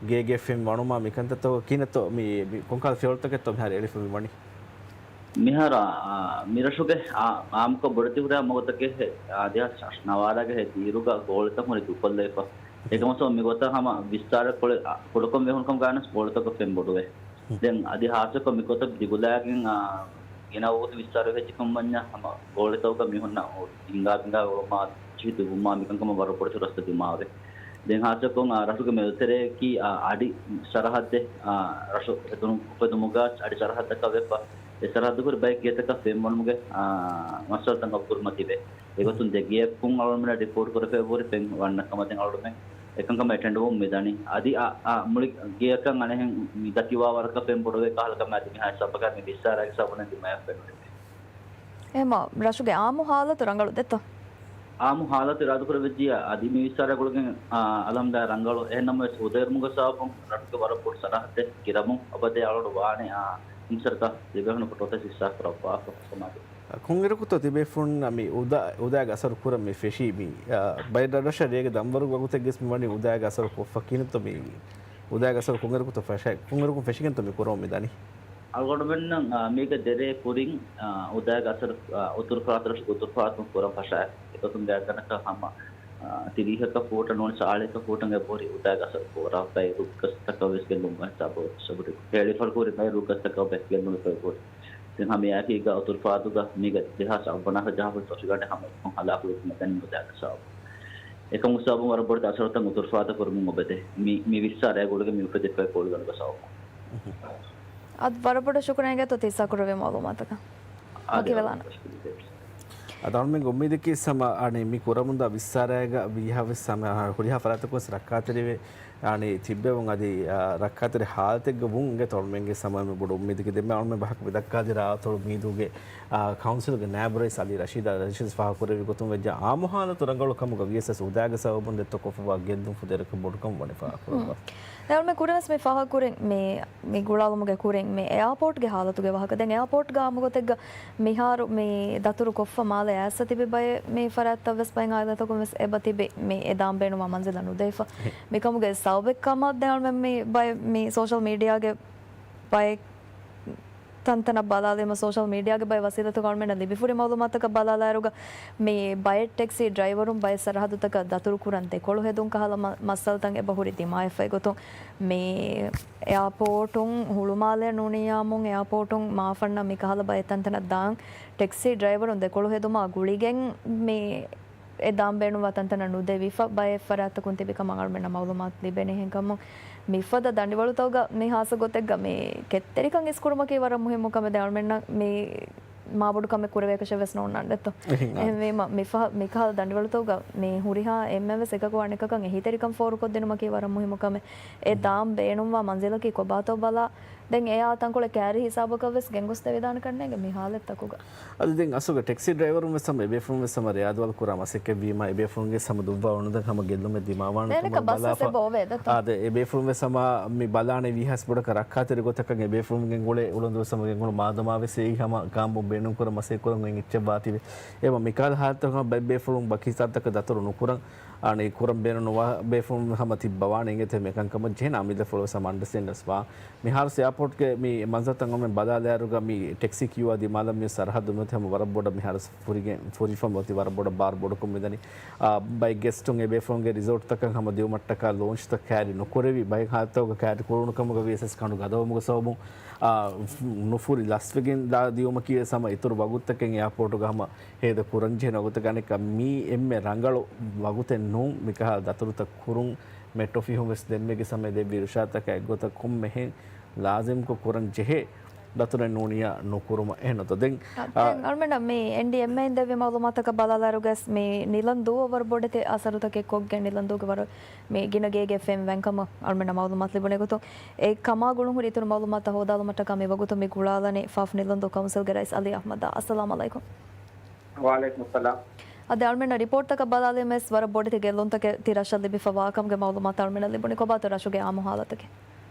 ގޭގެ ފެން ވަނުމާ މިކަންތައްތަކު ކިހިނެއްތޯ މި، މި ކޮންކަހަލަ ފިޔަވަޅުތަކެއްތޯ މިހާރު އެޅިފަ މި ވަނީ؟ މިހާރު، އާ، މިރަށުގެ، އާ، އާއްމުކޮށް ބޮޑެތި ހުރިހާ ވަގުތަކެއް އާ، ދެހާސް ނަވާރަގެ ހެ ތީރުގަ ގޯޅިތައް ހުރި ދޫކޮށްލައިފަ. އެކަމަކު މިގޮތަށް ހަމަ ވިއްސާރަ ކުޅެ ކުޑަކޮށް މި ހުންކަމުގަ ވެސް ގޯޅިތަކަށް ފެން ބޮޑުވޭ. ދެން އަދި ހާއްސަކޮށް މިގޮތަށް ދިގުލާގެން ގިނަ ވަގުތު ވިއްސާރަ ވެއްޖެކަމަށް ވަންޏާ ހަމަ ގޯޅިތަކުގަ މީހުންނަށް ހިނގާ ބިނގާ ގޮވުމާ ޖިހި ދުއްވުމާ މިކަންކަމަށް ވަރަށް ބޮޑު ރަސްތައް ދިމާވޭ. ދެން ހާއްސަކޮށް ރަށުގެ މެދުތެރެއަކީ އަޑި ސަރަހައްދެއް، ރަށު ހެދުނު އުފެދުމުގަ އަޑި ސަރަހައްދަކަށް ވެފަ، އެ ސަރަހައްދުކުރި ބައެއް ގެއަށް ފެންވަނުމުގެ މައްސަލަތައް އަގުކުރުމަށް ތިބޭ. އެގޮތުން ދެ ގެޔަކުން އަޅުގަނޑުމެންނަށް ރިޕޯޓް ކުރެފައި ހުރި ފެން ވަންނަ ކަމަށް ދެން އަޅުގަނޑުމެން އެކަންކަމަށް އެޓެންޑްވުން މިދަނީ. އަދި އާ، އާ، މުޅި ގެޔަކަށް އަނެއްހެން މި ދަތިވާ ވަރަކަށް ފެން ބޮޑުވޭ ކަހަލަ ކަމެއް އަދި މިހާ ސަބަކަށް މި ވިއްސާރާގެ ސަބަބުން ދިމާޔަށް ފެނުނެވެ. އެހެމަ ރަށުގެ އާއްމު ހާލަތު ރަނގަޅު ދެއްތޯ؟ އާއްމު ހާލަތު އިރާދަކުރެވިއްޖިއްޔާ އަދި މި ވިއްސާރާ ގުޅިގެން، އާ، އަލްހަމްދުލިއްލާ ރަނގަޅު. އެހެންނަމަވެސް ހުދައިރުމުގެ ސަބަބުން ރަށުގެ ވަރަށް ބޮޑު ސަރަހައްދެއް ގިރަމުން އަބަދޭ އަޅުގަނޑު ވާނެ، އާ، އިންސަރުތަ ދެބޭހުނު ކޮޓޯތައް ހިއްސާ ކުރައްވާފަ ކަމާ. ކޮންއިރަކުތޯ ތިބޭފުޅުންނަށް މި އުދާ، އުދާގެ އަސަރު ކުރަން މި ފެށީ؟ މި، އާ، ބައެއް ރަށްރަށަށް ރޭގެ ދަންވަރު ވަގުތެއްގެސް މި ވަނީ އުދާގެ އަސަރު ކޮށްފަ ކިހިނެއްތޯ މި އުދާގެ އަސަރު ކޮންއިރަކުތޯ ފެށ-، ކޮންއިރަކުން ފެށިގެންތޯ މި ކުރަމުން މި ދަނީ؟ އަޅުގަނޑުމެންނަށް، އާ، މީގެ ދެރޭ ކުރިން، އާ، އުދާގެ އަސަރު، އާ، އުތުރު ފަރާތު ރަށުގެ އުތުރު ފަރާތުން ކުރަން ފަށާ. އެގޮތުން ގާތްގަނޑަކަށް ހަމަ، އާ، ތިރީހަކަށް ފޫޓަށް ނޫނީ ސާޅީހަކަށް ފޫޓަށް އެބަހުރި އުދާގެ އަސަރު ކުރާ ބައެއް ރުއްގަސްތަކަށް ވެސް ގެއްލުން ހިސާބު ސަބުރި. ހޭޅި ފަޅު ހުރި ބައެއް ރުއްގަސްތަކަށް ވެސް ގެއްލުން އެބަހުރި. ދެން ހަމަ އެއާއެކީގަ އުތުރު ފަރާތުގަ މީގަ ދެހާސް އަށްވަނަ އަހަރަށް ޖަހާފަ ތޮށިގަނޑެއް ހަމަ އެކަކުން ހަލާކުވެގެން މިދަނީ އުދާގެ ސަބަބުން. އެކަމަކު ސަބަބުން ވަރަށް ބޮޑެތި އަސަރުތައް އުތުރު ފަރާތަށް ކުރަމުން އޮބެދޭ. މި، މި ވިއްސާރާ ގުޅިގެން މި އުފެދިފައި ކޯޅިގަނޑުގެ ސަބަބުން. އަދި ވަރަށް ބޮޑަށް ޝުކުރިއްޔާ އިނގޭތޯ ތި ހިއްސާކުރެއްވި މައުލޫމާތަކަށް. އާދެ، ވަކިވެލާނަން. އަދި އަޅުމެންގެ އުއްމީދަކީ ހަމަ އަނެއް މި ކުރަމުންދާ ވިއްސާރާގަ ވީހާވެސް ހަމަ ހުރިހާ ފަރާތަކުން ވެސް ރައްކާތެރިވެ އަނެއް ތިއްބެވުން އަދި، އާ، ރައްކާތެރި ހާލަތެއްގަ ވުން އިނގޭތޯ އަޅުމެންގެ ހަމަ އެންމެ ބޮޑު އުއްމީދަކީ. ދެންމެ އަޅުމެން ބަހަކު ވިދައްކާލި ރާއަތޮޅު މީދޫގެ، އާ، ކައުންސިލްގެ ނާއިބު ރައީސް އަލީ ރަޝީދާ ރަޝީދު ފާހަގަކުރެއްވި ގޮތުން ވެއްޖެ އާއްމު ހާލަތު ރަނގަޅު ކަމުގަ ވިޔަސް އުދާގެ ސަބަބުން ދެއްތޯ ކޮށްފަވާ ގެއްލުން ފުދޭވަރަކަށް ބޮޑުކަމަށް ވަނީ ފާހަގަކުރައްވާ. ދެން އަޅުމެން ކުރިންވެސް މި ފާހަގަކުރިން މި، މި ގުޅާލުމުގެ ކުރިން މި އެއާޕޯޓްގެ ހާލަތުގެ ވާހަކަ. ދެން އެއާޕޯޓްގަ އާއްމުގޮތެއްގަ މިހާރު މި ދަތުރު ކޮށްފަ މާލެ އައިސް ތިބި ބައެއް މި ފަރާތްތައް ވެސް ބައެއް އާއިލާތަކުން ވެސް އެބަ ތިބި މި އެ ދާން ބޭނުންވާ މަންޒިލަށް ނުދެވިފަ. މިކަމުގެ ސަބަބެއް ކަމަށް ދެން އަޅުމެން މި ބައެއް މި ސޯޝަލް މީޑިއާގެ ބައެއް ތަންތަނަށް ބަލާލީމަ ސޯޝަލް މީޑިއާގެ ބައެއް ވަސީލަތުގަ އަޅުމެންނަށް ލިބިފުރި މައުލޫމާތަކަށް ބަލާލާއިރުގަ މި ބައެއް ޓެކްސީ ޑްރައިވަރުން ބައެއް ސަރަހައްދުތަކަށް ދަތުރު ކުރަން ދެކޮޅު ހެދުން ކަހަލަ މަ-، މައްސަލަތައް އެބަހުރި ދިމާވެފައި ގޮތުން މި އެއާޕޯޓުން ހުޅުމާލެއަށް ނޫނިއްޔާމުން އެއާޕޯޓުން މާފަންނަށް މިކަހަލަ ބައެއް ތަންތަނަށް ދާން ޓެކްސީ ޑްރައިވަރުން ދެކޮޅު ހެދުމާ ގުޅިގެން މި އެ ދާން ބޭނުންވާ ތަންތަނަށް ނުދެވިފަ ބައެއް ފަރާތްތަކުން ތިބި ކަމަށް އަޅުމެންނަށް މައުލޫމާތު ލިބެނީ. އެހެންކަމުން މިފަދަ ދަނޑިވަޅުތަކުގަ މި ހާއްސަ ގޮތެއްގަ މި ކެތްތެރިކަން އިސްކުރުމަކީ ވަރަށް މުހިއްމު ކަމެއް. ދެން އަޅުމެންނަށް މި މާބޮޑު ކަމެއް ކުރެވޭކަށެއް ވެސް ނޯންނާނެ ދެއްތޯ. އެހެން. އެހެންވީމަ މިފަ-، މިކަހަލަ ދަނޑިވަޅުތަކުގަ މި ހުރިހާ އެންމެން ވެސް އެކަކު އަނެކަކަށް އެހީތެރިކަން ފޯރުކޮށްދިނުމަކީ ވަރަށް މުހިއްމު ކަމެއް. އެ ދާން ބޭނުންވާ މަންޒިލަކީ ކޮބާތޯ ބަލާ، ދެން އެއާ ތަންކޮޅެއް ކާރި ހިސާބަކަށް ވެސް ގެންގޮސްދެވިދާނެ ކަންނޭނގެ މި ހާލަތްތަކުގަ. އަދި ދެން އަސްލުގަ ޓެކްސީ ޑްރައިވަރުން ވެސް ހަމަ އެބޭފުޅުން ވެސް ހަމަ ރެއާދުވާލު ކުރާ މަސައްކަތް ވީމަ، އެބޭފުޅުންގެ ހަމަ ދުއްވާ އޮންނަ ދެން ހަމަ ގެއްލުމެއް ދިމާވާނެ ނޭނެކަ ކަމަށް ބަސް ބަލާފަ. އެބަ އޮވޭ ދެއްތޯ؟ އާދެ، އެބޭފުޅުން ވެސް ހަމަ މި ބަލާނެ ވީހާސް ބޮޑަކަށް ރައްކާތެރި ގޮތަކަށް އެބޭފުޅުން ގެންގުޅޭ އުޅަނދު ވެސް ހަމަ ގެންގުޅުން މާދަމާ ވެސް އެއީ ހަމަ ކާންބޯން ބޭނުން ކުރަން މަސައްކަތް ކުރަން އޮތް އެއްޗެއް ވާތީވެ. އެބަ މިކަހަލަ ހާލަތަކުން ބައެއް ބޭފުޅުން ވަކި ހިސާބުތަކަށް ދަތުރު ނުކުރަން އާނީ ކުރަން ބޭނުން ނުވާ ބޭފުޅުން ހަމަ ތިއްބަވާނެ އިނގޭތޯ މިކަންކަމަށް ޖެހޭނެ އަމިއްލަފުޅު ވެސް ހަމަ އަންޑަސްޓޭންޑް ވެސް ވާ. މިހާރު އެއާޕޯޓްގެ މި މަންޒަރުތައް އަޅުމެން ބަލާލާއިރުގަ މި ޓެކްސީ ކިޔޫއާ ދިމާލަށް މި ސަރަހައްދު މިއޮތީ ހަމަ ވަރަށް ބޮޑަށް މިހާރު ފުރިގެން ފުރިފަ މިއޮތީ ވަރަށް ބޮޑަށް ބާރު ބޮޑުކޮށް މިދަނީ. އާ، ބައެއް ގެސްޓުން އެބޭފުޅުންގެ ރިސޯޓްތަކަށް ހަމަ ދިއުމަށްޓަކާ ލޯންޗްތައް ކާރި ނުކުރެވި ބައެއް ހާލަތުތަކުގަ ކާރި ކުރުވުނު ކަމުގަ ވިޔަސް ކަނޑު ގަދަވުމުގެ ސަބަބުން، އާ، ނުފުރި ލަސްވެގެން ދާ ދިއުމަކީ ވެސް ހަމަ އިތުރު ވަގުތުތަކެއް އެއާޕޯޓުގަ ހަމަ ހޭދަ ކުރަންޖެހޭނެ ވަގުތަކަށް އަނެއްކާ މީ އެންމެ ރަނގަޅު ވަގުތެއް ނޫން މިކަހަލަ ދަތުރުތައް ކުރުން. މެޓްރޯ ފިހުން ވެސް ދެންމެގެ ހަމަ ދެއްވި އިރުޝާދުތަކާ އެއްގޮތަށް ކޮންމެހެން ލާޒިމްކޮށް ކުރަން ޖެހޭ ދަތުރެއް ނޫނިއްޔާ ނުކުރުމަށް އެހެންނުތޯ. ދެން، އަ، އާ، ދެން އަޅުމެންނަށް މި އެންޑީއެމްއޭއިން ދެއްވި މައުލޫމާތަކަށް ބަލާލާއިރުގަސް މި ނިލަންދޫއަށް ވަރަށް ބޮޑެތި އަސަރުތަކެއް ކޮށްގެން ނިލަންދޫގެ ވަރަށް މި ގިނަ ގޭގެ ފެން ވަންކަމަށް އަޅުމެންނަށް މައުލޫމާތު ލިބުނެ ގޮތުން އެ ކަމާ ގުޅުންހުރި އިތުރު މައުލޫމާތުތައް ހޯދާލުމަށްޓަކާ މި ވަގުތު މި ގުޅާލަނީ ފާފް ނިލަންދޫ ކައުންސިލްގެ ރައީސް އަލީ އަޙްމަދާ. އައްސަލާމް އަލައިކުމް. ވަޢަލައިކުމް އައްސަލާމް. އަދި އަޅުމެންނަށް ރިޕޯޓްތަކަށް ބަލާލީމަސް ވަރަށް ބޮޑެތި ގެއްލުންތަކެއް ތި ރަށަށް ލިބިފަ ވާކަމުގެ މައުލޫމާތު އަޅުމެންނަށް ލިބުނީ ކޮބާތޯ ރަށުގެ އާއްމު ހާލަތަކެއް؟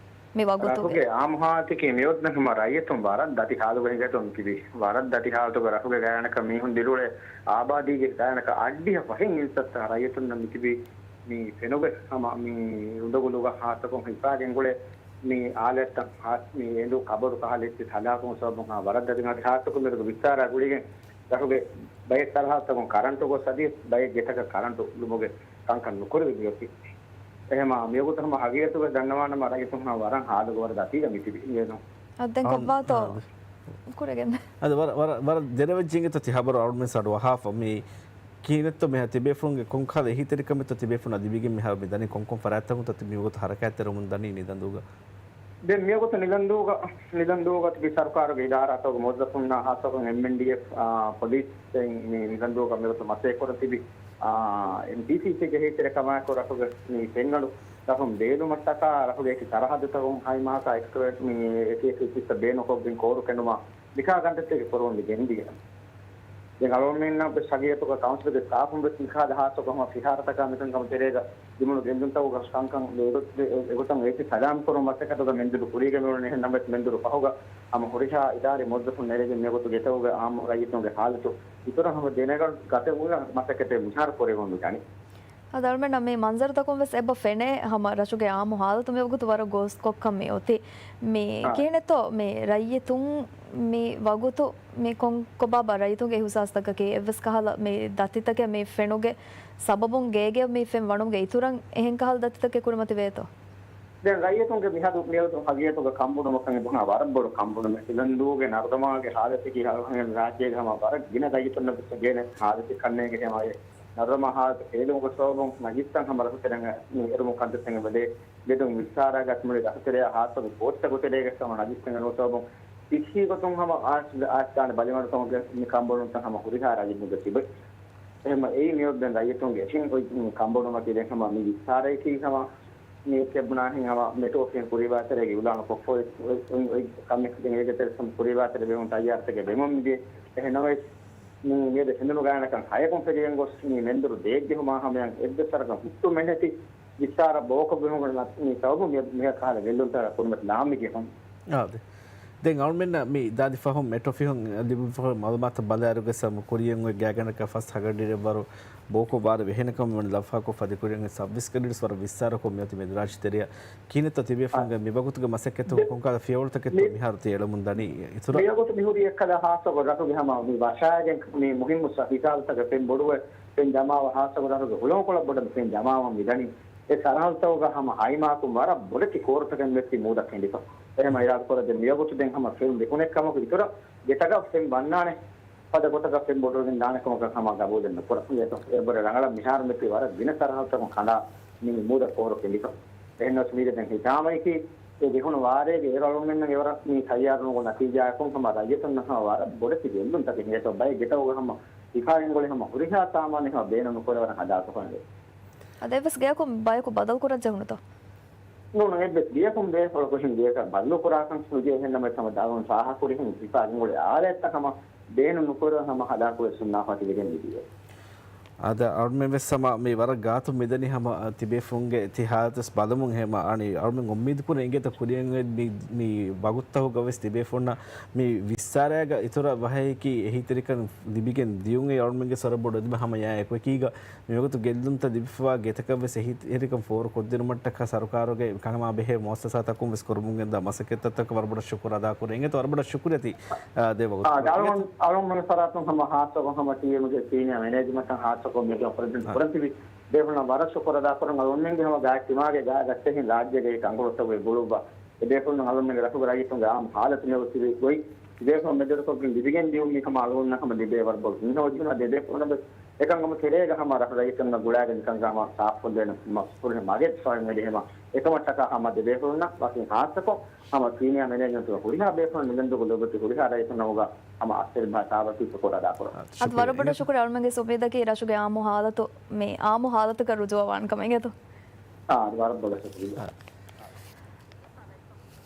މި ވަގުތުގެ ރަށުގެ އާއްމު ހާލަތަކީ މިވަގުތު ހަމަ ރައްޔިތުން ވަރަށް ދަތި ހާލުގަ ހިނގޭތޯ މިތިބީ. ވަރަށް ދަތި ހާލަތުގަ ރަށުގެ ގާތްގަނޑަކަށް މީހުން ދިރިއުޅޭ އާބާދީގެ ގާތްގަނޑަކަށް އަށްޑިހަ ފަހެއް އިންސައްތަ ރައްޔިތުންނަށް މިތިބީ މި ފެނުގެ ހަމަ މި އުނދަގުލުގަ ހާއްސަކޮށް ހިފާގެންގުޅޭ މި އާލާތްތައް ހާ-، މި އެނދު ކަބަރު ކަހަލަ އެއްޗެއް ހަލާކުވުން ސަބަބުން ހާ ވަރަށް ދަތި ހާއްސަކޮށް މިރަށުގެ ވިއްސާރާ ގުޅިގެން ރަށުގެ ބައެއް ސަރަހައްދުތަކުން ކަރަންޓު ގޮސް އަދި ބައެއް ގެތަކަށް ކަރަންޓު ލުމުގެ ކަންކަން ނުކުރެވި މިއޮތީ. އެހެމާ މިވަގުތު ހަމަ ހަގީގަތުގަ ދަންނަވާނަމަ ރައްޔިތުން ހަމަ ވަރަށް ހާލުގަ ވަރަށް ދަތީގަ މިތިބި އިނގޭނު. އަދެން ކޮއްބާތޯ ކުރެގެން؟ އަދަ ވަރަށް ވަރަށް ވަރަށް ދެރަވެއްޖެ އިނގޭތޯ ތި ހަބަރު އަޅުމެން ސަޑު އަހާފަ މި ކިހިނެއްތޯ މިހާ ތިބޭފުޅުންގެ ކޮންކަހަލަ އެހީތެރިކަމެއްތޯ ތިބޭފުޅުންނާ ލިބިގެން މިހާ މި ދަނީ ކޮންކޮން ފަރާތްތަކުންތޯ ތި މިވަގުތު ހަރަކާތްތެރިވަމުން ދަނީ ނިދަންދޫގަ؟ ދެން މިވަގުތު ނިދަންދޫގަ، ނިދަންދޫގަ ތިބި ސަރުކާރުގެ އިދާރާތަކުގެ މުވައްޒަފުންނާ ހާއްސަކޮށް އެމްއެންޑީއެފް، އާ، ޕޮލިސް ދެން މި ނިދަންދޫގަ މިވަގުތު މަސައްކަތް ކުރަން ތިބި، އާ، އެމްޓީސީސީގެ އެހީތެރިކަމާއެކު ރަށުގެ މި ފެންގަނޑު ރަށުން ބޭލުމަށްޓަކާ ރަށުގެ އެކި ސަރަހައްދުތަކުން ހައިމަހަކާ އެކްސްކަވޭޓް މި އެކި އެކި ސިސްޓަ ބޭނުންކޮށްގެން ކޯރު ކެނޑުމާ މިކާ ކަންތައްތަކެއް ކުރަމުން މި ގެންދިޔަ. ދެން އަޅުގަނޑުމެންނަށް ވެސް ހަގީގަތުގަ ކައުންސިލުގެ ސްޓާފުން ވެސް މިކަހަލަ ހާއްސަކޮށް ހަމަ ފިހާރަތަކާ މިކަންކަމަށް ތެރޭގަ ދިމުނު ގެއްލުންތަކުގަ ކަންކަން އެގޮތް-، އެ-، އެގޮތަށް އެކި ސަލާމް ކުރުމަށް މަސައްކަތުގަ މެންދުރު ކުރީގަ މިއުޅެނީ. އެހެންނަމަވެސް މެންދުރު ފަހުގަ ހަމަ ހުރިހާ އިދާރީ މުވައްޒަފުން ނެރެގެން މިވަގުތު ގެތަކުގެ އާއްމު ރައްޔިތުންގެ ހާލަތު އިތުރަށް ހަމަ ދެނެގަން ގަތެވުމުގެ މަސައްކަތެއް މިހާރު ކުރެވެމުން ދަނީ. އަދަ އަޅުމެންނަށް މި މަންޒަރުތަކުން ވެސް އެބަ ފެނޭ ހަމަ ރަށުގެ އާއްމު ހާލަތު މިވަގުތު ވަރަށް ގޯސްކޮށްކަން މި އޮތީ. މި އާ. ކިހިނެއްތޯ މި ރައްޔިތުން މި ވަގުތު މި ކޮން ކޮބާބާ ރައްޔިތުންގެ އިހުސާސްތަކަކީ އެއްވެސް ކަހަލަ މި ދަތިތަކެއް މި ފެނުގެ ސަބަބުން ގޭގެ މި ފެން ވަނުމުގެ އިތުރަށް އެހެން ކަހަލަ ދަތިތަކެއް ކުރިމަތި ވޭތޯ؟ ދެން ރައްޔިތުންގެ މިހާރު މިއަދު ހަގީގަތުގަ ކަންބޮޑުމަކަށް އެބަހުނާ ވަރަށް ބޮޑު ކަންބޮޑުމެއް. ނިދަންދޫގެ ނަރުދަމާގެ ހާލަތަކީ ހަރުހަމަ ރާއްޖޭގެ ހަމަ ވަރަށް ގިނަ ރައްޔިތުންނަށް ވެސް ގޭނެ ހާލަތެއް ކަންނޭނގެ ހަމަ އެ ނަރުދަމާ ހާލަތު ފޭލުމުގެ ސަބަބުން ނަޖިސްތައް ހަމަ ރަށުތެރެއިން އެރުމު ކަންތައްތައް ވެދޭ. ގެދުން ވިއްސާރާގަތުމުޅި ރަށުތެރެއާ ހާއްސަކޮށް ކޯޗްތަކުގެ ތެރޭގަ ހަމަ ނަޖިސްތައް އެރުމުގެ ސަބަބުން ސިއްހީ ގޮތުން ހަމަ އާސް، އާސް ދާނެ ބަލިމަޑުކަމުގެ މި ކަންބޮޑުވުންތައް ހަމަ ހުރިހާ ރައްޔިތުންގެ ތިބެ. އެހެންމަ އެއީ މިއޮތް ދެން ރައްޔިތުންގެ އެހެން އޮތް ކަންބޮޑުމަކީ ދެން ހަމަ މި ވިއްސާރަޔަކީ ހަމަ މި އެއްޗެއް ބުނާހެން ހަމަ މެޓްރޯފިހުން ކުރީބާތެރޭގެ އިއުލާނު ކޮށްފަ އޮތް، އޮތް، އޮތް، އޮތް ކަމެއް ދެން އޭގެ ތެރެ ހަމަ ކުރީބާތެރޭ ބޭނުން ތައްޔާރުތަކެއް ބޭނުން މިދިޔަ. އެހެންނަމަވެސް މި މިއަދު ހެނދުނު ގާތްގަނޑަކަށް ހަޔަކުން ފެށިގެން ގޮސް މި މެންދުރު ދޭއްޖެހުމާ ހަމަޔަށް އެއްވެސް ވަރަކަށް ހުއްޓުމެއް ނެތި ވިއްސާރަ ބޯކޮށް ބެހުމުގެ މި ސަބަބުން މި، މި ކަހަލަ ގެއްލުންތަކަށް ކުރިމަތި ލާމިގެ ހުން. އާދެ. ދެން އަޅުމެންނަށް މި ދާދި ފަހުން މެޓްރޯފިހުން ލިބިފަހު މައުލޫމާތު ބަލާއިރުގަ ސަމް ކުރިޔަށް އޮތް ގާތްގަނޑަކަށް ފަސް ހަގަޑި ވަރު ބޯކޮށް ވާރޭ ވެހޭނެކަމަށް ވަނީ ލަފާކޮށް ފަދަ ކުރިޔަށް ސައްވީސް ގަޑިވެސް ވަރަށް ވިއްސާރަކޮށް މިއޮތީ މެދުރާއްޖެ ތެރެއަށް. ކިހިނެއްތޯ ތިބޭފުޅުންގެ މިވަގުތުގެ މަސައްކަތު ކޮންކަހަލަ ފިޔަވަޅުތަކެއްތޯ މިހާރު ތި އެޅަމުން ދަނީ އިތުރަށް؟ މިވަގުތު މިހުރީ އެއްކަލަ ހާއްސަކޮށް ރަށުގެ ހަމަ މި ވަށާގެން މި މުހިއްމު ސަ-، ހިސާބުތަކެއް ފެން ބޮޑުވެ ފެން ޖަމާވާ ހާއްސަކޮށް ރަށުގެ ހުޅަނގުކޮޅަށް ބޮޑަށް ފެން ޖަމާވަން މިދަނީ. އެ ސަރަހައްދުތަކުގަ ހަމަ ހައިމާކުން ވަރަށް ބޮޑެތި ކޯރުތަކެއް ވެސް މޫދަށް ކެނޑިފަ. އެހެމަ އިރާދަކުރައްޖެ މިވަގުތު ދެން ހަމަ ފެން ލިބުނެއްކަމަކު އިތުރަށް ގެތަކަށް ފެން ވަންނާނެ. ފަދަ ގޮތަކަށް ފެން ބޮޑުވެގެން ދާނެ ކަމަކަށް ހަމަ ގަބޫލެއް ނުކުރަން. އެއްވަރަށް ރަނގަޅަށް މިހާރު މެތި ވަރަށް ގިނަ ސަރަހައްދުތަކުން ކަނޑާ މި މޫދަށް ކޯރު ކެނޑިފަ. އެހެންނަމަވެސް މީގެ ދެން ހިތާމައަކީ އެ ޖެހުނު ވާރޭގެ އޭރު އަޅުގަނޑުމެންނަށް އެވަރަށް މި ތައްޔާރުވުމުގެ ނަތީޖާއަކުން ހަމަ ރައްޔިތުންނަށް ހަމަ ވަރަށް ބޮޑެތި ގެއްލުންތަކެއް ހިނގޭތޯ ބައެއް ގެތަކުގަ ހަމަ ހިފާގެން ގުޅި ހަމަ ހުރިހާ ސާމާނެއް ހަމަ ބޭނުން ނުކުރެވޭ ވަރަށް ހަދާކޮށްފަ އެނގޭ. އަދި އެއްވެސް ގެއަކުން ބަޔަކު ބަދަލު ކުރަން ޖެހުނުތޯ؟ ނޫން، އެއްވެސް ގެއަކުން ބޭފުޅަކު އެހެން ގެއަކަށް ބަދަލު ކުރާކަން ނުޖެހޭ. އެހެންނަމަވެސް ހަމަ ދާގުން ފާހަގަކުރިހެން ހިފާގެން ގުޅި އާލާތްތައް ހަމަ ބޭނުން ނުކުރެވޭ ހަމަ ހަދާކޮށް ވެސް ހުންނާފަ ތިބެގެން މިދިޔަ. އަދި އަޅުމެން ވެސް ހަމަ މި ވަރަށް ގާތު މިދަނީ ހަމަ ތިބޭފުޅުންގެ ތި ހާލަތު ވެސް ބަލަމުން. އެހެމަ އަނި އަޅުމެން އުއްމީދު ކުރަން އިނގޭތޯ ކުރިއަށް މި، މި ވަގުތުތަކުގަ ވެސް ތިބޭފުޅުންނަށް މި ވިއްސާރައިގަ އިތުރަށް ވަހައިގެ އެހީތެރިކަން ލިބިގެން ދިޔުން އެ އަޅުމެންގެ ވަރަށް ބޮޑު އެދުމެއް ހަމަ އެކު އެކީގަ މިވަގުތު ގެއްލުންތައް ލިބިފަވާ ގެތަކަށް ވެސް އެހީތެރިކަން ފޯރުކޮށްދިނުމަށްޓަކާ ސަރުކާރުގެ ކަމާ ބެހޭ މުއައްސަސާތަކުން ވެސް ކުރަމުން ގެންދާ މަސައްކަތްތައްތަކަށް ވަރަށް ބޮޑަށް ޝުކުރު އަދާކުރަން. އިނގޭތޯ ވަރަށް ބޮޑަށް ޝުކުރިއްޔާ ތި، އާ، ދޭ ވަގުތު. އާ، އަޅުގަނޑު، އަޅުގަނޑު މަން ފަރާތުން ހަމަ ހާއްސަކޮށް ހަމަ ޓީއެމްގެ ސީނިއާ މެނޭޖްމަންޓަށް ހާއްސަކޮށް މީގެ އޮޕަރޭޝަން ކުރަން ތިބި ބޭފުޅުންނަށް ވަރަށް ޝުކުރު އަދާކުރަން. އަޅުގަނޑުމެންގެ ހަމަ ގާތް ތިމާގެ ގާތް ގަސްތެހިން ރާއްޖޭގެ ކަންކޮޅުތަކުގެ ގުޅުއްވާ އެ ބޭފުޅުން އަޅުގަނޑުމެންގެ ރަށުގެ ރައްޔިތުންގެ އާއްމު ހާލަތު މިއޮތް ތިބި ގޮތް ތިބޭފުޅުން މެދުވެރިކޮށްގެން ލިބިގެން ދިޔުން މީ ހަމަ އަޅުގަނޑުންނަށް ހަމަ ލިބޭ ވަރަށް ބޮޑު ހިތްހަމަޖެހުމެއް. އަދި އެ ބޭފުޅުންނަށް ވެސް އެކަންކަމަށް ތެރޭގަ ހަމަ ރަށު ރައްޔިތުންނަށް ގުޅާގެން ނިކަންކަން ހަމަ ސާފުކޮށްދޭނެ ހުރިހާ މަގެއް ސޮއިން ވެދި ހަމަ އެކަމަށްޓަކާ ހަމަ ދެ ބޭފުޅުންނަށް ވަކިން ހާއްސަކޮށް ހަމަ ސީނިއާ މެނޭޖްމަންޓުގެ ހުރިހާ ބޭފުޅުން ނިލަންދޫގެ ލޯބިވެތި ހުރިހާ ރައްޔިތުންނަށް ހަމަ އައްސަލިބާ ތާބަކީ ޝުކުރު އަދާކުރަން. އަދި ވަރަށް ބޮޑަށް ޝުކުރި. އަޅުމެންގެ އުއްމީދަކީ ރަށުގެ އާއްމު ހާލަތު މި އާއްމު ހާލަތަކަށް ރުޖޫއަވާން ކަމަށް އިނގޭތޯ. އާ، އަދި ވަރަށް ބޮޑަށް ޝުކުރިއްޔާ.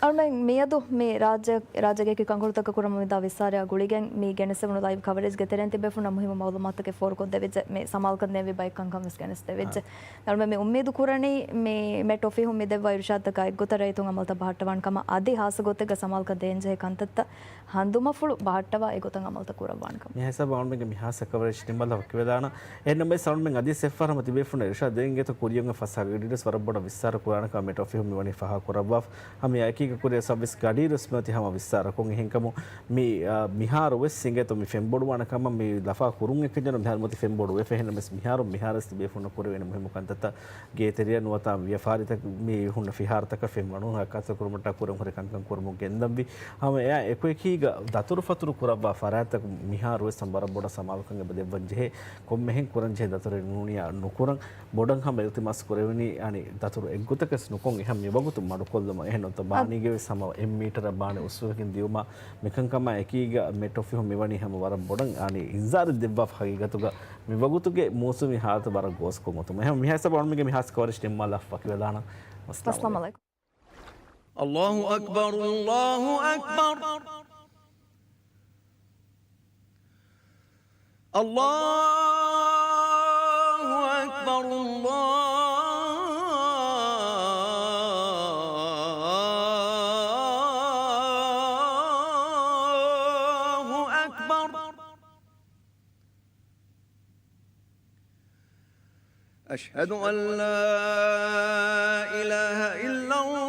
އަޅުމެން މިއަދު މި ރާއްޖެ، ރާއްޖޭގެ އެކި ކަންކޮޅުތަކަށް ކުރަމުން ވިދާ ވިއްސާރަޔާ ގުޅިގެން މި ގެނެސްދެވުނު ލައިވް ކަވަރޭޖްގެ ތެރެއިން ތިބޭފުޅުންނަށް މުހިއްމު މައުލޫމާތުތަކެއް ފޯރުކޮށްދެވިއްޖެ. މި ސަމާލުކަން ދޭންވީ ބައެއް ކަންކަން ވެސް ގެނެސްދެވިއްޖެ. އަޅުމެން މި އުއްމީދު ކުރަނީ މި މެޓް އޮފީހުން މި ދެއްވާ އިރުޝާދުތަކާ އެއްގޮތަށް ރައްޔިތުން އަމަލުތައް ބަހައްޓަވާން ކަމަށް އަދި ހާއްސަ ގޮތެއްގަ ސަމާލުކަން ދޭންޖެހޭ ކަންތައްތައް ހަނދުމަފުޅު ބަހައްޓަވާ އެގޮތަށް އަމަލުތައް ކުރައްވާން ކަމަށް. މި ހިސާބަށް އަޅުމެންގެ މި ހާއްސަ ކަވަރޭޖް ނިންމާލާ ވަކިވެލާނަން. އެހެންނަމަވެސް އަޅުމެން އަދިވެސް އެއްފަހަރު ހަމަ ތިބޭފުޅުންނަށް އިރުޝާދު ދޭން އިނގޭތޯ ކުރިއަށް އޮތް ފަސް ހަގަޑިވެސް ވަރަށް ބޮޑަށް ވިއްސާރަ ކުރާނެ ކަމަށް މެޓް އޮފީހުން މިވަނީ ފާހަގަ ކުރައްވާފަ. ހަމަ އެއާއެކީ ކުރިޔަސް ވެސް ގަޑިއިރު ވެސް މިއޮތީ ހަމަ ވިއްސާރަކުން. އެހެންކަމުން މި، އާ، މިހާރު ވެސް އިނގޭތޯ މި ފެންބޮޑުވާނެ ކަމަށް މި ލަފާ ކުރުން އެކަންޏެއް ނޫން، މިހާރު މިއޮތީ ފެންބޮޑުވެފަ. އެހެންނަމަވެސް މިހާރު، މިހާރު ވެސް ތިބޭފުޅުންނަށް ކުރެވޭނެ މުހިއްމު ކަންތައްތައް، ގޭތެރެއަށް ނުވަތަ ވިޔަފާރިތައް މި ހުންނަ ފިހާރަތަކަށް ފެންވަޅު ހަރަކާތްތައް ކުރުމަށްޓަކާ ކުރަން ހުރި ކަންކަން ކުރަމުން ގެންދަންވީ. ހަމަ އެއާ އެކުއެކީގަ ދަތުރުފަތުރު ކުރައްވާ ފަރާތްތަކުން މިހާރު ވެސް ހަމަ ވަރަށް ބޮޑަށް ސަމާލުކަން އެބަ ދެއްވަން ޖެހޭ. ކޮންމެހެން ކުރަން ޖެހޭ ދަތުރެއް ނޫނިއްޔާ ނުކުރަން. ބޮޑަށް ހަމަ އިލްތިމާސް ކުރެވެނީ، އަނި ދަތުރު އެއްގޮތަކަށް ނުކޮށް އެހެން މިވަގުތު މަޑުކޮށްލުމަށް. އެހެން ނުވަތަ ބާނީގެ ވެސް ހަމަ އެއް މީޓަރ ބާނީ އުސްވެގެން ދިޔުމާ މިކަންކަމާ އެކީގަ މެޓް އޮފީހުން މިވަނީ ހަމަ ވަރަށް ބޮޑަށް، އަނި އިންޒާރެއް ދެއްވާފަ ހަގީގަތުގަ މިވަގުތުގެ މޫސުމީ ހާލަތު ވަރަށް ގޯސްކޮށް އޮތުމަށް. އެހެން މިހާ ހިސާބަށް އަޅުމެންގެ މި ހާސް ކަވަރޭޖް ނިންމާލާފަ ވަކިވެލާނަން. ވައްސަލާމު ޢަލައިކުމް. އައްލާހު އަކްބަރު، އައްލާހު އަކްބަރު. الله أكبر، الله أكبر. أشهد أن لا إله إلا الله.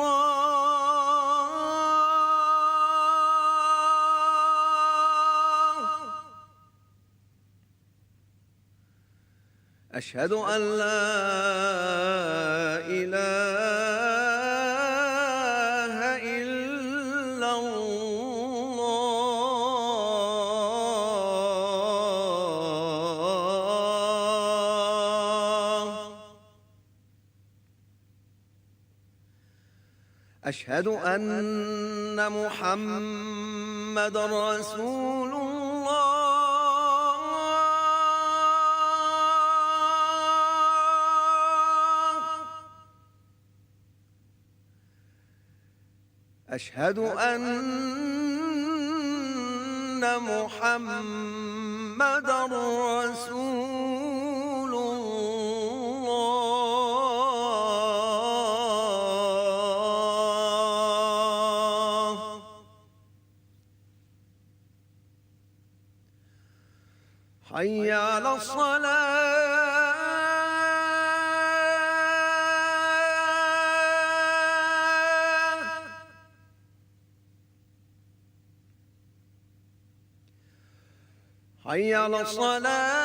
أشهد أن لا إله إلا الله. أشهد أن محمدا رسول الله. أشهد أن محمدا رسول الله. حي على الصلاة. حي على الصلاة.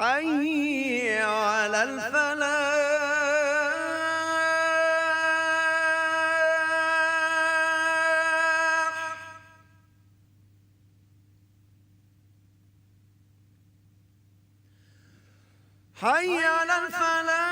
حي على الفلاح. حي على الفلاح.